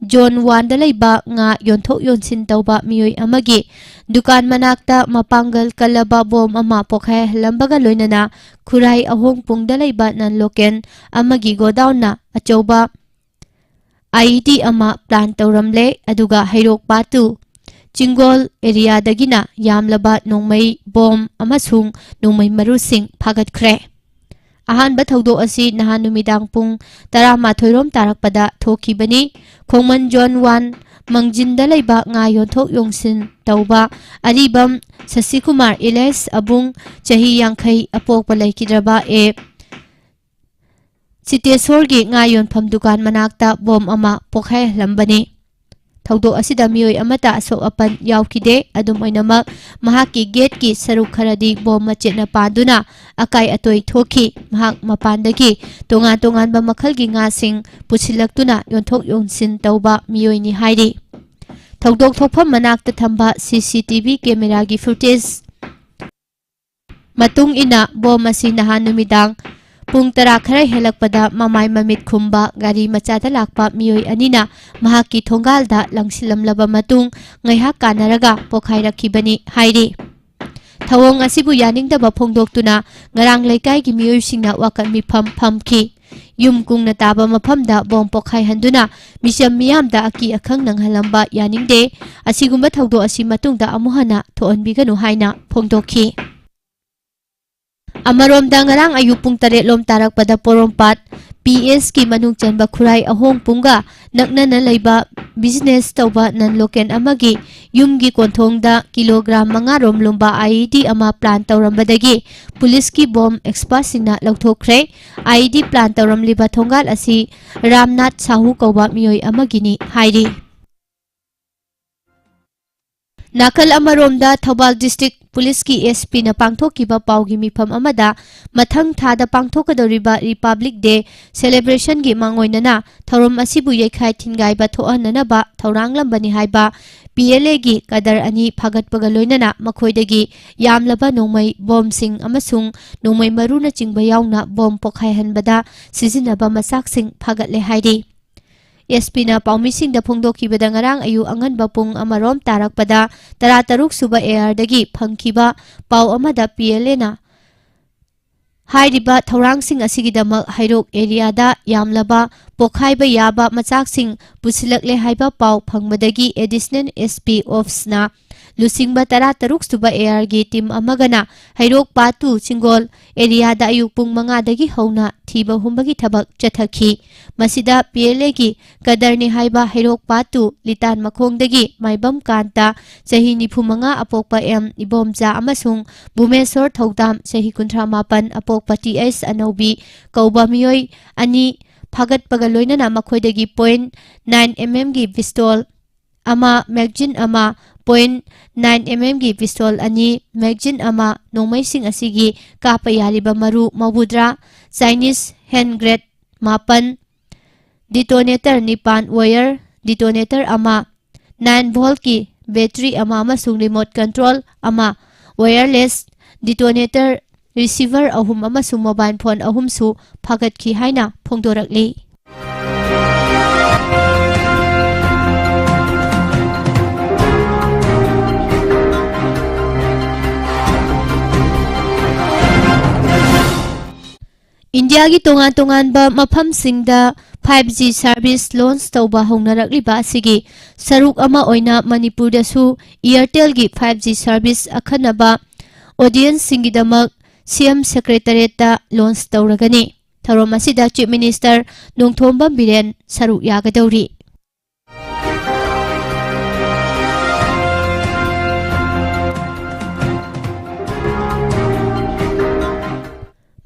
Zone Oneꯗ ꯂꯩꯕ ꯉꯥ ꯌꯣꯟꯊꯣꯛ ꯌꯣꯟꯁꯤꯟ ꯇꯧꯕ ꯃꯤꯑꯣꯏ ꯑꯃꯒꯤ ꯗꯨꯀꯥꯟ ꯃꯅꯥꯛꯇ ꯃꯄꯥꯡꯒꯜ ꯀꯜꯂꯕ ꯕꯣꯝ ꯑꯃ ꯄꯣꯈꯥꯏꯍꯜꯂꯝꯕꯒ ꯂꯣꯏꯅꯅ ꯈꯨꯔꯥꯏ ꯑꯍꯣꯡꯄꯨꯡꯗ ꯂꯩꯕ non local ꯑꯃꯒꯤ godownꯅ ꯑꯆꯧꯕ IED ꯑꯃ plant ꯇꯧꯔꯝꯂꯦ, ꯑꯗꯨꯒ ꯍꯩꯔꯣꯛ ꯄꯥꯠꯇꯨ ꯆꯤꯡꯒꯣꯜ areaꯗꯒꯤꯅ ꯌꯥꯝꯂꯕ ꯅꯣꯡꯃꯩ ꯕꯣꯝ ꯑꯃꯁꯨꯡ ꯅꯣꯡꯃꯩ ꯃꯔꯨꯁꯤꯡ ꯐꯥꯒꯠꯈ꯭ꯔꯦ꯫ ꯑꯍꯥꯟꯕ ꯊꯧꯗꯣꯛ ꯑꯁꯤ ꯅꯍꯥꯟ ꯅꯨꯃꯤꯗꯥꯡ ꯄꯨꯡ ꯇꯔꯥꯃꯥꯊꯣꯏ ꯔꯣꯝ ꯇꯥꯔꯛꯄꯗ ꯊꯣꯛꯈꯤꯕꯅꯤ꯫ ꯈꯣꯡꯃꯟ Zone One ꯃꯪꯖꯤꯟꯗ ꯂꯩꯕ ꯉꯥ ꯌꯣꯟꯊꯣꯛ ꯌꯣꯟꯁꯤꯟ ꯇꯧꯕ ꯑꯔꯤꯕꯝ ꯁꯁꯤꯀꯨꯃꯥꯔ alias ꯑꯕꯨꯡ, ꯆꯍꯤ ꯌꯥꯡꯈꯩ, ꯑꯄꯣꯛꯄ ꯂꯩꯈꯤꯗ꯭ꯔꯕ ꯑꯦ ꯆꯤꯇꯦꯁꯣꯔꯒꯤ ꯉꯥ ꯌꯣꯟꯐꯝ ꯗꯨꯀꯥꯟ ꯃꯅꯥꯛꯇ ꯕꯣꯝ ꯑꯃ ꯄꯣꯈꯥꯏꯍꯜꯂꯝꯕꯅꯤ꯫ ꯊꯧꯗꯣꯛ ꯑꯁꯤꯗ ꯃꯤꯑꯣꯏ ꯑꯃꯠꯇ ꯑꯁꯣꯛ ꯑꯄꯟ ꯌꯥꯎꯈꯤꯗꯦ꯫ ꯑꯗꯨꯝ ꯑꯣꯏꯅꯃꯛ, ꯃꯍꯥꯛꯀꯤ gateꯀꯤ ꯁꯔꯨꯛ ꯈꯔꯗꯤ ꯕꯣꯝ ꯃꯆꯦꯠꯅ ꯄꯥꯟꯗꯨꯅ ꯑꯀꯥꯏ ꯑꯇꯣꯏ ꯊꯣꯛꯈꯤ꯫ ꯃꯍꯥꯛ ꯃꯄꯥꯟꯗꯒꯤ ꯇꯣꯉꯥꯟ ꯇꯣꯉꯥꯟꯕ ꯃꯈꯜꯒꯤ ꯉꯥꯁꯤꯡ ꯄꯨꯁꯤꯜꯂꯛꯇꯨꯅ ꯌꯣꯟꯊꯣꯛ ꯌꯣꯟꯁꯤꯟ ꯇꯧꯕ ꯃꯤꯑꯣꯏꯅꯤ ꯍꯥꯏꯔꯤ꯫ ꯊꯧꯗꯣꯛ ꯊꯣꯛꯐꯝ ꯃꯅꯥꯛꯇ ꯊꯝꯕ CCTV cameraꯒꯤ footage ꯃꯇꯨꯡ ꯏꯟꯅ, ꯕꯣꯝ ꯑꯁꯤ ꯅꯍꯥꯟ ꯅꯨꯃꯤꯗꯥꯡ ꯄꯨꯡ ꯇꯔꯥ ꯈꯔ ꯍꯦꯜꯂꯛꯄꯗ ꯃꯃꯥꯏ ꯃꯃꯤꯠ ꯈꯨꯝꯕ ꯒꯥꯔꯤ ꯃꯆꯥꯗ ꯂꯥꯛꯄ ꯃꯤꯑꯣꯏ ꯑꯅꯤꯅ ꯃꯍꯥꯛꯀꯤ ꯊꯣꯡꯒꯥꯜꯗ ꯂꯪꯁꯤꯜꯂꯝꯂꯕ ꯃꯇꯨꯡ ꯉꯥꯏꯍꯥꯛ ꯀꯥꯟꯅꯔꯒ ꯄꯣꯈꯥꯏꯔꯛꯈꯤꯕꯅꯤ ꯍꯥꯏꯔꯤ꯫ ꯊꯧꯑꯣꯡ ꯑꯁꯤꯕꯨ ꯌꯥꯅꯤꯡꯗꯕ ꯐꯣꯡꯗꯣꯛꯇꯨꯅ ꯉꯔꯥꯡ ꯂꯩꯀꯥꯏꯒꯤ ꯃꯤꯑꯣꯏꯁꯤꯡꯅ ꯋꯥꯀꯠ ꯃꯤꯐꯝ ꯐꯝꯈꯤ꯫ ꯌꯨꯝ ꯀꯨꯡꯅ ꯇꯥꯕ ꯃꯐꯝꯗ ꯕꯣꯝ ꯄꯣꯈꯥꯏꯍꯟꯗꯨꯅ ꯃꯤꯆꯝ ꯃꯤꯌꯥꯝꯗ ꯑꯀꯤ ꯑꯈꯪ ꯅꯪꯍꯜꯂꯝꯕ ꯌꯥꯅꯤꯡꯗꯦ꯫ ꯑꯁꯤꯒꯨꯝꯕ ꯊꯧꯗꯣꯛ ꯑꯁꯤ ꯃꯇꯨꯡꯗ ꯑꯃꯨꯛ ꯍꯟꯅ ꯊꯣꯛꯍꯟꯕꯤꯒꯅꯨ ꯍꯥꯏꯅ ꯐꯣꯡꯗꯣꯛꯈꯤ꯫ ꯑꯃꯔꯣꯝꯗ, ꯉꯔꯥꯡ ꯑꯌꯨꯛ ꯄꯨꯡ ꯇꯔꯦꯠ ꯂꯣꯝ ꯇꯥꯔꯛꯄꯗ ꯄꯣꯔꯣꯝꯄꯥꯠ ꯄꯤ ꯑꯦꯁꯀꯤ ꯃꯅꯨꯡ ꯆꯟꯕ ꯈꯨꯔꯥꯏ ꯑꯍꯣꯡꯄꯨꯡꯒ ꯅꯛꯅꯅ ꯂꯩꯕ ꯕꯤꯖꯤꯅꯦꯁ ꯇꯧꯕ ꯅꯟ ꯂꯣꯀꯦꯜ ꯑꯃꯒꯤ ꯌꯨꯝꯒꯤ ꯀꯣꯟꯊꯣꯡꯗ ꯀꯤꯂꯣꯒ꯭ꯔꯥꯝ ꯃꯉꯥ ꯔꯣꯝ ꯂꯨꯝꯕ ꯑꯥꯏ ꯏ ꯗꯤ ꯑꯃ ꯄ꯭ꯂꯥꯟ ꯇꯧꯔꯝꯕꯗꯒꯤ ꯄꯨꯂꯤꯁꯀꯤ ꯕꯣꯝ ꯑꯦꯛꯁꯄꯔꯠꯁꯤꯡꯅ ꯂꯧꯊꯣꯛꯈ꯭ꯔꯦ꯫ ꯑꯥꯏ ꯏ ꯗꯤ ꯄ꯭ꯂꯥꯟ ꯇꯧꯔꯝꯂꯤꯕ ꯊꯣꯡꯒꯥꯜ ꯑꯁꯤ ꯔꯥꯝꯅꯥꯊ ꯁꯥꯍꯨ ꯀꯧꯕ ꯃꯤꯑꯣꯏ ꯑꯃꯒꯤꯅꯤ ꯍꯥꯏꯔꯤ꯫ ꯅꯥꯀꯜ ꯑꯃꯔꯣꯝꯗ, ꯊꯧꯕꯥꯜ ꯗꯤꯁꯇ꯭ꯔꯤꯛ ꯄꯨꯂꯤꯁꯀꯤ ꯑꯦꯁ ꯄꯤꯅ ꯄꯥꯡꯊꯣꯛꯈꯤꯕ ꯄꯥꯎꯒꯤ ꯃꯤꯐꯝ ꯑꯃꯗ ꯃꯊꯪ ꯊꯥꯗ ꯄꯥꯡꯊꯣꯛꯀꯗꯧꯔꯤꯕ ꯔꯤꯄꯕ꯭ꯂꯤꯛ ꯗꯦ ꯁꯦꯂꯦꯕ꯭ꯔꯦꯁꯟꯒꯤ ꯃꯥꯡꯑꯣꯏꯅꯅ ꯊꯧꯔꯝ ꯑꯁꯤꯕꯨ ꯌꯩꯈꯥꯏ ꯊꯤꯟꯒꯥꯏꯕ ꯊꯣꯛꯍꯟꯅꯅꯕ ꯊꯧꯔꯥꯡꯂꯝꯕꯅꯤ ꯍꯥꯏꯕ ꯄꯤ ꯑꯦꯜ ꯑꯦꯒꯤ ꯀꯗꯔ ꯑꯅꯤ ꯐꯥꯒꯠꯄꯒ ꯂꯣꯏꯅꯅ ꯃꯈꯣꯏꯗꯒꯤ ꯌꯥꯝꯂꯕ ꯅꯣꯡꯃꯩ ꯕꯣꯝꯁꯤꯡ ꯑꯃꯁꯨꯡ ꯅꯣꯡꯃꯩ ꯃꯔꯨꯅꯆꯤꯡꯕ ꯌꯥꯎꯅ ꯕꯣꯝ ꯄꯣꯈꯥꯏꯍꯟꯕꯗ ꯁꯤꯖꯤꯟꯅꯕ ꯃꯆꯥꯛꯁꯤꯡ ꯐꯥꯒꯠꯂꯦ ꯍꯥꯏꯔꯤ꯫ ꯑꯦꯁ ꯄꯤꯅ ꯄꯥꯎꯃꯤꯁꯤꯡꯗ ꯐꯣꯡꯗꯣꯛꯈꯤꯕꯗ, ꯉꯔꯥꯡ ꯑꯌꯨꯛ ꯑꯉꯟꯕ ꯄꯨꯡ ꯑꯃꯔꯣꯝ ꯇꯥꯔꯛꯄꯗ ꯇꯔꯥꯇꯔꯨꯛ ꯁꯨꯕ ꯑꯦ ꯑꯥꯔꯗꯒꯤ ꯐꯪꯈꯤꯕ ꯄꯥꯎ ꯑꯃꯗ ꯄꯤ ꯑꯦꯜ ꯑꯦꯅ ꯍꯥꯏꯔꯤꯕ ꯊꯧꯔꯥꯡꯁꯤꯡ ꯑꯁꯤꯒꯤꯗꯃꯛ ꯍꯩꯔꯣꯛ ꯑꯦꯔꯤꯌꯥꯗ ꯌꯥꯝꯂꯕ ꯄꯣꯈꯥꯏꯕ ꯌꯥꯕ ꯃꯆꯥꯛꯁꯤꯡ ꯄꯨꯁꯤꯜꯂꯛꯂꯦ ꯍꯥꯏꯕ ꯄꯥꯎ ꯐꯪꯕꯗꯒꯤ ꯑꯦꯗꯤꯁꯅꯦꯜ ꯑꯦꯁ ꯄꯤ ꯑꯣꯐꯤꯁꯅ ꯂꯨꯆꯤꯡꯕ ꯇꯔꯥꯇꯔꯨꯛ ꯁꯨꯕ ꯑꯦ ꯑꯥꯔꯒꯤ ꯇꯤꯝ ꯑꯃꯒꯅ ꯍꯩꯔꯣꯛ ꯄꯥꯠ ꯇꯨ ꯆꯤꯡꯒꯣꯜ ꯑꯦꯔꯤꯌꯥꯗ ꯑꯌꯨꯛ ꯄꯨꯡ ꯃꯉꯥꯗꯒꯤ ꯍꯧꯅ ꯊꯤꯕ ꯍꯨꯝꯕꯒꯤ ꯊꯕꯛ ꯆꯠꯊꯈꯤ꯫ ꯃꯁꯤꯗ ꯄꯤ ꯑꯦꯜ ꯑꯦꯒꯤ ꯀꯗꯔꯅꯤ ꯍꯥꯏꯕ ꯍꯩꯔꯣꯛ ꯄꯥꯠ ꯇꯨ ꯂꯤꯇꯥꯟ ꯃꯈꯣꯡꯗꯒꯤ ꯃꯥꯏꯕꯝ ꯀꯥꯟꯇ, ꯆꯍꯤ ꯅꯤꯐꯨ ꯃꯉꯥ, ꯑꯄꯣꯛꯄ ꯑꯦꯝ ꯏꯕꯣꯝꯆꯥ ꯑꯃꯁꯨꯡ ꯚꯨꯃꯦꯁꯣꯔ ꯊꯧꯗꯥꯝ, ꯆꯍꯤ ꯀꯨꯟꯊ꯭ꯔꯥ ꯃꯥꯄꯟ, ꯑꯄꯣꯛꯄ ꯇꯤ ꯑꯩꯆ ꯑꯅꯧꯕꯤ ꯀꯧꯕ ꯃꯤꯑꯣꯏ ꯑꯅꯤ ꯐꯥꯒꯠꯄꯒ ꯂꯣꯏꯅꯅ ꯃꯈꯣꯏꯗꯒꯤ ꯄꯣꯏꯟ ꯅꯥꯏꯟ ꯑꯦꯝ ꯑꯦꯝꯒꯤ ꯄꯤꯁꯇꯣꯜ ꯑꯃ, ꯃꯦꯒꯖꯤꯟ ꯑꯃ, ꯄꯣꯏꯟ ꯅꯥꯏꯟ ꯑꯦꯝ ꯑꯦꯝꯒꯤ ꯄꯤꯁꯇꯣꯜ ꯑꯅꯤ, ꯃꯦꯒꯖꯤꯟ ꯑꯃ, ꯅꯣꯡꯃꯩꯁꯤꯡ ꯑꯁꯤꯒꯤ ꯀꯥꯞꯄ ꯌꯥꯔꯤꯕ ꯃꯔꯨ ꯃꯧꯗ꯭ꯔꯥ, ꯆꯥꯏꯅꯤꯁ ꯍꯦꯟ ꯒ꯭ꯔꯦꯠ ꯃꯥꯄꯟ, ꯗꯤꯇꯣꯅꯦꯇꯔ ꯅꯤꯄꯥꯟ, ꯋꯥꯌꯔ ꯗꯤꯇꯣꯅꯦꯇꯔ ꯑꯃ, ꯅꯥꯏꯟ ꯚꯣꯜꯠꯀꯤ ꯕꯦꯇ꯭ꯔꯤ ꯑꯃ ꯑꯃꯁꯨꯡ ꯔꯤꯃꯣꯠ ꯀꯟꯇ꯭ꯔꯣꯜ ꯑꯃ, ꯋꯥꯌꯔꯂꯦꯁ ꯗꯤꯇꯣꯅꯦꯇꯔ ꯔꯤꯁꯤꯚꯔ ꯑꯍꯨꯝ ꯑꯃꯁꯨꯡ ꯃꯣꯕꯥꯏꯜ ꯐꯣꯟ ꯑꯍꯨꯝꯁꯨ ꯐꯥꯒꯠꯈꯤ ꯍꯥꯏꯅ ꯐꯣꯡꯗꯣꯔꯛꯂꯤ꯫ ꯏꯟꯗꯤꯌꯥꯒꯤ ꯇꯣꯉꯥꯟ ꯇꯣꯉꯥꯟꯕ ꯃꯐꯝꯁꯤꯡꯗ five G service launch ꯇꯧꯕ ꯍꯧꯅꯔꯛꯂꯤꯕ ꯑꯁꯤꯒꯤ ꯁꯔꯨꯛ ꯑꯃ ꯑꯣꯏꯅ ꯃꯅꯤꯄꯨꯔꯗꯁꯨ Airtelꯒꯤ five G service ꯑꯈꯟꯅꯕ audienceꯁꯤꯡꯒꯤꯗꯃꯛ CM Secretariatꯇ launch ꯇꯧꯔꯒꯅꯤ꯫ ꯊꯧꯔꯝ ꯑꯁꯤꯗ Chief Minister ꯅꯣꯡꯊꯣꯝꯕꯝ ꯕꯤꯔꯦꯟ ꯁꯔꯨꯛ ꯌꯥꯒꯗꯧꯔꯤ꯫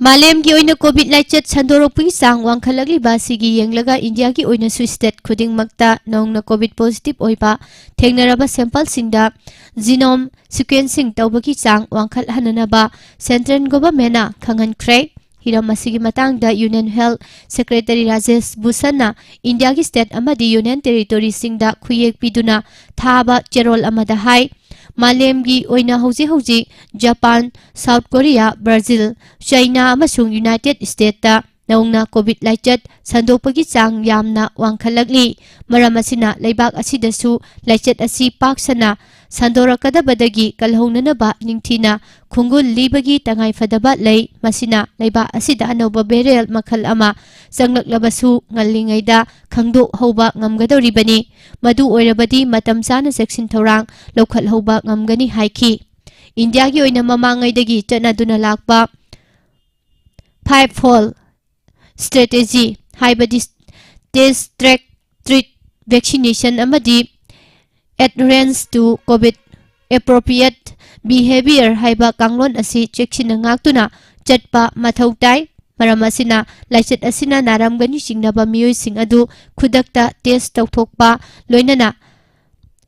ꯃꯥꯂꯦꯝꯒꯤ ꯑꯣꯏꯅ COVID ꯂꯥꯏꯆꯠ ꯁꯟꯗꯣꯔꯛꯄꯒꯤ ꯆꯥꯡ ꯋꯥꯡꯈꯠꯂꯛꯂꯤꯕ ꯑꯁꯤꯒꯤ ꯌꯦꯡꯂꯒ ꯏꯟꯗꯤꯌꯥꯒꯤ ꯑꯣꯏꯅꯁꯨ state ꯈꯨꯗꯤꯡꯃꯛꯇ ꯅꯧꯅ COVID positive ꯑꯣꯏꯕ ꯊꯦꯡꯅꯔꯕ sampleꯁꯤꯡꯗ genome sequencing ꯇꯧꯕꯒꯤ ꯆꯥꯡ ꯋꯥꯡꯈꯠꯍꯟꯅꯅꯕ central governmentꯅ ꯈꯪꯍꯟꯈ꯭ꯔꯦ꯫ ꯍꯤꯔꯝ ꯑꯁꯤꯒꯤ ꯃꯇꯥꯡꯗ Union Health Secretary ꯔꯥꯖꯦꯁ ꯚꯨꯁꯟꯅ ꯏꯟꯗꯤꯌꯥꯒꯤ state ꯑꯃꯗꯤ Union Territoryꯁꯤꯡꯗ ꯈꯨꯌꯦꯛ ꯄꯤꯗꯨꯅ ꯊꯥꯕ ꯆꯦꯔꯣꯜ ꯑꯃꯗ ꯍꯥꯏ, ꯃꯥꯂꯦꯝꯒꯤ ꯑꯣꯏꯅ ꯍꯧꯖꯤꯛ ꯍꯧꯖꯤꯛ Japan, South Korea, Brazil, China ꯑꯃꯁꯨꯡ United Statesꯇ ꯅꯧꯅ COVID ꯂꯥꯏꯆꯠ ꯁꯟꯗꯣꯛꯄꯒꯤ ꯆꯥꯡ ꯌꯥꯝꯅ ꯋꯥꯡꯈꯠꯂꯛꯂꯤ꯫ ꯃꯔꯝ ꯑꯁꯤꯅ ꯂꯩꯕꯥꯛ ꯑꯁꯤꯗꯁꯨ ꯂꯥꯏꯆꯠ ꯑꯁꯤ ꯄꯥꯛ ꯁꯟꯅ ꯁꯟꯗꯣꯔꯛꯀꯗꯕꯗꯒꯤ ꯀꯜꯍꯧꯅꯅꯕ ꯅꯤꯡꯊꯤꯅ ꯈꯣꯡꯒꯨꯜ ꯂꯤꯕꯒꯤ ꯇꯉꯥꯏꯐꯗꯕ ꯂꯩ꯫ ꯃꯁꯤꯅ ꯂꯩꯕꯥꯛ ꯑꯁꯤꯗ ꯑꯅꯧꯕ variant ꯃꯈꯜ ꯑꯃ ꯆꯪꯂꯛꯂꯕꯁꯨ ꯉꯜꯂꯤꯉꯩꯗ ꯈꯪꯗꯣꯛꯍꯧꯕ ꯉꯝꯒꯗꯧꯔꯤꯕꯅꯤ꯫ ꯃꯗꯨ ꯑꯣꯏꯔꯕꯗꯤ ꯃꯇꯝ ꯆꯥꯅ ꯆꯦꯛꯁꯤꯟ ꯊꯧꯔꯥꯡ ꯂꯧꯈꯠꯍꯧꯕ ꯉꯝꯒꯅꯤ ꯍꯥꯏꯈꯤ꯫ ꯏꯟꯗꯤꯌꯥꯒꯤ ꯑꯣꯏꯅ ꯃꯃꯥꯡꯉꯩꯗꯒꯤ ꯆꯠꯅꯗꯨꯅ ꯂꯥꯛꯄ five fold strategy, ꯍꯥꯏꯕꯗꯤ test, track, treat, vaccination ꯑꯃꯗꯤ adherence to COVID appropriate behavior ꯍꯥꯏꯕ ꯀꯥꯡꯂꯣꯟ ꯑꯁꯤ ꯆꯦꯛꯁꯤꯟꯅ ꯉꯥꯛꯇꯨꯅ ꯆꯠꯄ ꯃꯊꯧ ꯇꯥꯏ꯫ ꯃꯔꯝ ꯑꯁꯤꯅ ꯂꯥꯏꯆꯠ ꯑꯁꯤꯅ ꯅꯥꯔꯝꯒꯅꯤ ꯆꯤꯡꯅꯕ ꯃꯤꯑꯣꯏꯁꯤꯡ ꯑꯗꯨ ꯈꯨꯗꯛꯇ test ꯇꯧꯊꯣꯛꯄ, ꯂꯣꯏꯅꯅ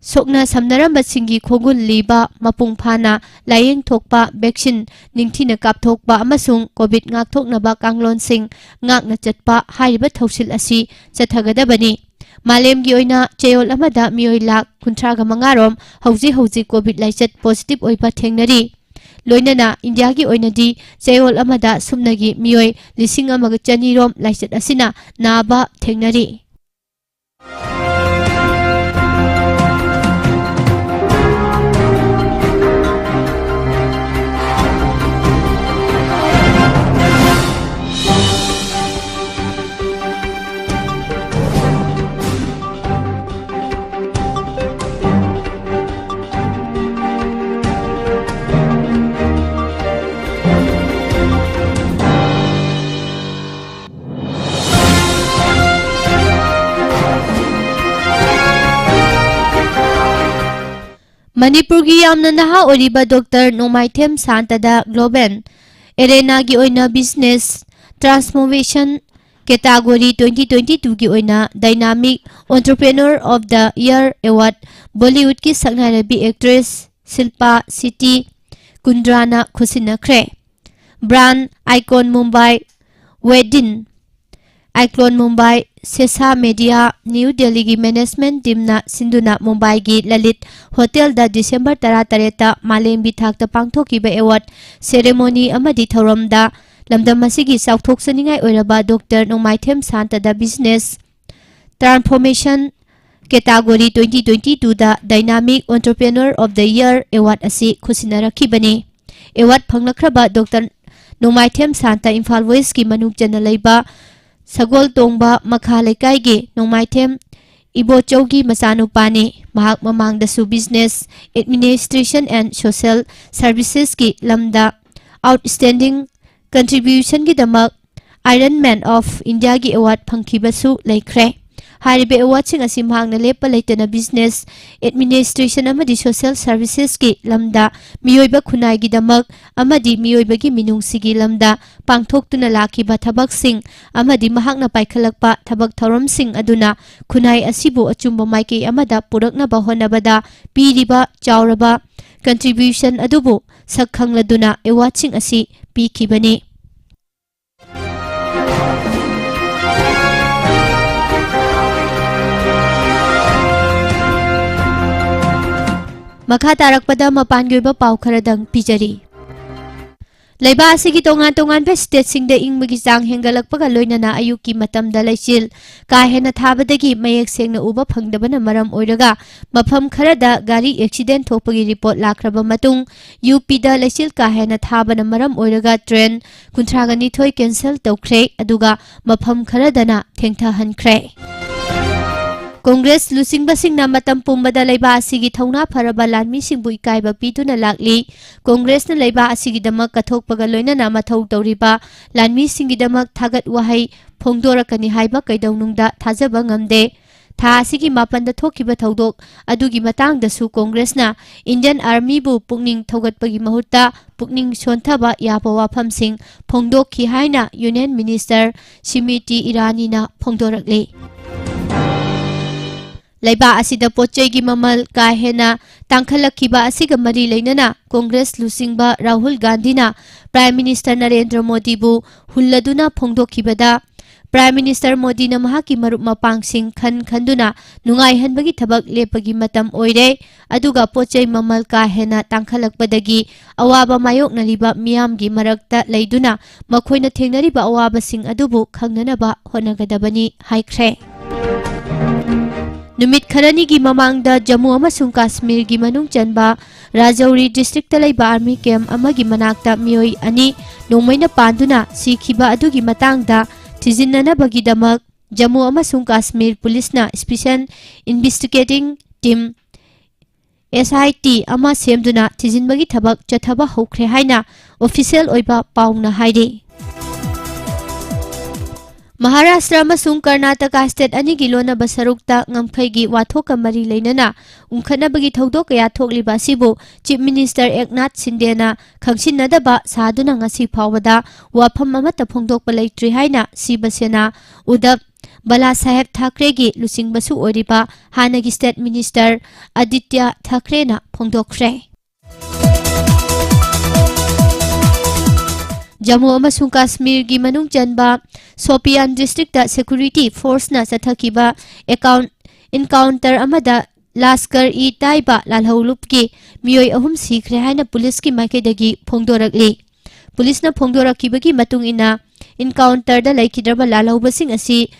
ꯁꯣꯛꯅ ꯁꯝꯅꯔꯝꯕꯁꯤꯡꯒꯤ ꯈꯣꯡꯒꯨꯜ ꯂꯤꯕ, ꯃꯄꯨꯡ ꯐꯥꯅ ꯂꯥꯌꯦꯡ ꯊꯣꯛꯄ, vaccine ꯅꯤꯡꯊꯤꯅ ꯀꯥꯞꯊꯣꯛꯄ ꯑꯃꯁꯨꯡ COVID ꯉꯥꯛꯊꯣꯛꯅꯕ ꯀꯥꯡꯂꯣꯟꯁꯤꯡ ꯉꯥꯛꯅ ꯆꯠꯄ ꯍꯥꯏꯔꯤꯕ ꯊꯧꯁꯤꯜ ꯑꯁꯤ ꯆꯠꯊꯒꯗꯕꯅꯤ꯫ ꯃꯥꯂꯦꯝꯒꯤ ꯑꯣꯏꯅ ꯆꯌꯣꯜ ꯑꯃꯗ ꯃꯤꯑꯣꯏ ꯂꯥꯈ ꯀꯨꯟꯊ꯭ꯔꯥꯒ ꯃꯉꯥ ꯔꯣꯝ ꯍꯧꯖꯤꯛ ꯍꯧꯖꯤꯛ COVID ꯂꯥꯏꯆꯠ positive ꯑꯣꯏꯕ ꯊꯦꯡꯅꯔꯤ꯫ ꯂꯣꯏꯅꯅ ꯏꯟꯗꯤꯌꯥꯒꯤ ꯑꯣꯏꯅꯗꯤ ꯆꯌꯣꯜ ꯑꯃꯗ ꯁꯨꯞꯅꯒꯤ ꯃꯤꯑꯣꯏ ꯂꯤꯁꯤꯡ ꯑꯃꯒ ꯆꯅꯤꯔꯣꯝ ꯂꯥꯏꯆꯠ ꯑꯁꯤꯅ ꯅꯥꯕ ꯊꯦꯡꯅꯔꯤ꯫ ꯃꯅꯤꯄꯨꯔꯒꯤ ꯌꯥꯝꯅ ꯅꯍꯥ ꯑꯣꯏꯔꯤꯕ ꯗꯣꯛꯇꯔ ꯅꯣꯡꯃꯥꯏꯊꯦꯝ ꯁꯥꯟꯇꯗ ꯒ꯭ꯂꯣꯕꯦꯜ ꯑꯦꯔꯦꯅꯥꯒꯤ ꯑꯣꯏꯅ business transformation category twenty twenty-two ꯒꯤ ꯑꯣꯏꯅ Dynamic Entrepreneur of the Year Award ꯕꯣꯂꯤꯋꯨꯗꯀꯤ ꯁꯛꯅꯥꯏꯔꯕꯤ ꯑꯦꯛꯇ꯭ꯔꯦꯁ ꯁꯤꯜꯄꯥ ꯁꯤꯇꯤ ꯀꯨꯟꯗ꯭ꯔꯥꯅ ꯈꯨꯠꯁꯤꯟꯅꯈ꯭ꯔꯦ꯫ Brand icon Mumbai, wedding icon Mumbai, Sesa media, new ꯗꯦꯜꯂꯤꯒꯤ ꯃꯦꯅꯦꯖꯃꯦꯟꯠ ꯇꯤꯝꯅ ꯁꯤꯟꯗꯨꯅ ꯃꯨꯝꯕꯥꯏꯒꯤ ꯂꯂꯤꯠ ꯍꯣꯇꯦꯜꯗ ꯗꯤꯁꯦꯝꯕꯔ ꯇꯔꯥꯇꯔꯦꯠꯇ ꯃꯥꯂꯦꯝꯒꯤ ꯊꯥꯛꯇ ꯄꯥꯡꯊꯣꯛꯈꯤꯕ ꯑꯦꯋꯥꯔꯗ ꯁꯦꯔꯦꯃꯣꯅꯤ ꯑꯃꯗꯤ ꯊꯧꯔꯝꯗ ꯂꯝꯗꯝ ꯑꯁꯤꯒꯤ ꯆꯥꯎꯊꯣꯛꯆꯅꯤꯡꯉꯥꯏ ꯑꯣꯏꯔꯕ ꯗꯣꯛꯇꯔ ꯅꯣꯡꯃꯥꯏꯊꯦꯝ ꯁꯥꯟꯇꯗ business transformation category twenty twenty-two ꯗ Dynamic Entrepreneur of the Year Award ꯑꯁꯤ ꯈꯨꯠꯁꯤꯟꯅꯔꯛꯈꯤꯕꯅꯤ꯫ ꯑꯦꯋꯥꯔꯗ ꯐꯪꯂꯛꯈ꯭ꯔꯕ ꯗꯣꯛꯇꯔ ꯅꯣꯡꯃꯥꯏꯊꯦꯝ ꯁꯥꯟꯇ ꯏꯝꯐꯥꯜ ꯋꯦꯁꯀꯤ ꯃꯅꯨꯡ ꯆꯟꯅ ꯂꯩꯕ ꯁꯒꯣꯜ ꯇꯣꯡꯕ ꯃꯈꯥ ꯂꯩꯀꯥꯏꯒꯤ ꯅꯣꯡꯃꯥꯏꯊꯦꯝ ꯏꯕꯣꯆꯧꯒꯤ ꯃꯆꯥꯅꯨꯄꯥꯅꯤ꯫ ꯃꯍꯥꯛ ꯃꯃꯥꯡꯗꯁꯨ Business, Administration and Social Servicesꯀꯤ ꯂꯝꯗ Outstanding Contributionꯒꯤꯗꯃꯛ Iron Man of Indiaꯒꯤ ꯑꯦꯋꯥꯔꯗ ꯐꯪꯈꯤꯕꯁꯨ ꯂꯩꯈ꯭ꯔꯦ꯫ ꯍꯥꯏꯔꯤꯕ ꯑꯦꯋꯥꯔꯗꯁꯤꯡ ꯑꯁꯤ ꯃꯍꯥꯛꯅ ꯂꯦꯞꯄ ꯂꯩꯇꯅ ꯕꯤꯖꯤꯅꯦꯁ, ꯑꯦꯗꯃꯤꯅꯤꯁꯇ꯭ꯔꯦꯁꯟ ꯑꯃꯗꯤ ꯁꯣꯁꯤꯌꯦꯜ ꯁꯔꯚꯤꯁꯦꯁꯀꯤ ꯂꯝꯗ ꯃꯤꯑꯣꯏꯕ ꯈꯨꯟꯅꯥꯏꯒꯤꯗꯃꯛ ꯑꯃꯗꯤ ꯃꯤꯑꯣꯏꯕꯒꯤ ꯃꯤꯅꯨꯡꯁꯤꯒꯤ ꯂꯝꯗ ꯄꯥꯡꯊꯣꯛꯇꯨꯅ ꯂꯥꯛꯈꯤꯕ ꯊꯕꯛꯁꯤꯡ ꯑꯃꯗꯤ ꯃꯍꯥꯛꯅ ꯄꯥꯏꯈꯠꯂꯛꯄ ꯊꯕꯛ ꯊꯧꯔꯝꯁꯤꯡ ꯑꯗꯨꯅ ꯈꯨꯟꯅꯥꯏ ꯑꯁꯤꯕꯨ ꯑꯆꯨꯝꯕ ꯃꯥꯏꯀꯩ ꯑꯃꯗ ꯄꯨꯔꯛꯅꯕ ꯍꯣꯠꯅꯕꯗ ꯄꯤꯔꯤꯕ ꯆꯥꯎꯔꯕ ꯀꯟꯇ꯭ꯔꯤꯕ꯭ꯌꯨꯁꯟ ꯑꯗꯨꯕꯨ ꯁꯛ ꯈꯪꯂꯗꯨꯅ ꯑꯦꯋꯥꯔꯗꯁꯤꯡ ꯑꯁꯤ ꯄꯤꯈꯤꯕꯅꯤ꯫ ꯃꯈꯥ ꯇꯥꯔꯛꯄꯗ ꯃꯄꯥꯟꯒꯤ ꯑꯣꯏꯕ ꯄꯥꯎ ꯈꯔꯗꯪ ꯄꯤꯖꯔꯤ꯫ ꯂꯩꯕꯥꯛ ꯑꯁꯤꯒꯤ ꯇꯣꯉꯥꯟ ꯇꯣꯉꯥꯟꯕ ꯁ꯭ꯇꯦꯠꯁꯤꯡꯗ ꯏꯪꯕꯒꯤ ꯆꯥꯡ ꯍꯦꯟꯒꯠꯂꯛꯄꯒ ꯂꯣꯏꯅꯅ ꯑꯌꯨꯛꯀꯤ ꯃꯇꯝꯗ ꯂꯩꯆꯤꯜ ꯀꯥ ꯍꯦꯟꯅ ꯊꯥꯕꯗꯒꯤ ꯃꯌꯦꯛ ꯁꯦꯡꯅ ꯎꯕ ꯐꯪꯗꯕꯅ ꯃꯔꯝ ꯑꯣꯏꯔꯒ ꯃꯐꯝ ꯈꯔꯗ ꯒꯥꯔꯤ ꯑꯦꯛꯁꯤꯗꯦꯟ ꯊꯣꯛꯄꯒꯤ ꯔꯤꯄꯣꯔꯠ ꯂꯥꯛꯈ꯭ꯔꯕ ꯃꯇꯨꯡ, ꯌꯨ ꯄꯤꯗ ꯂꯩꯆꯤꯜ ꯀꯥ ꯍꯦꯟꯅ ꯊꯥꯕꯅ ꯃꯔꯝ ꯑꯣꯏꯔꯒ ꯇ꯭ꯔꯦꯟ ꯀꯨꯟꯊ꯭ꯔꯥꯒ ꯅꯤꯊꯣꯏ ꯀꯦꯟꯁꯦꯜ ꯇꯧꯈ꯭ꯔꯦ, ꯑꯗꯨꯒ ꯃꯐꯝ ꯈꯔꯗꯅ ꯊꯦꯡꯊꯍꯟꯈ꯭ꯔꯦ꯫ ꯀꯣꯡꯒ꯭ꯔꯦꯁ ꯂꯨꯆꯤꯡꯕꯁꯤꯡꯅ ꯃꯇꯝ ꯄꯨꯝꯕꯗ ꯂꯩꯕꯥꯛ ꯑꯁꯤꯒꯤ ꯊꯧꯅꯥ ꯐꯔꯕ ꯂꯥꯟꯃꯤꯁꯤꯡꯕꯨ ꯏꯀꯥꯏꯕ ꯄꯤꯗꯨꯅ ꯂꯥꯛꯂꯤ꯫ ꯀꯣꯡꯒ꯭ꯔꯦꯁꯅ ꯂꯩꯕꯥꯛ ꯑꯁꯤꯒꯤꯗꯃꯛ ꯀꯠꯊꯣꯛꯄꯒ ꯂꯣꯏꯅꯅ ꯃꯊꯧ ꯇꯧꯔꯤꯕ ꯂꯥꯟꯃꯤꯁꯤꯡꯒꯤꯗꯃꯛ ꯊꯥꯒꯠ ꯋꯥꯍꯩ ꯐꯣꯡꯗꯣꯔꯛꯀꯅꯤ ꯍꯥꯏꯕ ꯀꯩꯗꯧꯅꯨꯡꯗ ꯊꯥꯖꯕ ꯉꯝꯗꯦ꯫ ꯊꯥ ꯑꯁꯤꯒꯤ ꯃꯥꯄꯟꯗ ꯊꯣꯛꯈꯤꯕ ꯊꯧꯗꯣꯛ ꯑꯗꯨꯒꯤ ꯃꯇꯥꯡꯗꯁꯨ ꯀꯣꯡꯒ꯭ꯔꯦꯁꯅ ꯏꯟꯗꯤꯌꯟ ꯑꯥꯔꯃꯤꯕꯨ ꯄꯨꯛꯅꯤꯡ ꯊꯧꯒꯠꯄꯒꯤ ꯃꯍꯨꯠꯇ ꯄꯨꯛꯅꯤꯡ ꯁꯣꯟꯊꯕ ꯌꯥꯕ ꯋꯥꯐꯝꯁꯤꯡ ꯐꯣꯡꯗꯣꯛꯈꯤ ꯍꯥꯏꯅ ꯌꯨꯅꯤꯌꯟ ꯃꯤꯅꯤꯁꯇꯔ ꯁ꯭ꯃꯤꯇꯤ ꯏꯔꯥꯅꯤꯅ ꯐꯣꯡꯗꯣꯔꯛꯂꯤ꯫ ꯂꯩꯕꯥꯛ ꯑꯁꯤꯗ ꯄꯣꯠꯆꯩꯒꯤ ꯃꯃꯜ ꯀꯥ ꯍꯦꯟꯅ ꯇꯥꯡꯈꯠꯂꯛꯈꯤꯕ ꯑꯁꯤꯒ ꯃꯔꯤ ꯂꯩꯅꯅ ꯀꯣꯡꯒ꯭ꯔꯦꯁ ꯂꯨꯆꯤꯡꯕ ꯔꯥꯍꯨꯜ ꯒꯥꯟꯙꯤꯅ ꯄ꯭ꯔꯥꯏꯝ ꯃꯤꯅꯤꯁꯇꯔ ꯅꯔꯦꯟꯗ꯭ꯔ ꯃꯣꯗꯤꯕꯨ ꯍꯨꯜꯂꯗꯨꯅ ꯐꯣꯡꯗꯣꯛꯈꯤꯕꯗ, ꯄ꯭ꯔꯥꯏꯝ ꯃꯤꯅꯤꯁꯇꯔ ꯃꯣꯗꯤꯅ ꯃꯍꯥꯛꯀꯤ ꯃꯔꯨꯞ ꯃꯄꯥꯡꯁꯤꯡ ꯈꯟ ꯈꯟꯗꯨꯅ ꯅꯨꯡꯉꯥꯏꯍꯟꯕꯒꯤ ꯊꯕꯛ ꯂꯦꯞꯄꯒꯤ ꯃꯇꯝ ꯑꯣꯏꯔꯦ, ꯑꯗꯨꯒ ꯄꯣꯠꯆꯩ ꯃꯃꯜ ꯀꯥ ꯍꯦꯟꯅ ꯇꯥꯡꯈꯠꯂꯛꯄꯗꯒꯤ ꯑꯋꯥꯕ ꯃꯥꯌꯣꯛꯅꯔꯤꯕ ꯃꯤꯌꯥꯝꯒꯤ ꯃꯔꯛꯇ ꯂꯩꯗꯨꯅ ꯃꯈꯣꯏꯅ ꯊꯦꯡꯅꯔꯤꯕ ꯑꯋꯥꯕꯁꯤꯡ ꯑꯗꯨꯕꯨ ꯈꯪꯅꯅꯕ ꯍꯣꯠꯅꯒꯗꯕꯅꯤ ꯍꯥꯏꯈ꯭ꯔꯦ꯫ ꯅꯨꯃꯤꯠ ꯈꯔꯅꯤꯒꯤ ꯃꯃꯥꯡꯗ ꯖꯝꯃꯨ ꯑꯃꯁꯨꯡ ꯀꯥꯁꯃꯤꯔꯒꯤ ꯃꯅꯨꯡ ꯆꯟꯕ ꯔꯥꯖꯧꯔꯤ ꯗꯤꯁꯇ꯭ꯔꯤꯛꯇ ꯂꯩꯕ ꯑꯥꯔꯃꯤ ꯀꯦꯝꯞ ꯑꯃꯒꯤ ꯃꯅꯥꯛꯇ ꯃꯤꯑꯣꯏ ꯑꯅꯤ ꯅꯣꯡꯃꯩꯅ ꯄꯥꯟꯗꯨꯅ ꯁꯤꯈꯤꯕ ꯑꯗꯨꯒꯤ ꯃꯇꯥꯡꯗ ꯊꯤꯖꯤꯟꯅꯅꯕꯒꯤꯗꯃꯛ ꯖꯝꯃꯨ ꯑꯃꯁꯨꯡ ꯀꯥꯁꯃꯤꯔ ꯄꯨꯂꯤꯁꯅ ꯁ꯭ꯄꯦꯁꯤꯌꯦꯜ ꯏꯟꯚꯦꯁꯇꯤꯒꯦꯇꯤꯡ ꯇꯤꯝ, ꯑꯦꯁ ꯑꯥꯏ ꯇꯤ, ꯑꯃ ꯁꯦꯝꯗꯨꯅ ꯊꯤꯖꯤꯟꯕꯒꯤ ꯊꯕꯛ ꯆꯠꯊꯕ ꯍꯧꯈ꯭ꯔꯦ ꯍꯥꯏꯅ ꯑꯣꯐꯤꯁꯤꯌꯦꯜ ꯑꯣꯏꯕ ꯄꯥꯎꯅ ꯍꯥꯏꯔꯤ꯫ ꯃꯍꯥꯔꯥꯁꯇ꯭ꯔ ꯑꯃꯁꯨꯡ ꯀꯔꯅꯥꯇꯀꯥ ꯁ꯭ꯇꯦꯠ ꯑꯅꯤꯒꯤ ꯂꯣꯟꯅꯕ ꯁꯔꯨꯛꯇ ꯉꯝꯈꯩꯒꯤ ꯋꯥꯊꯣꯛꯀ ꯃꯔꯤ ꯂꯩꯅꯅ ꯎꯪꯈꯠꯅꯕꯒꯤ ꯊꯧꯗꯣꯛ ꯀꯌꯥ ꯊꯣꯛꯂꯤꯕ ꯑꯁꯤꯕꯨ ꯆꯤꯐ ꯃꯤꯅꯤꯁꯇꯔ ꯑꯦꯛꯅꯥꯊ ꯁꯤꯟꯗꯦꯅ ꯈꯪꯁꯤꯟꯅꯗꯕ ꯁꯥꯗꯨꯅ ꯉꯁꯤ ꯐꯥꯎꯕꯗ ꯋꯥꯐꯝ ꯑꯃꯠꯇ ꯐꯣꯡꯗꯣꯛꯄ ꯂꯩꯇ꯭ꯔꯤ ꯍꯥꯏꯅ ꯁꯤꯕ ꯁꯦꯅꯥ ꯎꯗꯕ ꯕꯂꯥ ꯁꯥꯍꯦꯕ ꯊꯥꯀ꯭ꯔꯦꯒꯤ ꯂꯨꯆꯤꯡꯕꯁꯨ ꯑꯣꯏꯔꯤꯕ ꯍꯥꯟꯅꯒꯤ ꯁ꯭ꯇꯦꯠ ꯃꯤꯅꯤꯁꯇꯔ ꯑꯗꯤꯇ꯭ꯌ ꯊꯥꯀ꯭ꯔꯦꯅ ꯐꯣꯡꯗꯣꯛꯈ꯭ꯔꯦ꯫ ꯖꯝꯃꯨ ꯑꯃꯁꯨꯡ ꯀꯥꯁꯃꯤꯔꯒꯤ ꯃꯅꯨꯡ ꯆꯟꯕ ꯁꯣꯄꯤꯌꯥꯟ ꯗꯤꯁꯇ꯭ꯔꯤꯛꯇ ꯁꯦꯀ꯭ꯌꯨꯔꯤꯇꯤ ꯐꯣꯔꯁꯅ ꯆꯠꯊꯈꯤꯕ ꯑꯦꯀꯥꯎꯟ-, ꯏꯟꯀꯥꯎꯟꯇꯔ ꯑꯃꯗ ꯂꯥꯁꯀꯔ ꯏ ꯇꯥꯏꯕ ꯂꯥꯜꯍꯧꯂꯨꯞꯀꯤ ꯃꯤꯑꯣꯏ ꯑꯍꯨꯝ ꯁꯤꯈ꯭ꯔꯦ ꯍꯥꯏꯅ ꯄꯨꯂꯤꯁꯀꯤ ꯃꯥꯏꯀꯩꯗꯒꯤ ꯐꯣꯡꯗꯣꯔꯛꯂꯤ꯫ ꯄꯨꯂꯤꯁꯅ ꯐꯣꯡꯗꯣꯔꯛꯈꯤꯕꯒꯤ ꯃꯇꯨꯡ ꯏꯟꯅ, encounterꯗ ꯂꯩꯈꯤꯗ꯭ꯔꯕ ꯂꯥꯜꯍꯧꯕꯁꯤꯡ ꯑꯁꯤ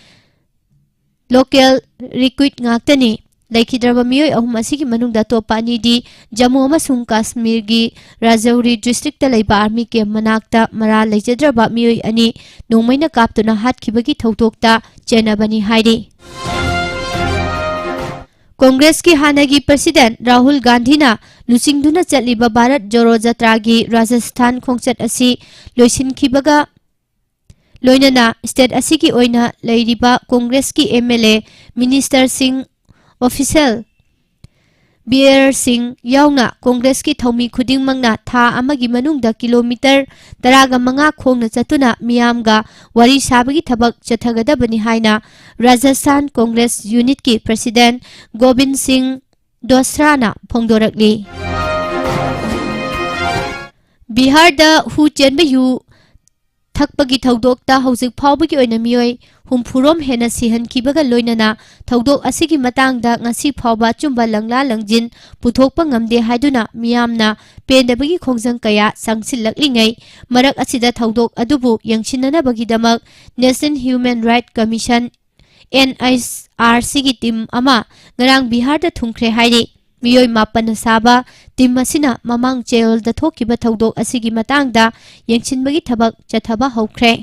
local recruit ꯉꯥꯛꯇꯅꯤ꯫ ꯂꯩꯈꯤꯗ꯭ꯔꯕ ꯃꯤꯑꯣꯏ ꯑꯍꯨꯝ ꯑꯁꯤꯒꯤ ꯃꯅꯨꯡꯗ ꯑꯇꯣꯞꯄ ꯑꯅꯤꯗꯤ ꯖꯝꯃꯨ ꯑꯃꯁꯨꯡ ꯀꯥꯁꯃꯤꯔꯒꯤ ꯔꯥꯖꯧꯔꯤ districtꯇ ꯂꯩꯕ army camp ꯃꯅꯥꯛꯇ ꯃꯔꯥꯜ ꯂꯩꯖꯗ꯭ꯔꯕ ꯃꯤꯑꯣꯏ ꯑꯅꯤ ꯅꯣꯡꯃꯩꯅ ꯀꯥꯞꯇꯨꯅ ꯍꯥꯠꯈꯤꯕꯒꯤ ꯊꯧꯗꯣꯛꯇ ꯆꯦꯟꯅꯕꯅꯤ ꯍꯥꯏꯔꯤ꯫ ꯀꯣꯡꯒ꯭ꯔꯦꯁꯀꯤ ꯍꯥꯟꯅꯒꯤ president ꯔꯥꯍꯨꯜ ꯒꯥꯟꯙꯤꯅ ꯂꯨꯆꯤꯡꯗꯨꯅ ꯆꯠꯂꯤꯕ ꯚꯥꯔꯠ ꯖꯣꯔꯣ ꯖꯇ꯭ꯔꯥꯒꯤ ꯔꯥꯖꯁꯊꯥꯟ ꯈꯣꯡꯆꯠ ꯑꯁꯤ ꯂꯣꯏꯁꯤꯟꯈꯤꯕꯒ ꯂꯣꯏꯅꯅ state ꯑꯁꯤꯒꯤ ꯑꯣꯏꯅ ꯂꯩꯔꯤꯕ ꯀꯣꯡꯒ꯭ꯔꯦꯁꯀꯤ MLA, ministerꯁꯤꯡ, official bearerꯁꯤꯡ ꯌꯥꯎꯅ ꯀꯣꯡꯒ꯭ꯔꯦꯁꯀꯤ ꯊꯧꯃꯤ ꯈꯨꯗꯤꯡꯃꯛꯅ ꯊꯥ ꯑꯃꯒꯤ ꯃꯅꯨꯡꯗ kilometre ꯇꯔꯥꯒ ꯃꯉꯥ ꯈꯣꯡꯅ ꯆꯠꯇꯨꯅ ꯃꯤꯌꯥꯝꯒ ꯋꯥꯔꯤ ꯁꯥꯕꯒꯤ ꯊꯕꯛ ꯆꯠꯊꯒꯗꯕꯅꯤ ꯍꯥꯏꯅ ꯔꯥꯖꯁꯊꯥꯟ ꯀꯣꯡꯒ꯭ꯔꯦꯁ unitꯀꯤ president ꯒꯣꯕꯤꯟ ꯁꯤꯡ ꯗꯣꯁ꯭ꯔꯥꯅ ꯐꯣꯡꯗꯣꯔꯛꯂꯤ꯫ ꯕꯤꯍꯥꯔꯗ ꯍꯨ ꯆꯦꯟꯕ ꯌꯨ ꯊꯛꯄꯒꯤ ꯊꯧꯗꯣꯛꯇ ꯍꯧꯖꯤꯛ ꯐꯥꯎꯕꯒꯤ ꯑꯣꯏꯅ ꯃꯤꯑꯣꯏ ꯍꯨꯝꯐꯨꯔꯣꯝ ꯍꯦꯟꯅ ꯁꯤꯍꯟꯈꯤꯕꯒ ꯂꯣꯏꯅꯅ ꯊꯧꯗꯣꯛ ꯑꯁꯤꯒꯤ ꯃꯇꯥꯡꯗ ꯉꯁꯤ ꯐꯥꯎꯕ ꯑꯆꯨꯝꯕ ꯂꯪꯂꯥ ꯂꯪꯖꯤꯟ ꯄꯨꯊꯣꯛꯄ ꯉꯝꯗꯦ ꯍꯥꯏꯗꯨꯅ ꯃꯤꯌꯥꯝꯅ ꯄꯦꯟꯗꯕꯒꯤ ꯈꯣꯡꯖꯪ ꯀꯌꯥ ꯆꯪꯁꯤꯜꯂꯛꯂꯤꯉꯩ ꯃꯔꯛ ꯑꯁꯤꯗ ꯊꯧꯗꯣꯛ ꯑꯗꯨꯕꯨ ꯌꯦꯡꯁꯤꯟꯅꯅꯕꯒꯤꯗꯃꯛ National Human Rights Commission, NHRCꯒꯤ team ꯑꯃ ꯉꯔꯥꯡ ꯕꯤꯍꯥꯔꯗ ꯊꯨꯡꯈ꯭ꯔꯦ ꯍꯥꯏꯔꯤ꯫ ꯃꯤꯑꯣꯏ ꯃꯥꯄꯟꯅ ꯁꯥꯕ team ꯑꯁꯤꯅ ꯃꯃꯥꯡ ꯆꯌꯣꯜꯗ ꯊꯣꯛꯈꯤꯕ ꯊꯧꯗꯣꯛ ꯑꯁꯤꯒꯤ ꯃꯇꯥꯡꯗ ꯌꯦꯡꯁꯤꯟꯕꯒꯤ ꯊꯕꯛ ꯆꯠꯊꯕ ꯍꯧꯈ꯭ꯔꯦ꯫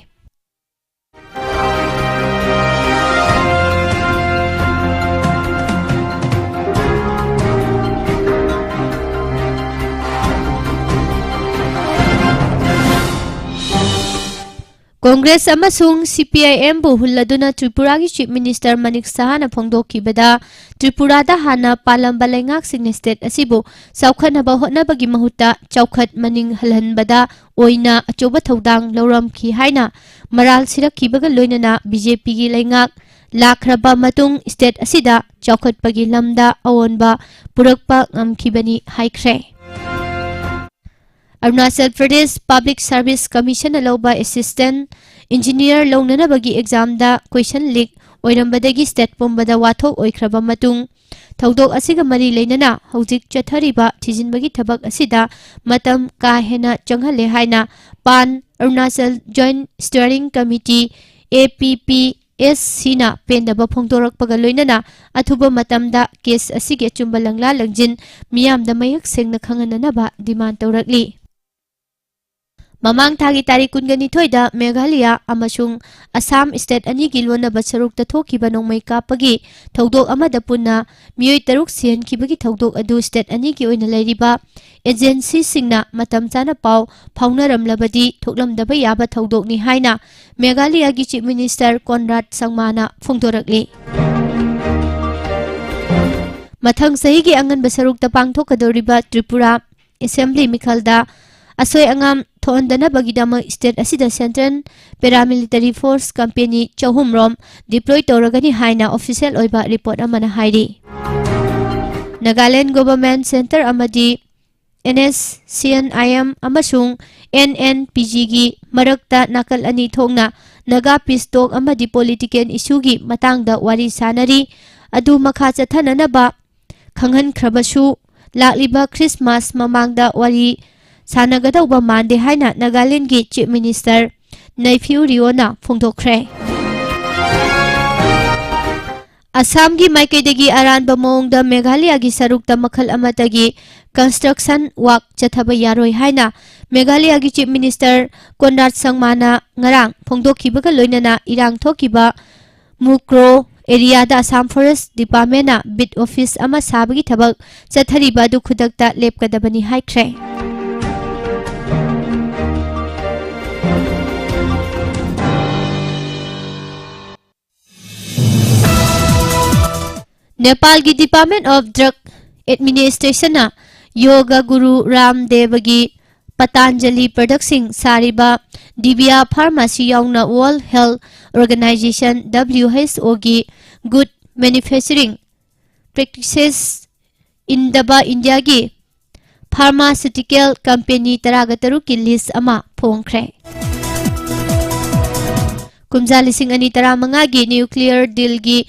ꯀꯣꯡꯒ꯭ꯔꯦꯁ ꯑꯃꯁꯨꯡ CPIMꯕꯨ ꯍꯨꯜꯂꯗꯨꯅ ꯇ꯭ꯔꯤꯄꯨꯔꯥꯒꯤ Chief Minister ꯃꯅꯤꯛ ꯁꯍꯥꯅ ꯐꯣꯡꯗꯣꯛꯈꯤꯕꯗ, ꯇ꯭ꯔꯤꯄꯨꯔꯥꯗ ꯍꯥꯟꯅ ꯄꯥꯜꯂꯝꯕ ꯂꯩꯉꯥꯛꯁꯤꯡꯅ state ꯑꯁꯤꯕꯨ ꯆꯥꯎꯈꯠꯅꯕ ꯍꯣꯠꯅꯕꯒꯤ ꯃꯍꯨꯠꯇ ꯆꯥꯎꯈꯠ ꯃꯅꯤꯡ ꯍꯜꯍꯟꯕꯗ ꯑꯣꯏꯅ ꯑꯆꯧꯕ ꯊꯧꯗꯥꯡ ꯂꯧꯔꯝꯈꯤ ꯍꯥꯏꯅ ꯃꯔꯥꯜ ꯁꯤꯔꯛꯈꯤꯕꯒ ꯂꯣꯏꯅꯅ BJPꯒꯤ ꯂꯩꯉꯥꯛ ꯂꯥꯛꯈ꯭ꯔꯕ ꯃꯇꯨꯡ state ꯑꯁꯤꯗ ꯆꯥꯎꯈꯠꯄꯒꯤ ꯂꯝꯗ ꯑꯑꯣꯟꯕ ꯄꯨꯔꯛꯄ ꯉꯝꯈꯤꯕꯅꯤ ꯍꯥꯏꯈ꯭ꯔꯦ꯫ ꯑꯔꯨꯅꯥꯆꯜ ꯄ꯭ꯔꯗꯦꯁ Public Service Commissionꯅ ꯂꯧꯕ assistant engineer ꯂꯧꯅꯅꯕꯒꯤ examꯗ question leak ꯑꯣꯏꯔꯝꯕꯗꯒꯤ state ꯄꯨꯝꯕꯗ ꯋꯥꯊꯣꯛ ꯑꯣꯏꯈ꯭ꯔꯕ ꯃꯇꯨꯡ, ꯊꯧꯗꯣꯛ ꯑꯁꯤꯒ ꯃꯔꯤ ꯂꯩꯅꯅ ꯍꯧꯖꯤꯛ ꯆꯠꯊꯔꯤꯕ ꯊꯤꯖꯤꯟꯕꯒꯤ ꯊꯕꯛ ꯑꯁꯤꯗ ꯃꯇꯝ ꯀꯥ ꯍꯦꯟꯅ ꯆꯪꯍꯜꯂꯦ ꯍꯥꯏꯅ ꯄꯥꯟ ꯑꯔꯨꯅꯥꯆꯜ ꯖꯣꯏꯟꯠ ꯁ꯭ꯇꯤꯌꯔꯤꯡ ꯀꯃꯤꯇꯤ, ꯑꯦ ꯄꯤ ꯄꯤ ꯑꯦꯁ ꯁꯤꯅ ꯄꯦꯟꯗꯕ ꯐꯣꯡꯗꯣꯔꯛꯄꯒ ꯂꯣꯏꯅꯅ ꯑꯊꯨꯕ ꯃꯇꯝꯗ ꯀꯦꯁ ꯑꯁꯤꯒꯤ ꯑꯆꯨꯝꯕ ꯂꯪꯂꯥ ꯂꯪꯖꯤꯟ ꯃꯤꯌꯥꯝꯗ ꯃꯌꯦꯛ ꯁꯦꯡꯅ ꯈꯪꯍꯟꯅꯅꯕ ꯗꯤꯃꯥꯟ ꯇꯧꯔꯛꯂꯤ꯫ ꯃꯃꯥꯡ ꯊꯥꯒꯤ ꯇꯥꯔꯤꯛ ꯀꯨꯟꯒ ꯅꯤꯊꯣꯏꯗ ꯃꯦꯘꯥꯂꯌꯥ ꯑꯃꯁꯨꯡ ꯑꯁꯥꯝ ꯁ꯭ꯇꯦꯠ ꯑꯅꯤꯒꯤ ꯂꯣꯟꯅꯕ ꯁꯔꯨꯛꯇ ꯊꯣꯛꯈꯤꯕ ꯅꯣꯡꯃꯩ ꯀꯥꯞꯄꯒꯤ ꯊꯧꯗꯣꯛ ꯑꯃꯗ ꯄꯨꯟꯅ ꯃꯤꯑꯣꯏ ꯇꯔꯨꯛ ꯁꯤꯍꯟꯈꯤꯕꯒꯤ ꯊꯧꯗꯣꯛ ꯑꯗꯨ ꯁ꯭ꯇꯦꯠ ꯑꯅꯤꯒꯤ ꯑꯣꯏꯅ ꯂꯩꯔꯤꯕ ꯑꯦꯖꯦꯟꯁꯤꯁꯤꯡꯅ ꯃꯇꯝ ꯆꯥꯅ ꯄꯥꯎ ꯐꯥꯎꯅꯔꯝꯂꯕꯗꯤ ꯊꯣꯛꯂꯝꯗꯕ ꯌꯥꯕ ꯊꯧꯗꯣꯛꯅꯤ ꯍꯥꯏꯅ ꯃꯦꯘꯥꯂꯌꯥꯒꯤ ꯆꯤꯐ ꯃꯤꯅꯤꯁꯇꯔ ꯀꯣꯟꯔꯥꯗ ꯁꯪꯃꯥꯅ ꯐꯣꯡꯗꯣꯔꯛꯂꯤ꯫ ꯃꯊꯪ ꯆꯍꯤꯒꯤ ꯑꯉꯟꯕ ꯁꯔꯨꯛꯇ ꯄꯥꯡꯊꯣꯛꯀꯗꯧꯔꯤꯕ ꯇ꯭ꯔꯤꯄꯨꯔꯥ ꯑꯦꯁꯦꯝꯕ꯭ꯂꯤ ꯃꯤꯈꯜꯗ ꯑꯁꯣꯏ ꯑꯉꯥꯝ ꯊꯣꯛꯍꯟꯗꯅꯕꯒꯤꯗꯃꯛ ꯁ꯭ꯇꯦꯠ ꯑꯁꯤꯗ ꯁꯦꯟꯇ꯭ꯔꯦꯜ ꯄꯦꯔꯥꯃꯤꯂꯤꯇꯔꯤ ꯐꯣꯔꯁ ꯀꯝꯄꯦꯅꯤ ꯆꯍꯨꯝ ꯔꯣꯝ ꯗꯤꯄ꯭ꯂꯣꯏ ꯇꯧꯔꯒꯅꯤ ꯍꯥꯏꯅ ꯑꯣꯐꯤꯁꯤꯌꯦꯜ ꯑꯣꯏꯕ ꯔꯤꯄꯣꯔꯠ ꯑꯃꯅ ꯍꯥꯏꯔꯤ꯫ ꯅꯥꯒꯥꯂꯦꯟ ꯒꯣꯚꯔꯟꯃꯦꯟꯠ ꯁꯦꯟꯇꯔ ꯑꯃꯗꯤ N S C N I M ꯑꯃꯁꯨꯡ ꯑꯦꯟ ꯑꯦꯟ ꯄꯤ ꯖꯤꯒꯤ ꯃꯔꯛꯇ ꯅꯥꯀꯜ ꯑꯅꯤ ꯊꯣꯛꯅ ꯅꯥꯒꯥ ꯄꯤꯁ ꯇꯣꯛ ꯑꯃꯗꯤ ꯄꯣꯂꯤꯇꯤꯀꯦꯜ ꯏꯁꯨꯒꯤ ꯃꯇꯥꯡꯗ ꯋꯥꯔꯤ ꯁꯥꯅꯔꯤ꯫ ꯑꯗꯨ ꯃꯈꯥ ꯆꯠꯊꯅꯅꯕ ꯈꯪꯍꯟꯈ꯭ꯔꯕꯁꯨ, ꯂꯥꯛꯂꯤꯕ ꯈ꯭ꯔꯤꯁꯃꯥꯁ ꯃꯃꯥꯡꯗ ꯋꯥꯔꯤ ꯁꯥꯟꯅꯒꯗꯧꯕ ꯃꯥꯟꯗꯦ ꯍꯥꯏꯅ ꯅꯥꯒꯥꯂꯦꯟꯒꯤ ꯆꯤꯐ ꯃꯤꯅꯤꯁꯇꯔ ꯅꯩꯐꯤꯌꯨ ꯔꯤꯑꯣꯅ ꯐꯣꯡꯗꯣꯛꯈ꯭ꯔꯦ꯫ ꯑꯁꯥꯝꯒꯤ ꯃꯥꯏꯀꯩꯗꯒꯤ ꯑꯔꯥꯟꯕ ꯃꯑꯣꯡꯗ ꯃꯦꯘꯥꯂꯌꯥꯒꯤ ꯁꯔꯨꯛꯇ ꯃꯈꯜ ꯑꯃꯠꯇꯒꯤ ꯀꯟꯁꯇ꯭ꯔꯛꯁꯟ ꯋꯥꯛ ꯆꯠꯊꯕ ꯌꯥꯔꯣꯏ ꯍꯥꯏꯅ ꯃꯦꯘꯥꯂꯌꯥꯒꯤ ꯆꯤꯐ ꯃꯤꯅꯤꯁꯇꯔ ꯀꯣꯟꯔꯥꯗ ꯁꯪꯃꯥꯅ ꯉꯔꯥꯡ ꯐꯣꯡꯗꯣꯛꯈꯤꯕꯒ ꯂꯣꯏꯅꯅ ꯏꯔꯥꯡ ꯊꯣꯛꯈꯤꯕ ꯃꯨꯀ꯭ꯔꯣ ꯑꯦꯔꯤꯌꯥꯗ ꯑꯁꯥꯝ ꯐꯣꯔꯦꯁ ꯗꯤꯄꯥꯔꯠꯃꯦꯟꯠꯅ ꯕꯤꯠ ꯑꯣꯐꯤꯁ ꯑꯃ ꯁꯥꯕꯒꯤ ꯊꯕꯛ ꯆꯠꯊꯔꯤꯕ ꯑꯗꯨ ꯈꯨꯗꯛꯇ ꯂꯦꯞꯀꯗꯕꯅꯤ ꯍꯥꯏꯈ꯭ꯔꯦ꯫ ꯅꯦꯄꯥꯜꯒꯤ ꯗꯤꯄꯥꯔꯠꯃꯦꯟꯠ ꯑꯣꯐ ꯗ꯭ꯔꯒ ꯑꯦꯗꯃꯤꯅꯤꯁꯇ꯭ꯔꯦꯁꯟꯅ ꯌꯣꯒ ꯒꯨꯔꯨ ꯔꯥꯝꯗꯦꯕꯒꯤ ꯄꯇꯥꯟꯖꯂꯤ ꯄ꯭ꯔꯗꯛꯁꯤꯡ ꯁꯥꯔꯤꯕ ꯗꯤꯕꯤꯌꯥ ꯐꯥꯔꯃꯥꯁꯤ ꯌꯥꯎꯅ ꯋꯥꯔꯜꯗ ꯍꯦꯜꯊ ꯑꯣꯔꯒꯅꯥꯏꯖꯦꯁꯟ, ꯗꯕ꯭ꯂꯤꯌꯨ ꯑꯩꯆ ꯑꯣꯒꯤ ꯒꯨꯗ ꯃꯦꯅ꯭ꯌꯨꯐꯦꯛꯆꯔꯤꯡ ꯄ꯭ꯔꯦꯛꯇꯤꯁꯦꯁ ꯏꯟꯗꯕ ꯏꯟꯗꯤꯌꯥꯒꯤ ꯐꯥꯔꯃꯥꯁꯤꯎꯇꯤꯀꯦꯜ ꯀꯝꯄꯦꯅꯤ ꯇꯔꯥꯒ ꯇꯔꯨꯛꯀꯤ ꯂꯤꯁ ꯑꯃ ꯐꯣꯡꯈ꯭ꯔꯦ꯫ ꯀꯨꯝꯖꯥ ꯂꯤꯁꯤꯡ ꯑꯅꯤ ꯇꯔꯥꯃꯉꯥꯒꯤ ꯅ꯭ꯌꯨꯀ꯭ꯂꯤꯌꯔ ꯗꯤꯜꯒꯤ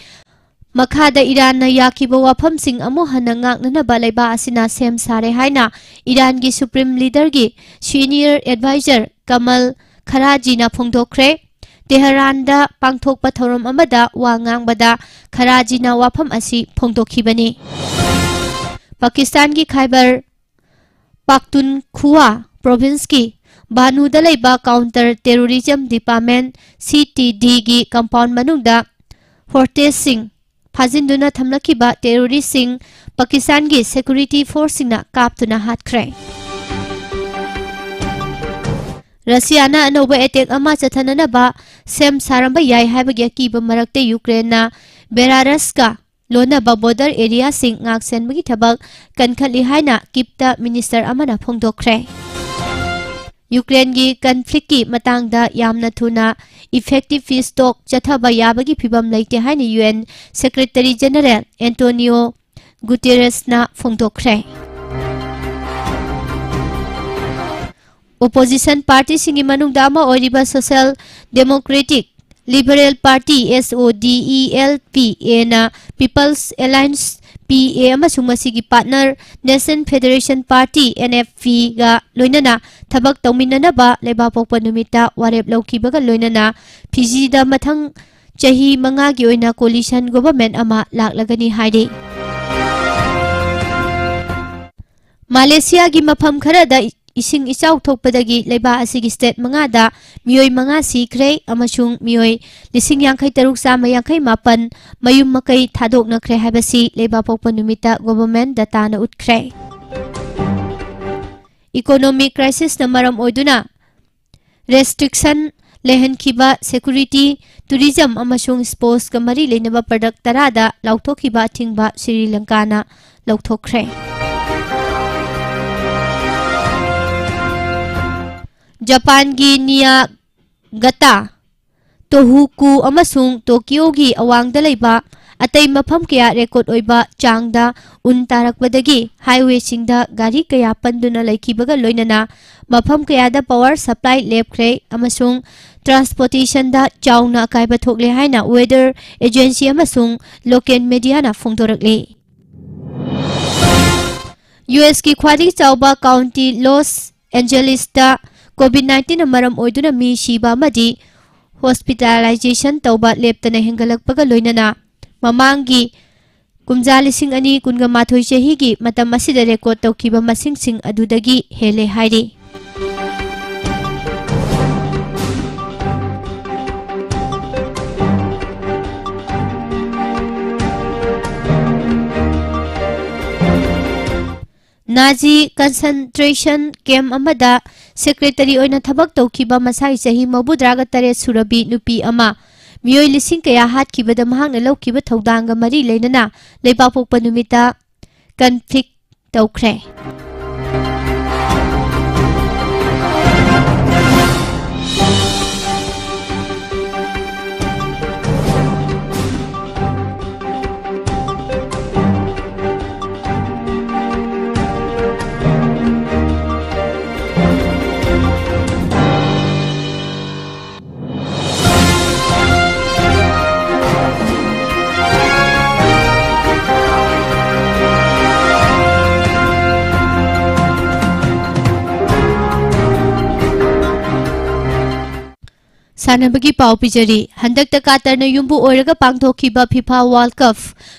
ꯃꯈꯥꯗ ꯏꯔꯥꯟꯅ ꯌꯥꯈꯤꯕ ꯋꯥꯐꯝꯁꯤꯡ ꯑꯃꯨꯛ ꯍꯟꯅ ꯉꯥꯛꯅꯅꯕ ꯂꯩꯕꯥꯛ ꯑꯁꯤꯅ ꯁꯦꯝ ꯁꯥꯔꯦ ꯍꯥꯏꯅ ꯏꯔꯥꯟꯒꯤ Supreme Leaderꯒꯤ Senior Advisor ꯀꯃꯜ ꯈꯔꯥꯖꯤꯅ ꯐꯣꯡꯗꯣꯛꯈ꯭ꯔꯦ꯫ ꯇꯦꯍꯔꯥꯟꯗ ꯄꯥꯡꯊꯣꯛꯄ ꯊꯧꯔꯝ ꯑꯃꯗ ꯋꯥ ꯉꯥꯡꯕꯗ ꯈꯔꯥꯖꯤꯅ ꯋꯥꯐꯝ ꯑꯁꯤ ꯐꯣꯡꯗꯣꯛꯈꯤꯕꯅꯤ꯫ ꯄꯥꯀꯤꯁꯇꯥꯟꯒꯤ ꯈꯥꯏꯕꯔ ꯄꯥꯛꯇꯨꯟꯈꯨꯋꯥ ꯄ꯭ꯔꯣꯚꯤꯟꯁꯀꯤ ꯕꯥꯅꯨꯗ ꯂꯩꯕ Counter Terrorism Department, CTDꯒꯤ compound ꯃꯅꯨꯡꯗ ꯍꯣꯔꯇꯦꯖꯁꯤꯡ ꯐꯥꯖꯤꯟꯗꯨꯅ ꯊꯝꯂꯛꯈꯤꯕ terroristꯁꯤꯡ ꯄꯥꯀꯤꯁꯇꯥꯟꯒꯤ security forceꯁꯤꯡꯅ ꯀꯥꯞꯇꯨꯅ ꯍꯥꯠꯈ꯭ꯔꯦ꯫ ꯔꯁꯤꯌꯥꯅ ꯑꯅꯧꯕ attack ꯑꯃ ꯆꯠꯊꯅꯅꯕ ꯁꯦꯝ ꯁꯥꯔꯝꯕ ꯌꯥꯏ ꯍꯥꯏꯕꯒꯤ ꯑꯀꯤꯕ ꯃꯔꯛꯇ ꯌꯨꯀ꯭ꯔꯦꯟꯅ ꯕꯦꯂꯥꯔꯁꯀ ꯂꯣꯟꯅꯕ border areaꯁꯤꯡ ꯉꯥꯛꯁꯦꯟꯕꯒꯤ ꯊꯕꯛ ꯀꯟꯈꯠꯂꯤ ꯍꯥꯏꯅ ꯀꯤꯞꯇ minister ꯑꯃꯅ ꯐꯣꯡꯗꯣꯛꯈ꯭ꯔꯦ꯫ ꯌꯨꯀ꯭ꯔꯦꯟꯒꯤ conflictꯀꯤ ꯃꯇꯥꯡꯗ ꯌꯥꯝꯅ ꯊꯨꯅ effective peace talk ꯆꯠꯊꯕ ꯌꯥꯕꯒꯤ ꯐꯤꯚꯝ ꯂꯩꯇꯦ ꯍꯥꯏꯅ UN Secretary General Antonio Guterresꯅ ꯐꯣꯡꯗꯣꯛꯈ꯭ꯔꯦ꯫ Opposition partyꯁꯤꯡꯒꯤ ꯃꯅꯨꯡꯗ ꯑꯃ ꯑꯣꯏꯔꯤꯕ Social Democratic Liberal Party, SODELPAꯅ People's Alliance, PA, ꯑꯃꯁꯨꯡ ꯃꯁꯤꯒꯤ partner National Federation Party, NFPꯒ ꯂꯣꯏꯅꯅ ꯊꯕꯛ ꯇꯧꯃꯤꯟꯅꯅꯕ ꯂꯩꯕꯥꯛꯄꯣꯛꯄ ꯅꯨꯃꯤꯠꯇ ꯋꯥꯔꯦꯞ ꯂꯧꯈꯤꯕꯒ ꯂꯣꯏꯅꯅ ꯐꯤꯖꯤꯗ ꯃꯊꯪ ꯆꯍꯤ ꯃꯉꯥꯒꯤ ꯑꯣꯏꯅ coalition government ꯑꯃ ꯂꯥꯛꯂꯒꯅꯤ ꯍꯥꯏꯔꯤ꯫ ꯃꯥꯂꯦꯁꯤꯌꯥꯒꯤ ꯃꯐꯝ ꯈꯔꯗ ꯏꯁꯤꯡ ꯏꯆꯥꯎ ꯊꯣꯛꯄꯗꯒꯤ ꯂꯩꯕꯥꯛ ꯑꯁꯤꯒꯤ state ꯃꯉꯥꯗ ꯃꯤꯑꯣꯏ ꯃꯉꯥ ꯁꯤꯈ꯭ꯔꯦ ꯑꯃꯁꯨꯡ ꯃꯤꯑꯣꯏ ꯂꯤꯁꯤꯡ ꯌꯥꯡꯈꯩ ꯇꯔꯨꯛ ꯆꯥꯝꯃ ꯌꯥꯡꯈꯩ ꯃꯥꯄꯟ ꯃꯌꯨꯝ ꯃꯀꯩ ꯊꯥꯗꯣꯛꯅꯈ꯭ꯔꯦ ꯍꯥꯏꯕꯁꯤ ꯂꯩꯕꯥꯛ ꯄꯣꯛꯄ ꯅꯨꯃꯤꯠꯇ government dataꯅ ꯎꯠꯈ꯭ꯔꯦ꯫ Economic crisisꯅ ꯃꯔꯝ ꯑꯣꯏꯗꯨꯅ restriction ꯂꯩꯍꯟꯈꯤꯕ security, tourism ꯑꯃꯁꯨꯡ sportsꯀ ꯃꯔꯤ ꯂꯩꯅꯕ product ꯇꯔꯥꯗ ꯂꯥꯎꯊꯣꯛꯈꯤꯕ ꯑꯊꯤꯡꯕ ꯁ꯭ꯔꯤ ꯂꯪꯀꯥꯅ ꯂꯧꯊꯣꯛꯈ꯭ꯔꯦ꯫ ꯖꯄꯥꯟꯒꯤ ꯅꯤꯌꯥꯒꯇꯥ, ꯇꯣꯍꯨꯀꯨ ꯑꯃꯁꯨꯡ ꯇꯣꯀꯤꯌꯣꯒꯤ ꯑꯋꯥꯡꯗ ꯂꯩꯕ ꯑꯇꯩ ꯃꯐꯝ ꯀꯌꯥ ꯔꯦꯀꯣꯔꯗ ꯑꯣꯏꯕ ꯆꯥꯡꯗ ꯎꯟ ꯇꯥꯔꯛꯄꯗꯒꯤ ꯍꯥꯏꯋꯦꯁꯤꯡꯗ ꯒꯥꯔꯤ ꯀꯌꯥ ꯄꯟꯗꯨꯅ ꯂꯩꯈꯤꯕꯒ ꯂꯣꯏꯅꯅ ꯃꯐꯝ ꯀꯌꯥꯗ ꯄꯥꯋꯔ ꯁꯄ꯭ꯂꯥꯏ ꯂꯦꯞꯈ꯭ꯔꯦ ꯑꯃꯁꯨꯡ ꯇ꯭ꯔꯥꯟꯁꯄꯣꯔꯇꯦꯁꯟꯗ ꯆꯥꯎꯅ ꯑꯀꯥꯏꯕ ꯊꯣꯛꯂꯦ ꯍꯥꯏꯅ ꯋꯦꯗꯔ ꯑꯦꯖꯦꯟꯁꯤ ꯑꯃꯁꯨꯡ ꯂꯣꯀꯦꯜ ꯃꯦꯗꯤꯌꯥꯅ ꯐꯣꯡꯗꯣꯔꯛꯂꯤ꯫ ꯌꯨ ꯑꯦꯁꯀꯤ ꯈ꯭ꯋꯥꯏꯗꯒꯤ ꯆꯥꯎꯕ ꯀꯥꯎꯟꯇꯤ ꯂꯣꯁ ꯑꯦꯟꯖꯦꯂꯤꯁꯇ ꯀꯣꯚꯤꯗ ꯅꯥꯏꯟꯇꯤꯟꯅ ꯃꯔꯝ ꯑꯣꯏꯗꯨꯅ ꯃꯤ ꯁꯤꯕ ꯑꯃꯗꯤ ꯍꯣꯁꯄꯤꯇꯥꯂꯥꯏꯖꯦꯁꯟ ꯇꯧꯕ ꯂꯦꯞꯇꯅ ꯍꯦꯟꯒꯠꯂꯛꯄꯒ ꯂꯣꯏꯅꯅ ꯃꯃꯥꯡꯒꯤ ꯀꯨꯝꯖꯥ ꯂꯤꯁꯤꯡ ꯑꯅꯤ ꯀꯨꯟꯒ ꯃꯥꯊꯣꯏ ꯆꯍꯤꯒꯤ ꯃꯇꯝ ꯑꯁꯤꯗ ꯔꯦꯀꯣꯔꯗ ꯇꯧꯈꯤꯕ ꯃꯁꯤꯡꯁꯤꯡ ꯑꯗꯨꯗꯒꯤ ꯍꯦꯜꯂꯦ ꯍꯥꯏꯔꯤ꯫ ꯅꯥꯖꯤ ꯀꯟꯁꯦꯟꯇ꯭ꯔꯦꯁꯟ ꯀꯦꯝꯞ ꯑꯃꯗ ꯁꯦꯀ꯭ꯔꯦꯇꯔꯤ ꯑꯣꯏꯅ ꯊꯕꯛ ꯇꯧꯈꯤꯕ ꯃꯁꯥꯒꯤ ꯆꯍꯤ ꯃꯧꯗ꯭ꯔꯥꯒ ꯇꯔꯦꯠ ꯁꯨꯔꯕꯤ ꯅꯨꯄꯤ ꯑꯃ ꯃꯤꯑꯣꯏ ꯂꯤꯁꯤꯡ ꯀꯌꯥ ꯍꯥꯠꯈꯤꯕꯗ ꯃꯍꯥꯛꯅ ꯂꯧꯈꯤꯕ ꯊꯧꯗꯥꯡꯒ ꯃꯔꯤ ꯂꯩꯅꯅ ꯂꯩꯕꯥꯛꯄꯣꯛꯄ ꯅꯨꯃꯤꯠꯇ ꯀꯟꯐ꯭ꯂꯤꯛ ꯇꯧꯈ꯭ꯔꯦ꯫ ꯁꯥꯟꯅꯕꯒꯤ ꯄꯥꯎ ꯄꯤꯖꯔꯤ꯫ ꯍꯟꯗꯛꯇ ꯀꯥꯇꯔꯅ ꯌꯨꯝꯕꯨ ꯑꯣꯏꯔꯒ ꯄꯥꯡꯊꯣꯛꯈꯤꯕ FIFA world cup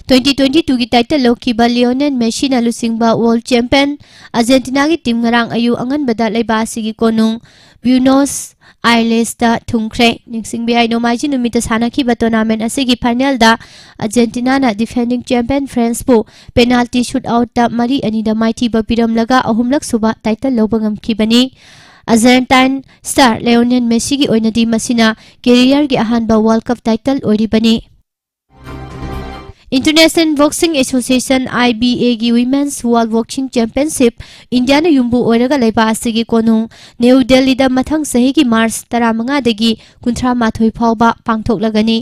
twenty twenty ꯇꯨꯒꯤ ꯇꯥꯏꯇꯜ ꯂꯧꯈꯤꯕ ꯂꯤꯑꯣꯅꯦꯜ ꯃꯦꯁꯤꯅ ꯂꯨꯆꯤꯡꯕ ꯋꯥꯔꯜꯗ ꯆꯦꯝꯄꯤꯌꯟ ꯑꯥꯔꯖꯦꯟꯇꯤꯅꯥꯒꯤ ꯇꯤꯝ ꯉꯔꯥꯡ ꯑꯌꯨꯛ ꯑꯉꯟꯕꯗ ꯂꯩꯕꯥꯛ ꯑꯁꯤꯒꯤ ꯀꯣꯅꯨꯡ ꯕ꯭ꯌꯨꯅꯣꯁ ꯑꯥꯏꯔꯦꯁꯇ ꯊꯨꯡꯈ꯭ꯔꯦ꯫ ꯅꯤꯡꯁꯤꯡꯕ ꯌꯥꯏ, ꯅꯣꯡꯃꯥꯏꯖꯤꯡ ꯅꯨꯃꯤꯠꯇ ꯁꯥꯟꯅꯈꯤꯕ ꯇꯣꯔꯅꯥꯃꯦꯟ ꯑꯁꯤꯒꯤ ꯐꯥꯏꯅꯦꯜꯗ ꯑꯥꯔꯖꯦꯟꯇꯤꯅꯥꯅ ꯗꯤꯐꯦꯟꯗꯤꯡ ꯆꯦꯝꯄꯤꯌꯟ ꯐ꯭ꯔꯦꯟꯁꯄꯨ ꯄꯦꯅꯥꯜꯇꯤ ꯁꯨꯠ ꯑꯥꯎꯠꯇ ꯃꯔꯤ ꯑꯅꯤꯗ ꯃꯥꯏꯊꯤꯕ ꯄꯤꯔꯝꯂꯒ ꯑꯍꯨꯝꯂꯛ ꯁꯨꯕ ꯇꯥꯏꯇꯜ ꯂꯧꯕ ꯉꯝꯈꯤꯕꯅꯤ꯫ ꯑꯥꯔꯖꯦꯟꯇꯥꯏꯟ ꯁ꯭ꯇꯥꯔ ꯂꯤꯑꯣꯅꯦꯜ ꯃꯦꯁꯤꯒꯤ ꯑꯣꯏꯅꯗꯤ ꯃꯁꯤꯅ ꯀꯦꯔꯤꯌꯔꯒꯤ ꯑꯍꯥꯟꯕ ꯋꯥꯔꯜꯗ ꯀꯞ ꯇꯥꯏꯇꯜ ꯑꯣꯏꯔꯤꯕꯅꯤ꯫ International Boxing Association, I B A, ꯒꯤ Women's World Boxing Championship ꯏꯟꯗꯤꯌꯥꯅ ꯌꯨꯝꯕꯨ ꯑꯣꯏꯔꯒ ꯂꯩꯕꯥꯛ ꯑꯁꯤꯒꯤ ꯀꯣꯅꯨꯡ ꯅ꯭ꯌꯨ ꯗꯦꯜꯂꯤꯗ ꯃꯊꯪ ꯆꯍꯤꯒꯤ ꯃꯥꯔꯆ ꯇꯔꯥꯃꯉꯥꯗꯒꯤ ꯀꯨꯟꯊ꯭ꯔꯥ ꯃꯥꯊꯣꯏ ꯐꯥꯎꯕ ꯄꯥꯡꯊꯣꯛꯂꯒꯅꯤ꯫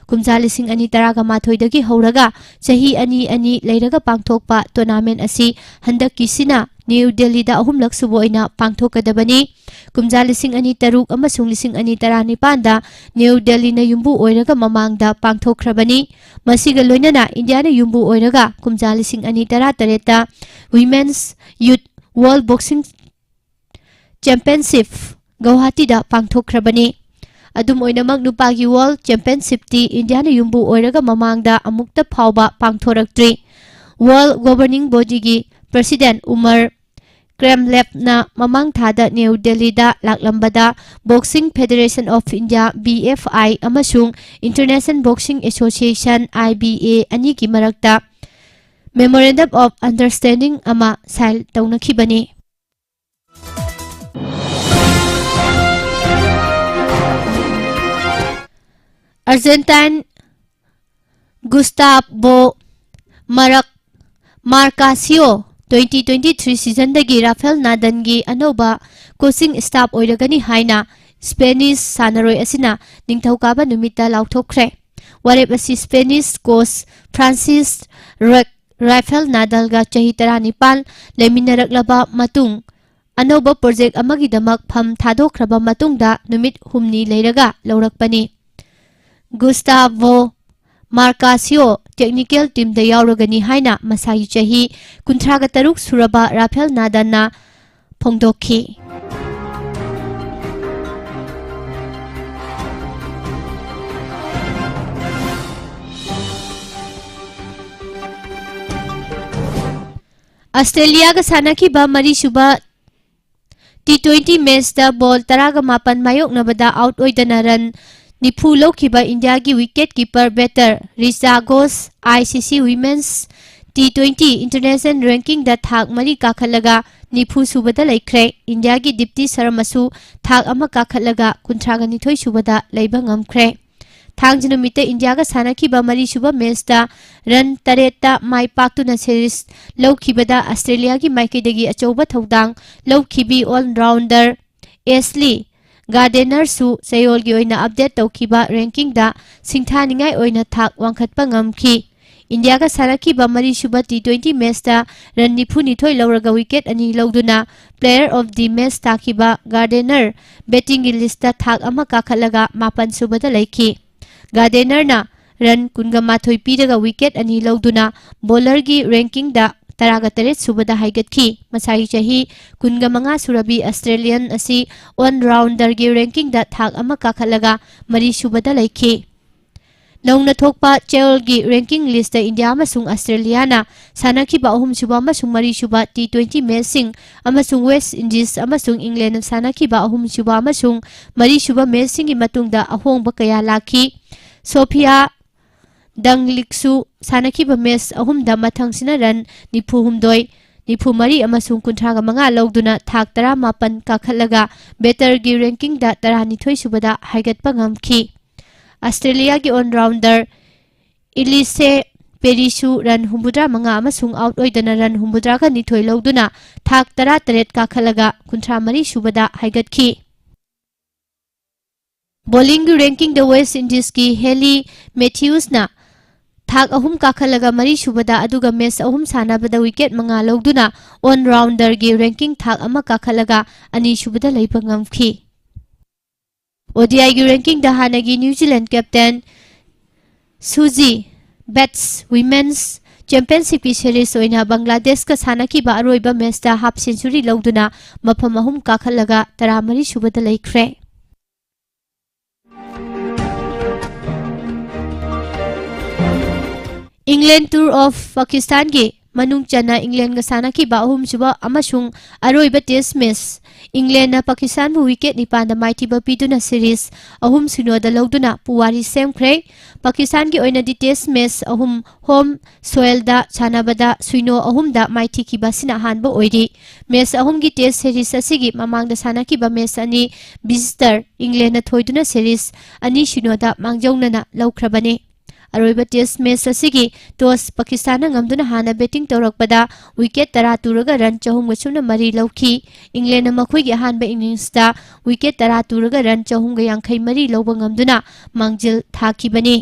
ꯀꯨꯝꯖꯥ ꯂꯤꯁꯤꯡ ꯑꯅꯤ ꯇꯔꯥꯒ ꯃꯥꯊꯣꯏꯗꯒꯤ ꯍꯧꯔꯒ ꯆꯍꯤ ꯑꯅꯤ ꯑꯅꯤ ꯂꯩꯔꯒ ꯄꯥꯡꯊꯣꯛꯄ tournament ꯑꯁꯤ ꯍꯟꯗꯛꯀꯤꯁꯤꯅ ꯅ꯭ꯌꯨ ꯗꯦꯜꯂꯤꯗ ꯑꯍꯨꯝꯂꯛ ꯁꯨꯕ ꯑꯣꯏꯅ ꯄꯥꯡꯊꯣꯛꯀꯗꯕꯅꯤ꯫ ꯀꯨꯝꯖꯥ ꯂꯤꯁꯤꯡ ꯑꯅꯤ ꯇꯔꯨꯛ ꯑꯃꯁꯨꯡ ꯂꯤꯁꯤꯡ ꯑꯅꯤ ꯇꯔꯥꯅꯤꯄꯥꯟꯗ ꯅ꯭ꯌꯨ ꯗꯦꯜꯂꯤꯅ ꯌꯨꯝꯕꯨ ꯑꯣꯏꯔꯒ ꯃꯃꯥꯡꯗ ꯄꯥꯡꯊꯣꯛꯈ꯭ꯔꯕꯅꯤ꯫ ꯃꯁꯤꯒ ꯂꯣꯏꯅꯅ ꯏꯟꯗꯤꯌꯥꯅ ꯌꯨꯝꯕꯨ ꯑꯣꯏꯔꯒ ꯀꯨꯝꯖꯥ ꯂꯤꯁꯤꯡ ꯑꯅꯤ ꯇꯔꯥꯇꯔꯦꯠꯇ Women's Youth World Boxing Championship ꯒꯧꯍꯥꯇꯤꯗ ꯄꯥꯡꯊꯣꯛꯈ꯭ꯔꯕꯅꯤ꯫ ꯑꯗꯨꯝ ꯑꯣꯏꯅꯃꯛ, ꯅꯨꯄꯥꯒꯤ World Championshipꯇꯤ ꯏꯟꯗꯤꯌꯥꯅ ꯌꯨꯝꯕꯨ ꯑꯣꯏꯔꯒ ꯃꯃꯥꯡꯗ ꯑꯃꯨꯛꯇ ꯐꯥꯎꯕ ꯄꯥꯡꯊꯣꯔꯛꯇ꯭ꯔꯤ꯫ World Governing Bodyꯒꯤ President ꯎꯃꯔ ꯀ꯭ꯔꯦꯝꯂꯦꯞꯅ ꯃꯃꯥꯡ ꯊꯥꯗ ꯅ꯭ꯌꯨ ꯗꯦꯜꯂꯤꯗ ꯂꯥꯛꯂꯝꯕꯗ Boxing Federation of India, B F I, ꯑꯃꯁꯨꯡ International Boxing Association, I B A, ꯑꯅꯤꯒꯤ ꯃꯔꯛꯇ Memorandum of Understanding ꯑꯃ sign ꯇꯧꯅꯈꯤꯕꯅꯤ꯫ Argentine Gustavo ꯃꯔꯛ ꯃꯥꯔꯀꯥꯁꯤꯌꯣ twenty twenty-three seasonꯗꯒꯤ ꯔꯥꯐꯦꯜ ꯅꯥꯗꯟꯒꯤ ꯑꯅꯧꯕ coaching staff ꯑꯣꯏꯔꯒꯅꯤ ꯍꯥꯏꯅ Spanish ꯁꯥꯟꯅꯔꯣꯏ ꯑꯁꯤꯅ ꯅꯤꯡꯊꯧꯀꯥꯕ ꯅꯨꯃꯤꯠꯇ ꯂꯥꯎꯊꯣꯛꯈ꯭ꯔꯦ꯫ ꯋꯥꯔꯦꯞ ꯑꯁꯤ Spanish coach Francis Roque Rafael ꯅꯥꯗꯜꯒ ꯆꯍꯤ ꯇꯔꯥꯅꯤꯄꯥꯜ ꯂꯩꯃꯤꯟꯅꯔꯛꯂꯕ ꯃꯇꯨꯡ, ꯑꯅꯧꯕ project ꯑꯃꯒꯤꯗꯃꯛ ꯐꯝ ꯊꯥꯗꯣꯛꯈ꯭ꯔꯕ ꯃꯇꯨꯡꯗ ꯅꯨꯃꯤꯠ ꯍꯨꯝꯅꯤ ꯂꯩꯔꯒ ꯂꯧꯔꯛꯄꯅꯤ꯫ ꯒꯨꯁꯇꯥꯚꯣ ꯃꯥꯔꯀꯥꯁꯤꯌꯣ technical teamꯗ ꯌꯥꯎꯔꯒꯅꯤ ꯍꯥꯏꯅ ꯃꯁꯥꯒꯤ ꯆꯍꯤ ꯀꯨꯟꯊ꯭ꯔꯥꯒ ꯇꯔꯨꯛ ꯁꯨꯔꯕ ꯔꯥꯐꯦꯜ ꯅꯥꯗꯟꯅ ꯐꯣꯡꯗꯣꯛꯈꯤ꯫ ꯑꯁꯇ꯭ꯔꯦꯂꯤꯌꯥꯒ ꯁꯥꯟꯅꯈꯤꯕ ꯃꯔꯤꯁꯨꯕ T twenty matchꯇ ball ꯇꯔꯥꯒ ꯃꯥꯄꯟ ꯃꯥꯌꯣꯛꯅꯕꯗ out ꯑꯣꯏꯗꯅ run ꯅꯤꯐꯨ ꯂꯧꯈꯤꯕ ꯏꯟꯗꯤꯌꯥꯒꯤ wicket keeper batter Richa Ghosh I C C Women's T twenty international rankingꯗ ꯊꯥꯛ ꯃꯔꯤ ꯀꯥꯈꯠꯂꯒ ꯅꯤꯐꯨ ꯁꯨꯕꯗ ꯂꯩꯈ꯭ꯔꯦ꯫ ꯏꯟꯗꯤꯌꯥꯒꯤ ꯗꯤꯞꯇꯤ ꯁꯔꯃꯁꯨ ꯊꯥꯛ ꯑꯃ ꯀꯥꯈꯠꯂꯒ ꯀꯨꯟꯊ꯭ꯔꯥꯒ ꯅꯤꯊꯣꯏ ꯁꯨꯕꯗ ꯂꯩꯕ ꯉꯝꯈ꯭ꯔꯦ꯫ ꯊꯥꯡꯖ ꯅꯨꯃꯤꯠꯇ ꯏꯟꯗꯤꯌꯥꯒ ꯁꯥꯟꯅꯈꯤꯕ ꯃꯔꯤꯁꯨꯕ matchꯇ run ꯇꯔꯦꯠꯇ ꯃꯥꯏ ꯄꯥꯛꯇꯨꯅ series ꯂꯧꯈꯤꯕꯗ ꯑꯁꯇ꯭ꯔꯦꯂꯤꯌꯥꯒꯤ ꯃꯥꯏꯀꯩꯗꯒꯤ ꯑꯆꯧꯕ ꯊꯧꯗꯥꯡ ꯂꯧꯈꯤꯕꯤ all-rounder ꯑꯦꯁꯂꯤ ꯒꯥꯔꯗꯦꯅꯔꯁꯨ ꯆꯌꯣꯜꯒꯤ ꯑꯣꯏꯅ ꯑꯞꯗꯦꯠ ꯇꯧꯈꯤꯕ ꯔꯦꯡꯀꯤꯡꯗ ꯁꯤꯡꯊꯥꯅꯤꯡꯉꯥꯏ ꯑꯣꯏꯅ ꯊꯥꯛ ꯋꯥꯡꯈꯠꯄ ꯉꯝꯈꯤ꯫ ꯏꯟꯗꯤꯌꯥꯒ ꯁꯥꯟꯅꯈꯤꯕ ꯃꯔꯤꯁꯨꯕ ꯇꯤ ꯇ꯭ꯋꯦꯟꯇꯤ ꯃꯦꯆꯇ ꯔꯟ ꯅꯤꯐꯨ ꯅꯤꯊꯣꯏ ꯂꯧꯔꯒ ꯋꯤꯀꯦꯠ ꯑꯅꯤ ꯂꯧꯗꯨꯅ Player of the Match ꯇꯥꯈꯤꯕ ꯒꯥꯔꯗꯦꯅꯔ ꯕꯦꯇꯤꯡꯒꯤ ꯂꯤꯁꯇ ꯊꯥꯛ ꯑꯃ ꯀꯥꯈꯠꯂꯒ ꯃꯥꯄꯟ ꯁꯨꯕꯗ ꯂꯩꯈꯤ꯫ ꯒꯥꯔꯗꯦꯅꯔꯅ ꯔꯟ ꯀꯨꯟꯒ ꯃꯥꯊꯣꯏ ꯄꯤꯔꯒ ꯋꯤꯀꯦꯠ ꯑꯅꯤ ꯂꯧꯗꯨꯅ ꯕꯣꯂꯔꯒꯤ ꯔꯦꯡꯀꯤꯡꯗ ꯇꯔꯥꯒ ꯇꯔꯦꯠ ꯁꯨꯕꯗ ꯍꯥꯏꯒꯠꯈꯤ꯫ ꯃꯁꯥꯒꯤ ꯆꯍꯤ ꯀꯨꯟꯒ ꯃꯉꯥ ꯁꯨꯔꯕꯤ ꯑꯁꯇ꯭ꯔꯦꯂꯤꯌꯟ ꯑꯁꯤ ꯑꯣꯜ ꯔꯥꯎꯟꯗꯔꯒꯤ ꯔꯦꯡꯀꯤꯡꯗ ꯊꯥꯛ ꯑꯃ ꯀꯥꯈꯠꯂꯒ ꯃꯔꯤ ꯁꯨꯕꯗ ꯂꯩꯈꯤ꯫ ꯅꯧꯅ ꯊꯣꯛꯄ ꯆꯌꯣꯜꯒꯤ ꯔꯦꯡꯀꯤꯡ ꯂꯤꯁꯇ ꯏꯟꯗꯤꯌꯥ ꯑꯃꯁꯨꯡ ꯑꯁꯇ꯭ꯔꯦꯂꯤꯌꯥꯅ ꯁꯥꯟꯅꯈꯤꯕ ꯑꯍꯨꯝꯁꯨꯕ ꯑꯃꯁꯨꯡ ꯃꯔꯤꯁꯨꯕ ꯇꯤ ꯇ꯭ꯋꯦꯟꯇꯤ ꯃꯦꯆꯁꯤꯡ ꯑꯃꯁꯨꯡ ꯋꯦꯁ ꯏꯟꯗꯤꯁ ꯑꯃꯁꯨꯡ ꯏꯪꯂꯦꯟꯅ ꯁꯥꯟꯅꯈꯤꯕ ꯑꯍꯨꯝꯁꯨꯕ ꯑꯃꯁꯨꯡ ꯃꯔꯤꯁꯨꯕ ꯃꯦꯆꯁꯤꯡꯒꯤ ꯃꯇꯨꯡꯗ ꯑꯍꯣꯡꯕ ꯀꯌꯥ ꯂꯥꯛꯈꯤ꯫ ꯁꯣꯐꯤꯌꯥ ꯗꯪꯂꯤꯛꯁꯨ ꯁꯥꯟꯅꯈꯤꯕ ꯃꯦꯆ ꯑꯍꯨꯝꯗ ꯃꯊꯪꯁꯤꯅ ꯔꯟ ꯅꯤꯐꯨ ꯍꯨꯝꯗꯣꯏ, ꯅꯤꯐꯨ ꯃꯔꯤ ꯑꯃꯁꯨꯡ ꯀꯨꯟꯊ꯭ꯔꯥꯒ ꯃꯉꯥ ꯂꯧꯗꯨꯅ ꯊꯥꯛ ꯇꯔꯥꯃꯥꯄꯟ ꯀꯥꯈꯠꯂꯒ ꯕꯦꯇꯔꯒꯤ ꯔꯦꯡꯀꯤꯡꯗ ꯇꯔꯥꯅꯤꯊꯣꯏ ꯁꯨꯕꯗ ꯍꯥꯏꯒꯠꯄ ꯉꯝꯈꯤ꯫ ꯑꯁꯇ꯭ꯔꯦꯂꯤꯌꯥꯒꯤ ꯑꯣꯜ ꯔꯥꯎꯟꯗꯔ ꯏꯂꯤꯁꯦ ꯄꯦꯔꯤꯁꯨ ꯔꯟ ꯍꯨꯝꯐꯨꯇꯔꯥ ꯃꯉꯥ ꯑꯃꯁꯨꯡ ꯑꯥꯎꯠ ꯑꯣꯏꯗꯅ ꯔꯟ ꯍꯨꯝꯐꯨꯇꯔꯥꯒ ꯅꯤꯊꯣꯏ ꯂꯧꯗꯨꯅ ꯊꯥꯛ ꯇꯔꯥꯇꯔꯦꯠ ꯀꯥꯈꯠꯂꯒ ꯀꯨꯟꯊ꯭ꯔꯥ ꯃꯔꯤ ꯁꯨꯕꯗ ꯍꯥꯏꯒꯠꯈꯤ꯫ ꯕꯣꯂꯤꯡꯒꯤ ꯔꯦꯡꯀꯤꯡꯗ ꯋꯦꯁ ꯏꯟꯗꯤꯁꯀꯤ ꯍꯦꯂꯤ ꯃꯦꯊ꯭ꯌꯨꯁꯅ ꯊꯥꯛ ꯑꯍꯨꯝ ꯀꯥꯈꯠꯂꯒ ꯃꯔꯤ ꯁꯨꯕꯗ, ꯑꯗꯨꯒ ꯃꯦꯆ ꯑꯍꯨꯝ ꯁꯥꯟꯅꯕꯗ ꯋꯤꯀꯦꯠ ꯃꯉꯥ ꯂꯧꯗꯨꯅ ꯑꯣꯜ ꯔꯥꯎꯟꯗꯔꯒꯤ ꯔꯦꯡꯀꯤꯡ ꯊꯥꯛ ꯑꯃ ꯀꯥꯈꯠꯂꯒ ꯑꯅꯤ ꯁꯨꯕꯗ ꯂꯩꯕ ꯉꯝꯈꯤ꯫ ꯑꯣ ꯗꯤ ꯑꯥꯏꯒꯤ ꯔꯦꯡꯀꯤꯡꯗ ꯍꯥꯟꯅꯒꯤ ꯅ꯭ꯌꯨ ꯖꯤꯂꯦꯟ ꯀꯦꯞꯇꯦꯟ ꯁꯨꯖꯤ ꯕꯦꯠꯁ ꯋꯤꯃꯦꯟꯁ ꯆꯦꯝꯄꯤꯌꯟꯁꯤꯞꯀꯤ ꯁꯦꯔꯤꯁ ꯑꯣꯏꯅ ꯕꯪꯒ꯭ꯂꯥꯗꯦꯁꯀ ꯁꯥꯟꯅꯈꯤꯕ ꯑꯔꯣꯏꯕ ꯃꯦꯆꯇ ꯍꯥꯐ ꯁꯦꯟꯆꯨꯔꯤ ꯂꯧꯗꯨꯅ ꯃꯐꯝ ꯑꯍꯨꯝ ꯀꯥꯈꯠꯂꯒ ꯇꯔꯥꯃꯔꯤ ꯁꯨꯕꯗ ꯂꯩꯈ꯭ꯔꯦ꯫ ꯏꯪꯂꯦꯟ ꯇꯨꯔ ꯑꯣꯐ ꯄꯥꯀꯤꯁꯇꯥꯟꯒꯤ ꯃꯅꯨꯡ ꯆꯟꯅ ꯏꯪꯂꯦꯟꯒ ꯁꯥꯟꯅꯈꯤꯕ ꯑꯍꯨꯝꯁꯨꯕ ꯑꯃꯁꯨꯡ ꯑꯔꯣꯏꯕ ꯇꯦꯁ ꯃꯦꯆ, ꯏꯪꯂꯦꯟꯅ ꯄꯥꯀꯤꯁꯇꯥꯟꯕꯨ ꯋꯤꯀꯦꯠ ꯅꯤꯄꯥꯟꯗ ꯃꯥꯏꯊꯤꯕ ꯄꯤꯗꯨꯅ ꯁꯤꯔꯤꯖ ꯑꯍꯨꯝ ꯁꯤꯅꯣꯗ ꯂꯧꯗꯨꯅ ꯄꯨꯋꯥꯔꯤ ꯁꯦꯝꯈ꯭ꯔꯦ꯫ ꯄꯥꯀꯤꯁꯇꯥꯟꯒꯤ ꯑꯣꯏꯅꯗꯤ ꯇꯦꯁ ꯃꯦꯆ ꯑꯍꯨꯝ ꯍꯣꯝ ꯁꯣꯏꯜꯗ ꯁꯥꯟꯅꯕꯗ ꯁꯤꯅꯣ ꯑꯍꯨꯝꯗ ꯃꯥꯏꯊꯤꯈꯤꯕ ꯑꯁꯤꯅ ꯑꯍꯥꯟꯕ ꯑꯣꯏꯔꯤ꯫ ꯃꯦꯆ ꯑꯍꯨꯝꯒꯤ ꯇꯦꯁ ꯁꯦꯔꯤꯖ ꯑꯁꯤꯒꯤ ꯃꯃꯥꯡꯗ ꯁꯥꯟꯅꯈꯤꯕ ꯃꯦꯆ ꯑꯅꯤ ꯚꯤꯖꯤꯇꯔ ꯏꯪꯂꯦꯟꯅ ꯊꯣꯏꯗꯨꯅ ꯁꯦꯔꯤꯖ ꯑꯅꯤ ꯁꯤꯅꯣꯗ ꯃꯥꯡꯖꯧꯅꯅ ꯂꯧꯈ꯭ꯔꯕꯅꯤ꯫ ꯑꯔꯣꯏꯕ ꯇꯦꯁ ꯃꯦꯆ ꯑꯁꯤꯒꯤ ꯇꯣꯁ ꯄꯥꯀꯤꯁꯇꯥꯟꯅ ꯉꯝꯗꯨꯅ ꯍꯥꯟꯅ ꯕꯦꯇꯤꯡ ꯇꯧꯔꯛꯄꯗ ꯋꯤꯀꯦꯠ ꯇꯔꯥ ꯇꯨꯔꯒ ꯔꯟ ꯆꯍꯨꯝꯒ ꯁꯨꯞꯅ ꯃꯔꯤ ꯂꯧꯈꯤ꯫ ꯏꯪꯂꯦꯟꯅ ꯃꯈꯣꯏꯒꯤ ꯑꯍꯥꯟꯕ ꯏꯅꯤꯡꯁꯇ ꯋꯤꯀꯦꯠ ꯇꯔꯥ ꯇꯨꯔꯒ ꯔꯟ ꯆꯍꯨꯝꯒ ꯌꯥꯡꯈꯩ ꯃꯔꯤ ꯂꯧꯕ ꯉꯝꯗꯨꯅ ꯃꯥꯡꯖꯤꯜ ꯊꯥꯈꯤꯕꯅꯤ꯫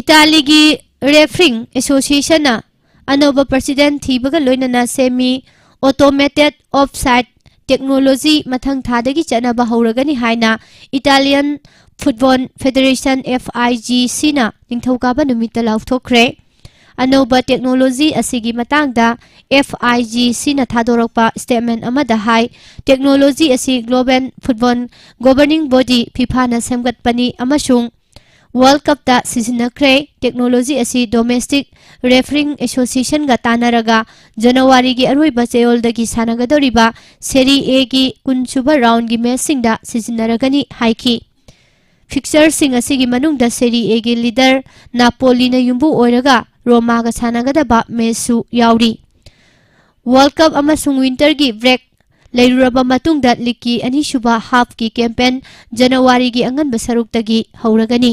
ꯏꯇꯥꯂꯤꯒꯤ ꯔꯦꯐ꯭ꯔꯤꯡ ꯑꯦꯁꯣꯁꯤꯌꯦꯁꯟꯅ ꯑꯅꯧꯕ ꯄ꯭ꯔꯁꯤꯗꯦꯟ ꯊꯤꯕꯒ ꯂꯣꯏꯅꯅ ꯁꯦꯃꯤ ꯑꯣꯇꯣꯃꯦꯇꯦꯠ ꯑꯣꯐꯁꯥꯏꯠ ꯇꯦꯛꯅꯣꯂꯣꯖꯤ ꯃꯊꯪ ꯊꯥꯗꯒꯤ ꯆꯠꯅꯕ ꯍꯧꯔꯒꯅꯤ ꯍꯥꯏꯅ ꯏꯇꯥꯂꯤꯌꯟ ꯐꯨꯠꯕꯣꯜ ꯐꯦꯗꯔꯦꯁꯟ, ꯑꯦꯐ ꯑꯥꯏ ꯖꯤ ꯁꯤꯅ ꯅꯤꯡꯊꯧꯀꯥꯕ ꯅꯨꯃꯤꯠꯇ ꯂꯥꯎꯊꯣꯛꯈ꯭ꯔꯦ꯫ ꯑꯅꯧꯕ ꯇꯦꯛꯅꯣꯂꯣꯖꯤ ꯑꯁꯤꯒꯤ ꯃꯇꯥꯡꯗ ꯑꯦꯐ ꯑꯥꯏ ꯖꯤ ꯁꯤꯅ ꯊꯥꯗꯣꯔꯛꯄ ꯁ꯭ꯇꯦꯠꯃꯦꯟ ꯑꯃꯗ ꯍꯥꯏ, ꯇꯦꯛꯅꯣꯂꯣꯖꯤ ꯑꯁꯤ ꯒ꯭ꯂꯣꯕꯦꯜ ꯐꯨꯠꯕꯣꯜ ꯒꯣꯕꯔꯅꯤꯡ ꯕꯣꯗꯤ ꯐꯤꯐꯥꯅ ꯁꯦꯝꯒꯠꯄꯅꯤ ꯑꯃꯁꯨꯡ ꯋꯥꯔꯜꯗ ꯀꯞꯇ ꯁꯤꯖꯤꯟꯅꯈ꯭ꯔꯦ꯫ ꯇꯦꯛꯅꯣꯂꯣꯖꯤ ꯑꯁꯤ ꯗꯣꯃꯦꯁꯇꯤꯛ ꯔꯦꯐ꯭ꯔꯤꯡ ꯑꯦꯁꯣꯁꯤꯌꯦꯁꯟꯒ ꯇꯥꯟꯅꯔꯒ ꯖꯅꯋꯥꯔꯤꯒꯤ ꯑꯔꯣꯏꯕ ꯆꯌꯣꯜꯗꯒꯤ ꯁꯥꯟꯅꯒꯗꯧꯔꯤꯕ ꯁꯦꯔꯤ ꯑꯦꯒꯤ ꯀꯨꯟꯁꯨꯕ ꯔꯥꯎꯟꯒꯤ ꯃꯦꯆꯁꯤꯡꯗ ꯁꯤꯖꯤꯟꯅꯔꯒꯅꯤ ꯍꯥꯏꯈꯤ꯫ ꯐꯤꯛꯆꯔꯁꯤꯡ ꯑꯁꯤꯒꯤ ꯃꯅꯨꯡꯗ ꯁꯦꯔꯤ ꯑꯦꯒꯤ ꯂꯤꯗꯔ ꯅꯥꯄꯣꯂꯤꯅ ꯌꯨꯝꯕꯨ ꯑꯣꯏꯔꯒ ꯔꯣꯃꯥꯒ ꯁꯥꯟꯅꯒꯗꯕ ꯃꯦꯆꯁꯨ ꯌꯥꯎꯔꯤ꯫ ꯋꯥꯔꯜꯗ ꯀꯞ ꯑꯃꯁꯨꯡ ꯋꯤꯟꯇꯔꯒꯤ ꯕ꯭ꯔꯦꯛ ꯂꯩꯔꯨꯔꯕ ꯃꯇꯨꯡꯗ ꯂꯤꯒꯀꯤ ꯑꯅꯤꯁꯨꯕ ꯍꯥꯐꯀꯤ ꯀꯦꯝꯄꯦꯟ ꯖꯅꯋꯥꯔꯤꯒꯤ ꯑꯉꯟꯕ ꯁꯔꯨꯛꯇꯒꯤ ꯍꯧꯔꯒꯅꯤ꯫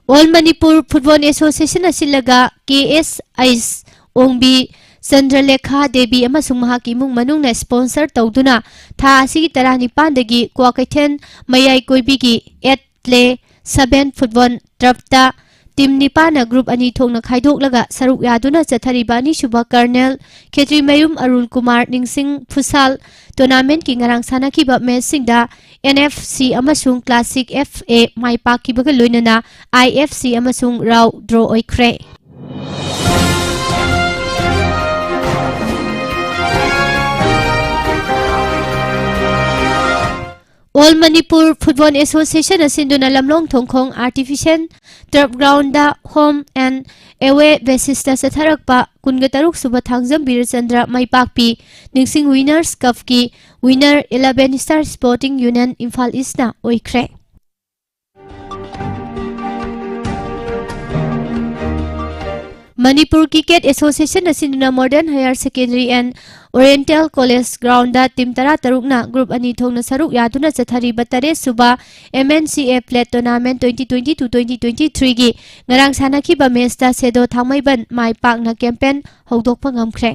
ꯑꯣꯜ ꯃꯅꯤꯄꯨꯔ ꯐꯨꯠꯕꯣꯜ ꯑꯦꯁꯣꯁꯤꯌꯦꯁꯟꯅ ꯁꯤꯜꯂꯒ ꯀꯦ ꯑꯦꯁ ꯑꯩꯆ ꯑꯣꯡꯕꯤ, ꯆꯟꯗ꯭ꯔꯂꯦꯈꯥ ꯗꯦꯕꯤ ꯑꯃꯁꯨꯡ ꯃꯍꯥꯛꯀꯤ ꯏꯃꯨꯡ ꯃꯅꯨꯡꯅ ꯁ꯭ꯄꯣꯟꯁꯔ ꯇꯧꯗꯨꯅ ꯊꯥ ꯑꯁꯤꯒꯤ ꯇꯔꯥꯅꯤꯄꯥꯟꯗꯒꯤ ꯀ꯭ꯋꯥꯀꯩꯊꯦꯜ ꯃꯌꯥꯏ ꯀꯣꯏꯕꯤꯒꯤ ꯑꯦꯠ ꯂꯦ ꯁꯚꯦꯟ ꯐꯨꯠꯕꯣꯜ ꯇ꯭ꯔꯞꯇ ꯇꯤꯝ ꯅꯤꯄꯥꯟꯅ ꯒ꯭ꯔꯨꯞ ꯑꯅꯤ ꯊꯣꯛꯅ ꯈꯥꯏꯗꯣꯛꯂꯒ ꯁꯔꯨꯛ ꯌꯥꯗꯨꯅ ꯆꯠꯊꯔꯤꯕ ꯑꯅꯤꯁꯨꯕ ꯀꯔꯅꯦꯜ ꯈꯦꯇ꯭ꯔꯤꯃꯌꯨꯝ ꯑꯔꯨꯜ ꯀꯨꯃꯥꯔ ꯅꯤꯡꯁꯤꯡ ꯐꯨꯠꯁꯥꯜ ꯇꯣꯔꯅꯥꯃꯦꯟꯠꯀꯤ ꯉꯔꯥꯡ ꯁꯥꯟꯅꯈꯤꯕ ꯃꯦꯆꯁꯤꯡꯗ ꯑꯦꯟ ꯑꯦꯐ ꯁꯤ ꯑꯃꯁꯨꯡ ꯀ꯭ꯂꯥꯁꯤꯛ ꯑꯦꯐ ꯑꯦ ꯃꯥꯏ ꯄꯥꯛꯈꯤꯕꯒ ꯂꯣꯏꯅꯅ ꯑꯥꯏ ꯑꯦꯐ ꯁꯤ ꯑꯃꯁꯨꯡ ꯔꯥꯎ ꯗ꯭ꯔꯣ ꯑꯣꯏꯈ꯭ꯔꯦ꯫ ꯑꯣꯜ ꯃꯅꯤꯄꯨꯔ ꯐꯨꯠꯕꯣꯜ ꯑꯦꯁꯣꯁꯤꯌꯦꯁꯟꯅ ꯁꯤꯟꯗꯨꯅ ꯂꯝꯂꯣꯡ ꯊꯣꯡꯈꯣꯡ artificial turf ground home and away ꯕꯦꯁꯤꯁꯇ ꯆꯠꯊꯔꯛꯄ ꯀꯨꯟꯒ ꯇꯔꯨꯛ ꯁꯨꯕ ꯊꯥꯡꯖꯝ ꯕꯤꯔꯆꯟꯗ꯭ꯔ ꯃꯥꯏꯄꯥꯛꯄꯤ ꯅꯤꯡꯁꯤꯡ ꯋꯤꯅꯔꯁ ꯀꯞꯀꯤ winner eleven star sporting union Imphal ꯏꯁꯅ ꯑꯣꯏꯈ꯭ꯔꯦ꯫ Manipur Cricket Association ꯑꯁꯤꯅ Modern Higher Secondary and Oriental College ground team ꯇꯔꯥ ꯇꯔꯨꯛꯅ group ꯑꯅꯤ ꯊꯣꯛꯅ ꯁꯔꯨꯛ ꯌꯥꯗꯨꯅ ꯆꯠꯊꯔꯤꯕ ꯇꯔꯦꯠ ꯁꯨꯕ M N C A Plate Tournament twenty twenty-two twenty twenty-three ꯒꯤ ꯉꯔꯥꯡ ꯁꯥꯟꯅꯈꯤꯕ match ꯇ ꯁꯦꯗꯣ ꯊꯥꯡꯃꯩꯕꯟ ꯃꯥꯏ ꯄꯥꯛꯅ campaign ꯍꯧꯗꯣꯛꯄ ꯉꯝꯈ꯭ꯔꯦ꯫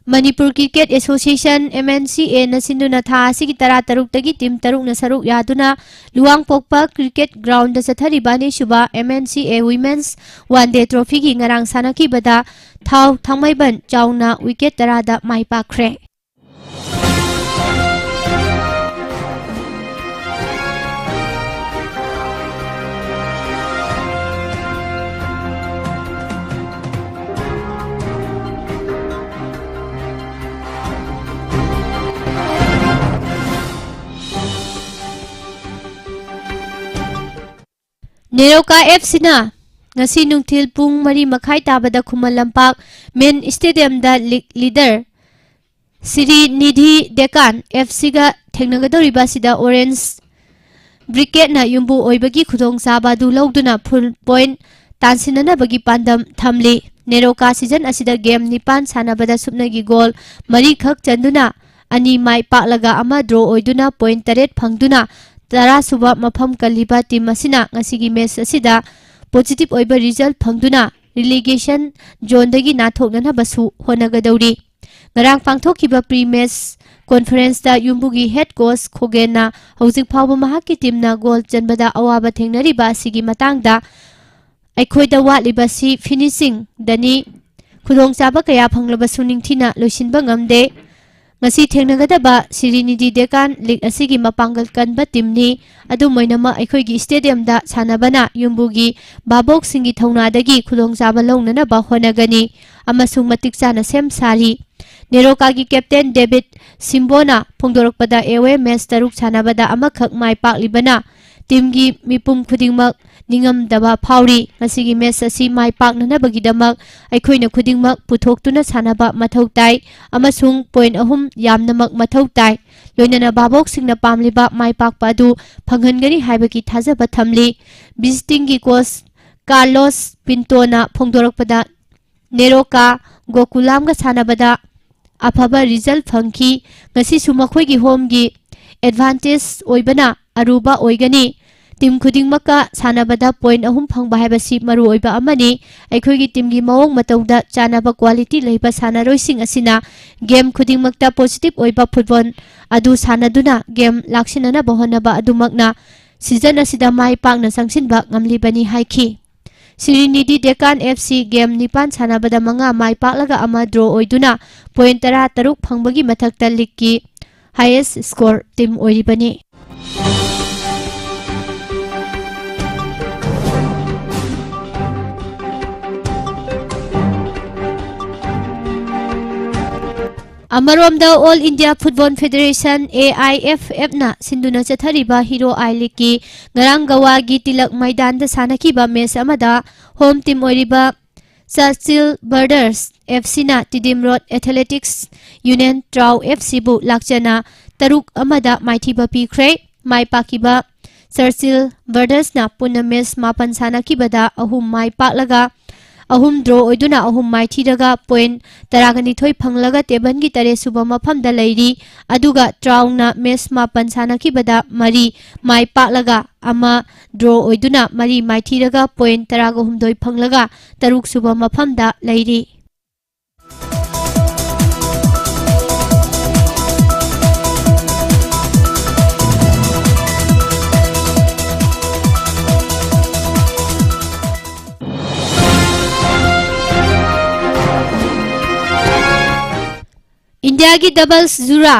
Manipur Cricket Association, M N C A ꯅ ꯁꯤꯟꯗꯨꯅ ꯊꯥ ꯑꯁꯤꯒꯤ ꯇꯔꯥ ꯇꯔꯨꯛꯇꯒꯤ ꯇꯤꯝ ꯇꯔꯨꯛꯅ ꯁꯔꯨꯛ ꯌꯥꯗꯨꯅ ꯂꯨꯋꯥꯡꯄꯣꯛꯄ cricket ground ꯆꯠꯊꯔꯤꯕ ꯑꯅꯤꯁꯨꯕ M N C A Women's One Day Trophy ꯒꯤ ꯉꯔꯥꯡ ꯁꯥꯟꯅꯈꯤꯕꯗ ꯊꯥꯎ ꯊꯥꯡꯃꯩꯕꯟ ꯆꯥꯎꯅ wicket ꯇꯔꯥꯗ ꯃꯥꯏ ꯄꯥꯛꯈ꯭ꯔꯦ꯫ ꯅꯦꯔꯣꯀꯥ F C ꯅ ꯉꯁꯤ ꯅꯨꯡꯊꯤꯜ ꯄꯨꯡ ꯃꯔꯤ ꯃꯈꯥꯏ ꯇꯥꯕꯗ ꯈꯨꯃꯟ ꯂꯝꯄꯥꯛ main stadium ꯗ league leader Shri Nidhi Deccan F C ꯒ ꯊꯦꯡꯅꯒꯗꯧꯔꯤꯕ ꯑꯁꯤꯗ Orange Brigade ꯅ ꯌꯨꯝꯕꯨ ꯑꯣꯏꯕꯒꯤ ꯈꯨꯗꯣꯡꯆꯥꯕ ꯑꯗꯨ ꯂꯧꯗꯨꯅ full point ꯇꯥꯟꯁꯤꯟꯅꯅꯕꯒꯤ ꯄꯥꯟꯗꯝ ꯊꯝꯂꯤ꯫ ꯅꯦꯔꯣꯀꯥ season ꯑꯁꯤꯗ game ꯅꯤꯄꯥꯟ ꯁꯥꯟꯅꯕꯗ ꯁꯨꯞꯅꯒꯤ goal ꯃꯔꯤꯈꯛ ꯆꯟꯗꯨꯅ ꯑꯅꯤ ꯃꯥꯏ ꯄꯥꯛꯂꯒ ꯑꯃ draw ꯑꯣꯏꯗꯨꯅ point ꯇꯔꯦꯠ ꯐꯪꯗꯨꯅ ꯇꯔꯥ ꯁꯨꯕ ꯃꯐꯝ ꯀꯜꯂꯤꯕ ꯇꯤꯝ ꯑꯁꯤꯅ ꯉꯁꯤꯒꯤ match ꯑꯁꯤꯗ positive ꯑꯣꯏꯕ result ꯐꯪꯗꯨꯅ relegation zone ꯗꯒꯤ ꯅꯥꯟꯊꯣꯛꯅꯅꯕꯁꯨ ꯍꯣꯠꯅꯒꯗꯧꯔꯤ꯫ ꯉꯔꯥꯡ ꯄꯥꯡꯊꯣꯛꯈꯤꯕ pre match conference ꯇ ꯌꯨꯝꯕꯨꯒꯤ head coach ꯈꯣꯒꯦꯟꯅ ꯍꯧꯖꯤꯛ ꯐꯥꯎꯕ ꯃꯍꯥꯛꯀꯤ ꯇꯤꯝꯅ goal ꯆꯟꯕꯗ ꯑꯋꯥꯕ ꯊꯦꯡꯅꯔꯤꯕ ꯑꯁꯤꯒꯤ ꯃꯇꯥꯡꯗ ꯑꯩꯈꯣꯏꯗ ꯋꯥꯠꯂꯤꯕꯁꯤ finishing ꯗꯅꯤ꯫ ꯈꯨꯗꯣꯡꯆꯥꯕ ꯀꯌꯥ ꯐꯪꯂꯕꯁꯨ ꯅꯤꯡꯊꯤꯅ ꯂꯣꯏꯁꯤꯟꯕ ꯉꯝꯗꯦ꯫ ꯉꯁꯤ ꯊꯦꯡꯅꯒꯗꯕ ꯁ꯭ꯔꯤ ꯅꯤꯙꯤ ꯗꯦꯀꯥꯟ league ꯑꯁꯤꯒꯤ ꯃꯄꯥꯡꯒꯜ ꯀꯟꯕ ꯇꯤꯝꯅꯤ꯫ ꯑꯗꯨꯝ ꯑꯣꯏꯅꯃꯛ ꯑꯩꯈꯣꯏꯒꯤ stadium ꯗ ꯁꯥꯟꯅꯕꯅ ꯌꯨꯝꯕꯨꯒꯤ ꯚꯥꯕꯣꯛꯁꯤꯡꯒꯤ ꯊꯧꯅꯥꯗꯒꯤ ꯈꯨꯗꯣꯡꯆꯥꯕ ꯂꯧꯅꯅꯕ ꯍꯣꯠꯅꯒꯅꯤ ꯑꯃꯁꯨꯡ ꯃꯇꯤꯛ ꯆꯥꯅ ꯁꯦꯝ ꯁꯥꯔꯤ꯫ ꯅꯦꯔꯣꯀꯥꯒꯤ captain ꯗꯦꯕꯤꯠ ꯁꯤꯝꯕꯣꯅ ꯐꯣꯡꯗꯣꯔꯛꯄꯗ away match ꯇꯔꯨꯛ ꯁꯥꯟꯅꯕꯗ ꯑꯃꯈꯛ ꯃꯥꯏ ꯄꯥꯛꯂꯤꯕꯅ ꯇꯤꯝꯒꯤ ꯃꯤꯄꯨꯝ ꯈꯨꯗꯤꯡꯃꯛ ꯅꯤꯡꯉꯝꯗꯕ ꯐꯥꯎꯔꯤ꯫ ꯉꯁꯤꯒꯤ match ꯑꯁꯤ ꯃꯥꯏ ꯄꯥꯛꯅꯅꯕꯒꯤꯗꯃꯛ ꯑꯩꯈꯣꯏꯅ ꯈꯨꯗꯤꯡꯃꯛ ꯄꯨꯊꯣꯛꯇꯨꯅ ꯁꯥꯟꯅꯕ ꯃꯊꯧ ꯇꯥꯏ ꯑꯃꯁꯨꯡ point ꯑꯍꯨꯝ ꯌꯥꯝꯅꯃꯛ ꯃꯊꯧ ꯇꯥꯏ꯫ ꯂꯣꯏꯅꯅ ꯚꯥꯕꯣꯛꯁꯤꯡꯅ ꯄꯥꯝꯂꯤꯕ ꯃꯥꯏ ꯄꯥꯛꯄ ꯑꯗꯨ ꯐꯪꯍꯟꯒꯅꯤ ꯍꯥꯏꯕꯒꯤ ꯊꯥꯖꯕ ꯊꯝꯂꯤ꯫ ꯚꯤꯖꯤꯇꯤꯡꯒꯤ ꯀꯣꯆ ꯀꯥꯔꯂꯣꯁ ꯄꯤꯟꯇꯣꯅ ꯐꯣꯡꯗꯣꯔꯛꯄꯗ, ꯅꯦꯔꯣꯀꯥ ꯒꯣꯀꯨꯂꯥꯝꯒ ꯁꯥꯟꯅꯕꯗ ꯑꯐꯕ ꯔꯤꯖꯜ ꯐꯪꯈꯤ꯫ ꯉꯁꯤꯁꯨ ꯃꯈꯣꯏꯒꯤ ꯍꯣꯝꯒꯤ ꯑꯦꯗꯚꯥꯟꯇꯦꯖ ꯑꯣꯏꯕꯅ ꯑꯔꯨꯕ ꯑꯣꯏꯒꯅꯤ꯫ ꯇꯤꯝ ꯈꯨꯗꯤꯡꯃꯛꯀ ꯁꯥꯟꯅꯕꯗ ꯄꯣꯏꯟ ꯑꯍꯨꯝ ꯐꯪꯕ ꯍꯥꯏꯕꯁꯤ ꯃꯔꯨꯑꯣꯏꯕ ꯑꯃꯅꯤ꯫ ꯑꯩꯈꯣꯏꯒꯤ ꯇꯤꯝꯒꯤ ꯃꯑꯣꯡ ꯃꯇꯧꯗ ꯆꯥꯟꯅꯕ ꯀ꯭ꯋꯥꯂꯤꯇꯤ ꯂꯩꯕ ꯁꯥꯟꯅꯔꯣꯏꯁꯤꯡ ꯑꯁꯤꯅ ꯒꯦꯝ ꯈꯨꯗꯤꯡꯃꯛꯇ ꯄꯣꯖꯤꯇꯤꯚ ꯑꯣꯏꯕ ꯐꯨꯠꯕꯣꯜ ꯑꯗꯨ ꯁꯥꯟꯅꯗꯨꯅ ꯒꯦꯝ ꯂꯥꯛꯁꯤꯟꯅꯅꯕ ꯍꯣꯠꯅꯕ ꯑꯗꯨꯃꯛꯅ ꯁꯤꯖꯟ ꯑꯁꯤꯗ ꯃꯥꯏ ꯄꯥꯛꯅ ꯆꯪꯁꯤꯟꯕ ꯉꯝꯂꯤꯕꯅꯤ ꯍꯥꯏꯈꯤ꯫ Srinidhi Deccan F C game ꯅꯤꯄꯥꯟ ꯁꯥꯟꯅꯕꯗ ꯃꯉꯥ ꯃꯥꯏ ꯄꯥꯛꯂꯒ ꯑꯃ ꯗ꯭ꯔꯣ ꯑꯣꯏꯗꯨꯅ ꯄꯣꯏꯟ ꯇꯔꯥ ꯇꯔꯨꯛ ꯐꯪꯕꯒꯤ ꯃꯊꯛꯇ ꯂꯤꯒꯀꯤ ꯍꯥꯏꯌꯦꯁ ꯁ꯭ꯀꯣꯔ ꯇꯤꯝ ꯑꯣꯏꯔꯤꯕꯅꯤ꯫ ꯑꯃꯔꯣꯝꯗ, all India football federation, A I F ꯑꯦꯐꯅ ꯁꯤꯟꯗꯨꯅ ꯆꯠꯊꯔꯤꯕ ꯍꯤꯔꯣ ꯑꯥꯏ ꯂꯤꯒꯀꯤ ꯉꯔꯥꯡ ꯒꯋꯥꯒꯤ ꯇꯤꯂꯛ ꯃꯩꯗꯥꯟꯗ ꯁꯥꯟꯅꯈꯤꯕ ꯃꯦꯆ ꯑꯃꯗ ꯍꯣꯝ ꯇꯤꯝ ꯑꯣꯏꯔꯤꯕ ꯆꯔꯆꯤꯜ ꯕ꯭ꯔꯗꯔꯁ ꯑꯦꯐ ꯁꯤꯅ Tiddim road athletics union draw F ꯁꯤꯕꯨ ꯂꯥꯛꯆꯅ ꯇꯔꯨꯛ ꯑꯃꯗ ꯃꯥꯏꯊꯤꯕ ꯄꯤꯈ꯭ꯔꯦ꯫ ꯃꯥꯏ ꯄꯥꯛꯈꯤꯕ ꯆꯔꯆꯤꯜ ꯕ꯭ꯔꯗꯔꯁꯅ ꯄꯨꯟꯅ ꯃꯦꯆ ꯃꯥꯄꯟ ꯁꯥꯟꯅꯈꯤꯕꯗ ꯑꯍꯨꯝ ꯃꯥꯏ ꯄꯥꯛꯂꯒ ꯑꯍꯨꯝ ꯗ꯭ꯔꯣ ꯑꯣꯏꯗꯨꯅ ꯑꯍꯨꯝ ꯃꯥꯏꯊꯤꯔꯒ ꯄꯣꯏꯟ ꯇꯔꯥꯒ ꯅꯤꯊꯣꯏ ꯐꯪꯂꯒ ꯇꯦꯕꯜꯒꯤ ꯇꯔꯦꯠ ꯁꯨꯕ ꯃꯐꯝꯗ ꯂꯩꯔꯤ꯫ ꯑꯗꯨꯒ ꯇ꯭ꯔꯥꯎꯅ ꯃꯦꯆ ꯃꯥꯄꯟ ꯁꯥꯟꯅꯈꯤꯕꯗ ꯃꯔꯤ ꯃꯥꯏ ꯄꯥꯛꯂꯒ ꯑꯃ ꯗ꯭ꯔꯣ ꯑꯣꯏꯗꯨꯅ ꯃꯔꯤ ꯃꯥꯏꯊꯤꯔꯒ ꯄꯣꯏꯟ ꯇꯔꯥꯒ ꯍꯨꯝꯗꯣꯏ ꯐꯪꯂꯒ ꯇꯔꯨꯛ ꯁꯨꯕ ꯃꯐꯝꯗ ꯂꯩꯔꯤ꯫ ꯏꯟꯗꯤꯌꯥꯒꯤ ꯗꯕꯜꯁ ꯖꯨꯔꯥ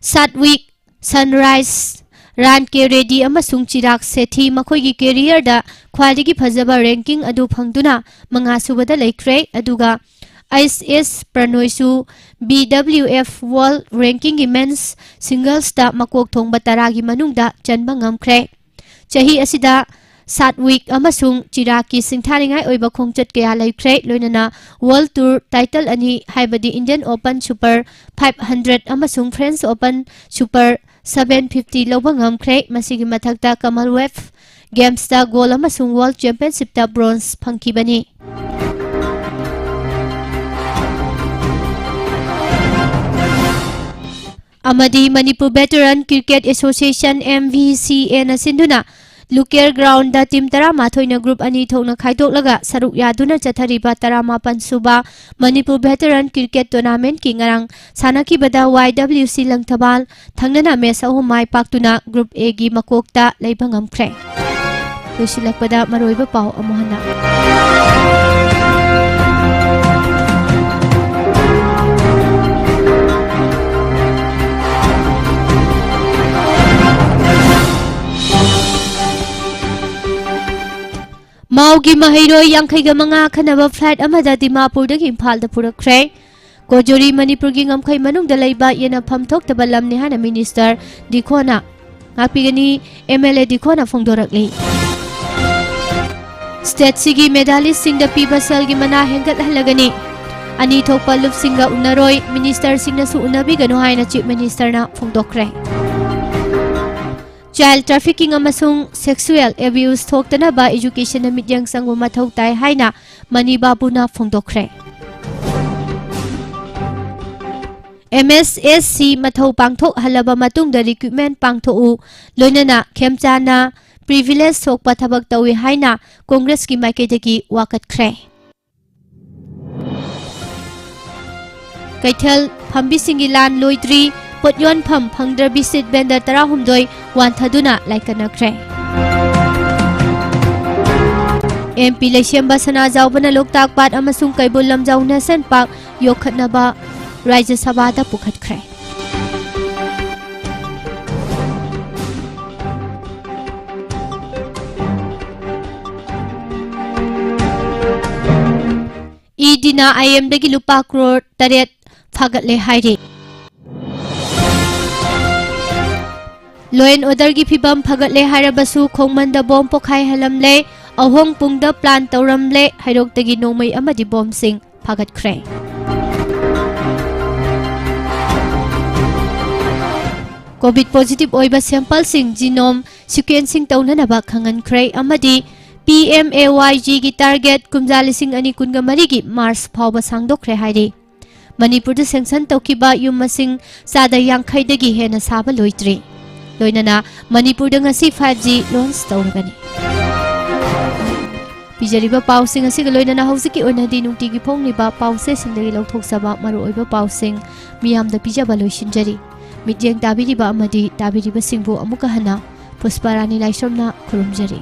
ꯁꯥꯠꯋꯤꯛ ꯁꯟꯔꯥꯏꯖ, ꯔꯥꯟ ꯀꯦ ꯔꯦꯗꯤ ꯑꯃꯁꯨꯡ ꯆꯤꯔꯥꯒ ꯁꯦꯊꯤ ꯃꯈꯣꯏꯒꯤ ꯀꯦꯔꯤꯌꯔꯗ ꯈ꯭ꯋꯥꯏꯗꯒꯤ ꯐꯖꯕ ꯔꯦꯡꯀꯤꯡ ꯑꯗꯨ ꯐꯪꯗꯨꯅ ꯃꯉꯥꯁꯨꯕꯗ ꯂꯩꯈ꯭ꯔꯦ꯫ ꯑꯗꯨꯒ ꯑꯩꯆ ꯑꯦꯁ ꯄ꯭ꯔꯅꯣꯏꯁꯨ ꯕꯤ ꯗꯕ꯭ꯂꯤꯎ ꯑꯦꯐ ꯋꯥꯔꯜꯗ ꯔꯦꯡꯀꯤꯡꯒꯤ ꯃꯦꯟꯁ ꯁꯤꯡꯒꯜꯁꯇ ꯃꯀꯣꯛ ꯊꯣꯡꯕ ꯇꯔꯥꯒꯤ ꯃꯅꯨꯡꯗ ꯆꯟꯕ ꯉꯝꯈ꯭ꯔꯦ꯫ ꯆꯍꯤ ꯑꯁꯤꯗ ꯁꯥꯠꯋꯤꯛ ꯑꯃꯁꯨꯡ ꯆꯤꯔꯥꯒꯀꯤ ꯁꯤꯡꯊꯥꯅꯤꯡꯉꯥꯏ ꯑꯣꯏꯕ ꯈꯣꯡꯆꯠ ꯀꯌꯥ ꯂꯩꯈ꯭ꯔꯦ꯫ ꯂꯣꯏꯅꯅ World Tour title ꯑꯅꯤ, ꯍꯥꯏꯕꯗꯤ Indian Open Super five hundred ꯑꯃꯁꯨꯡ French Open Super seven fifty ꯂꯧꯕ ꯉꯝꯈ꯭ꯔꯦ꯫ ꯃꯁꯤꯒꯤ ꯃꯊꯛꯇ Commonwealth Gamesꯇ gold ꯑꯃꯁꯨꯡ World Championshipꯇ bronze ꯐꯪꯈꯤꯕꯅꯤ꯫ ꯑꯃꯗꯤ Manipur Veteran Cricket Association, M V C Aꯅ ꯁꯤꯟꯗꯨꯅ ꯂꯨꯀꯦꯔ groundꯗ team ꯇꯔꯥꯃꯥꯊꯣꯏꯅ group ꯑꯅꯤ ꯊꯣꯛꯅ ꯈꯥꯏꯗꯣꯛꯂꯒ ꯁꯔꯨꯛ ꯌꯥꯗꯨꯅ ꯆꯠꯊꯔꯤꯕ ꯇꯔꯥꯃꯥꯄꯟ ꯁꯨꯕ Manipur Veteran Cricket Tournamentꯀꯤ ꯉꯔꯥꯡ ꯁꯥꯟꯅꯈꯤꯕꯗ Y W C ꯂꯪꯊꯕꯥꯜ ꯊꯪꯅꯅ match ꯑꯍꯨꯝ ꯃꯥꯏ ꯄꯥꯛꯇꯨꯅ group Aꯒꯤ ꯃꯀꯣꯛꯇ ꯂꯩꯕ ꯉꯝꯈ꯭ꯔꯦ꯫ ꯂꯣꯏꯁꯤꯜꯂꯛꯄꯗ ꯃꯔꯨꯑꯣꯏꯕ ꯄꯥꯎ ꯑꯃꯨꯛ ꯍꯟꯅ꯫ ꯃꯥꯎꯒꯤ ꯃꯍꯩꯔꯣꯏ ꯌꯥꯡꯈꯩꯒ ꯃꯉꯥ ꯑꯈꯟꯅꯕ flight ꯑꯃꯗ ꯗꯤꯃꯥꯄꯨꯔꯗꯒꯤ ꯏꯝꯐꯥꯜꯗ ꯄꯨꯔꯛꯈ꯭ꯔꯦ꯫ ꯀꯣꯖꯨꯔꯤ ꯃꯅꯤꯄꯨꯔꯒꯤ ꯉꯝꯈꯩ ꯃꯅꯨꯡꯗ ꯂꯩꯕ ꯌꯦꯟꯅꯐꯝ ꯊꯣꯛꯇꯕ ꯂꯝꯅꯤ ꯍꯥꯏꯅ Minister ꯗꯤꯈꯣꯅ ꯉꯥꯛꯄꯤꯒꯅꯤ, M L A ꯗꯤꯈꯣꯅ ꯐꯣꯡꯗꯣꯔꯛꯂꯤ꯫ Stateꯁꯤꯒꯤ medalistꯁꯤꯡꯗ ꯄꯤꯕ ꯁꯦꯜꯒꯤ ꯃꯅꯥ ꯍꯦꯟꯒꯠꯍꯜꯂꯒꯅꯤ꯫ ꯑꯅꯤ ꯊꯣꯛꯄ ꯂꯨꯞꯁꯤꯡꯒ ꯎꯅꯔꯣꯏ, ministerꯁꯤꯡꯅꯁꯨ ꯎꯅꯕꯤꯒꯅꯨ ꯍꯥꯏꯅ Chief Ministerꯅ ꯐꯣꯡꯗꯣꯛꯈ꯭ꯔꯦ꯫ Child trafficking ꯑꯃꯁꯨꯡ sexual abuse ꯊꯣꯛꯇꯅꯕ educationꯗ ꯃꯤꯠꯌꯦꯡ ꯆꯪꯕ ꯃꯊꯧ ꯇꯥꯏ ꯍꯥꯏꯅ money ꯕꯥꯕꯨꯅ ꯐꯣꯡꯗꯣꯛꯈ꯭ꯔꯦ꯫ M S S C ꯃꯊꯧ ꯄꯥꯡꯊꯣꯛꯍꯜꯂꯕ ꯃꯇꯨꯡꯗ recruitment ꯄꯥꯡꯊꯣꯛꯎ, ꯂꯣꯏꯅꯅ ꯈꯦꯝꯆꯥꯟꯅ privilege ꯊꯣꯛꯄ ꯊꯕꯛ ꯇꯧꯏ ꯍꯥꯏꯅ Congressꯀꯤ ꯃꯥꯏꯀꯩꯗꯒꯤ ꯋꯥꯀꯠꯈ꯭ꯔꯦ꯫ ꯀꯩꯊꯦꯜ ꯐꯝꯕꯤꯁꯤꯡꯒꯤ ꯂꯥꯟ ꯂꯣꯏꯗ꯭ꯔꯤ, ꯄꯣꯠ ꯌꯣꯟꯐꯝ ꯐꯪꯗ꯭ꯔꯕꯤ street vendor ꯇꯔꯥꯍꯨꯝꯗꯣꯏ ꯋꯥꯟꯊꯗꯨꯅ ꯂꯥꯏꯀꯠꯅꯈ꯭ꯔꯦ꯫ M P ꯂꯩꯁꯦꯝꯕ ꯁꯅꯥꯖꯥꯎꯕꯅ ꯂꯣꯛꯇꯥꯛ ꯄꯥꯠ ꯑꯃꯁꯨꯡ ꯀꯩꯕꯨꯜ ꯂꯝꯖꯥꯎ National Park ꯌꯣꯛꯈꯠꯅꯕ ꯔꯥꯖ꯭ꯌ ꯁꯚꯥꯗ ꯄꯨꯈꯠꯈ꯭ꯔꯦ꯫ EDꯅ I M ꯗꯒꯤ ꯂꯨꯄꯥ ꯀ꯭ꯔꯣꯔ ꯇꯔꯦꯠ ꯐꯥꯒꯠꯂꯦ ꯍꯥꯏꯔꯤ꯫ Law and orderꯒꯤ ꯐꯤꯕꯝ ꯐꯒꯠꯂꯦ ꯍꯥꯏꯔꯕꯁꯨ ꯈꯣꯡꯃꯟꯗ ꯕꯣꯝ ꯄꯣꯈꯥꯏꯍꯜꯂꯝꯂꯦ, ꯑꯍꯣꯡꯄꯨꯡꯗ plan ꯇꯧꯔꯝꯂꯦ, ꯍꯩꯔꯣꯛꯇꯒꯤ ꯅꯣꯡꯃꯩ ꯑꯃꯗꯤ ꯕꯣꯝꯁꯤꯡ ꯐꯥꯒꯠꯈ꯭ꯔꯦ꯫ COVID positive ꯑꯣꯏꯕ sampleꯁꯤꯡ genome sequencing ꯇꯧꯅꯅꯕ ꯈꯪꯍꯟꯈ꯭ꯔꯦ ꯑꯃꯗꯤ P M A Y Gꯒꯤ target ꯀꯨꯝꯖꯥ ꯂꯤꯁꯤꯡ ꯑꯅꯤ ꯀꯨꯟꯒ ꯃꯔꯤꯒꯤ March ꯐꯥꯎꯕ ꯁꯥꯡꯗꯣꯛꯈ꯭ꯔꯦ ꯍꯥꯏꯔꯤ꯫ ꯃꯅꯤꯄꯨꯔꯗ sanction ꯇꯧꯈꯤꯕ ꯌꯨꯝ ꯃꯁꯤꯡ ꯆꯥꯗ ꯌꯥꯡꯈꯩꯗꯒꯤ ꯍꯦꯟꯅ ꯁꯥꯕ ꯂꯣꯏꯗ꯭ꯔꯤ꯫ ꯂꯣꯏꯅꯅ ꯃꯅꯤꯄꯨꯔꯗ ꯉꯁꯤ five G launch ꯇꯧꯔꯒꯅꯤ꯫ ꯄꯤꯖꯔꯤꯕ ꯄꯥꯎꯁꯤꯡ ꯑꯁꯤꯒ ꯂꯣꯏꯅꯅ ꯍꯧꯖꯤꯛꯀꯤ ꯑꯣꯏꯅꯗꯤ ꯅꯨꯡꯇꯤꯒꯤ ꯐꯣꯡꯂꯤꯕ ꯄꯥꯎꯆꯦꯁꯤꯡꯗꯒꯤ ꯂꯧꯊꯣꯛꯆꯕ ꯃꯔꯨꯑꯣꯏꯕ ꯄꯥꯎꯁꯤꯡ ꯃꯤꯌꯥꯝꯗ ꯄꯤꯖꯕ ꯂꯣꯏꯁꯤꯟꯖꯔꯤ꯫ ꯃꯤꯠꯌꯦꯡ ꯇꯥꯕꯤꯔꯤꯕ ꯑꯃꯗꯤ ꯇꯥꯕꯤꯔꯤꯕꯁꯤꯡꯕꯨ ꯑꯃꯨꯛꯀ ꯍꯟꯅ ꯄꯨꯁꯄꯥꯔꯥꯅꯤ ꯂꯥꯏꯁ꯭ꯔꯝꯅ ꯈꯨꯔꯨꯝꯖꯔꯤ꯫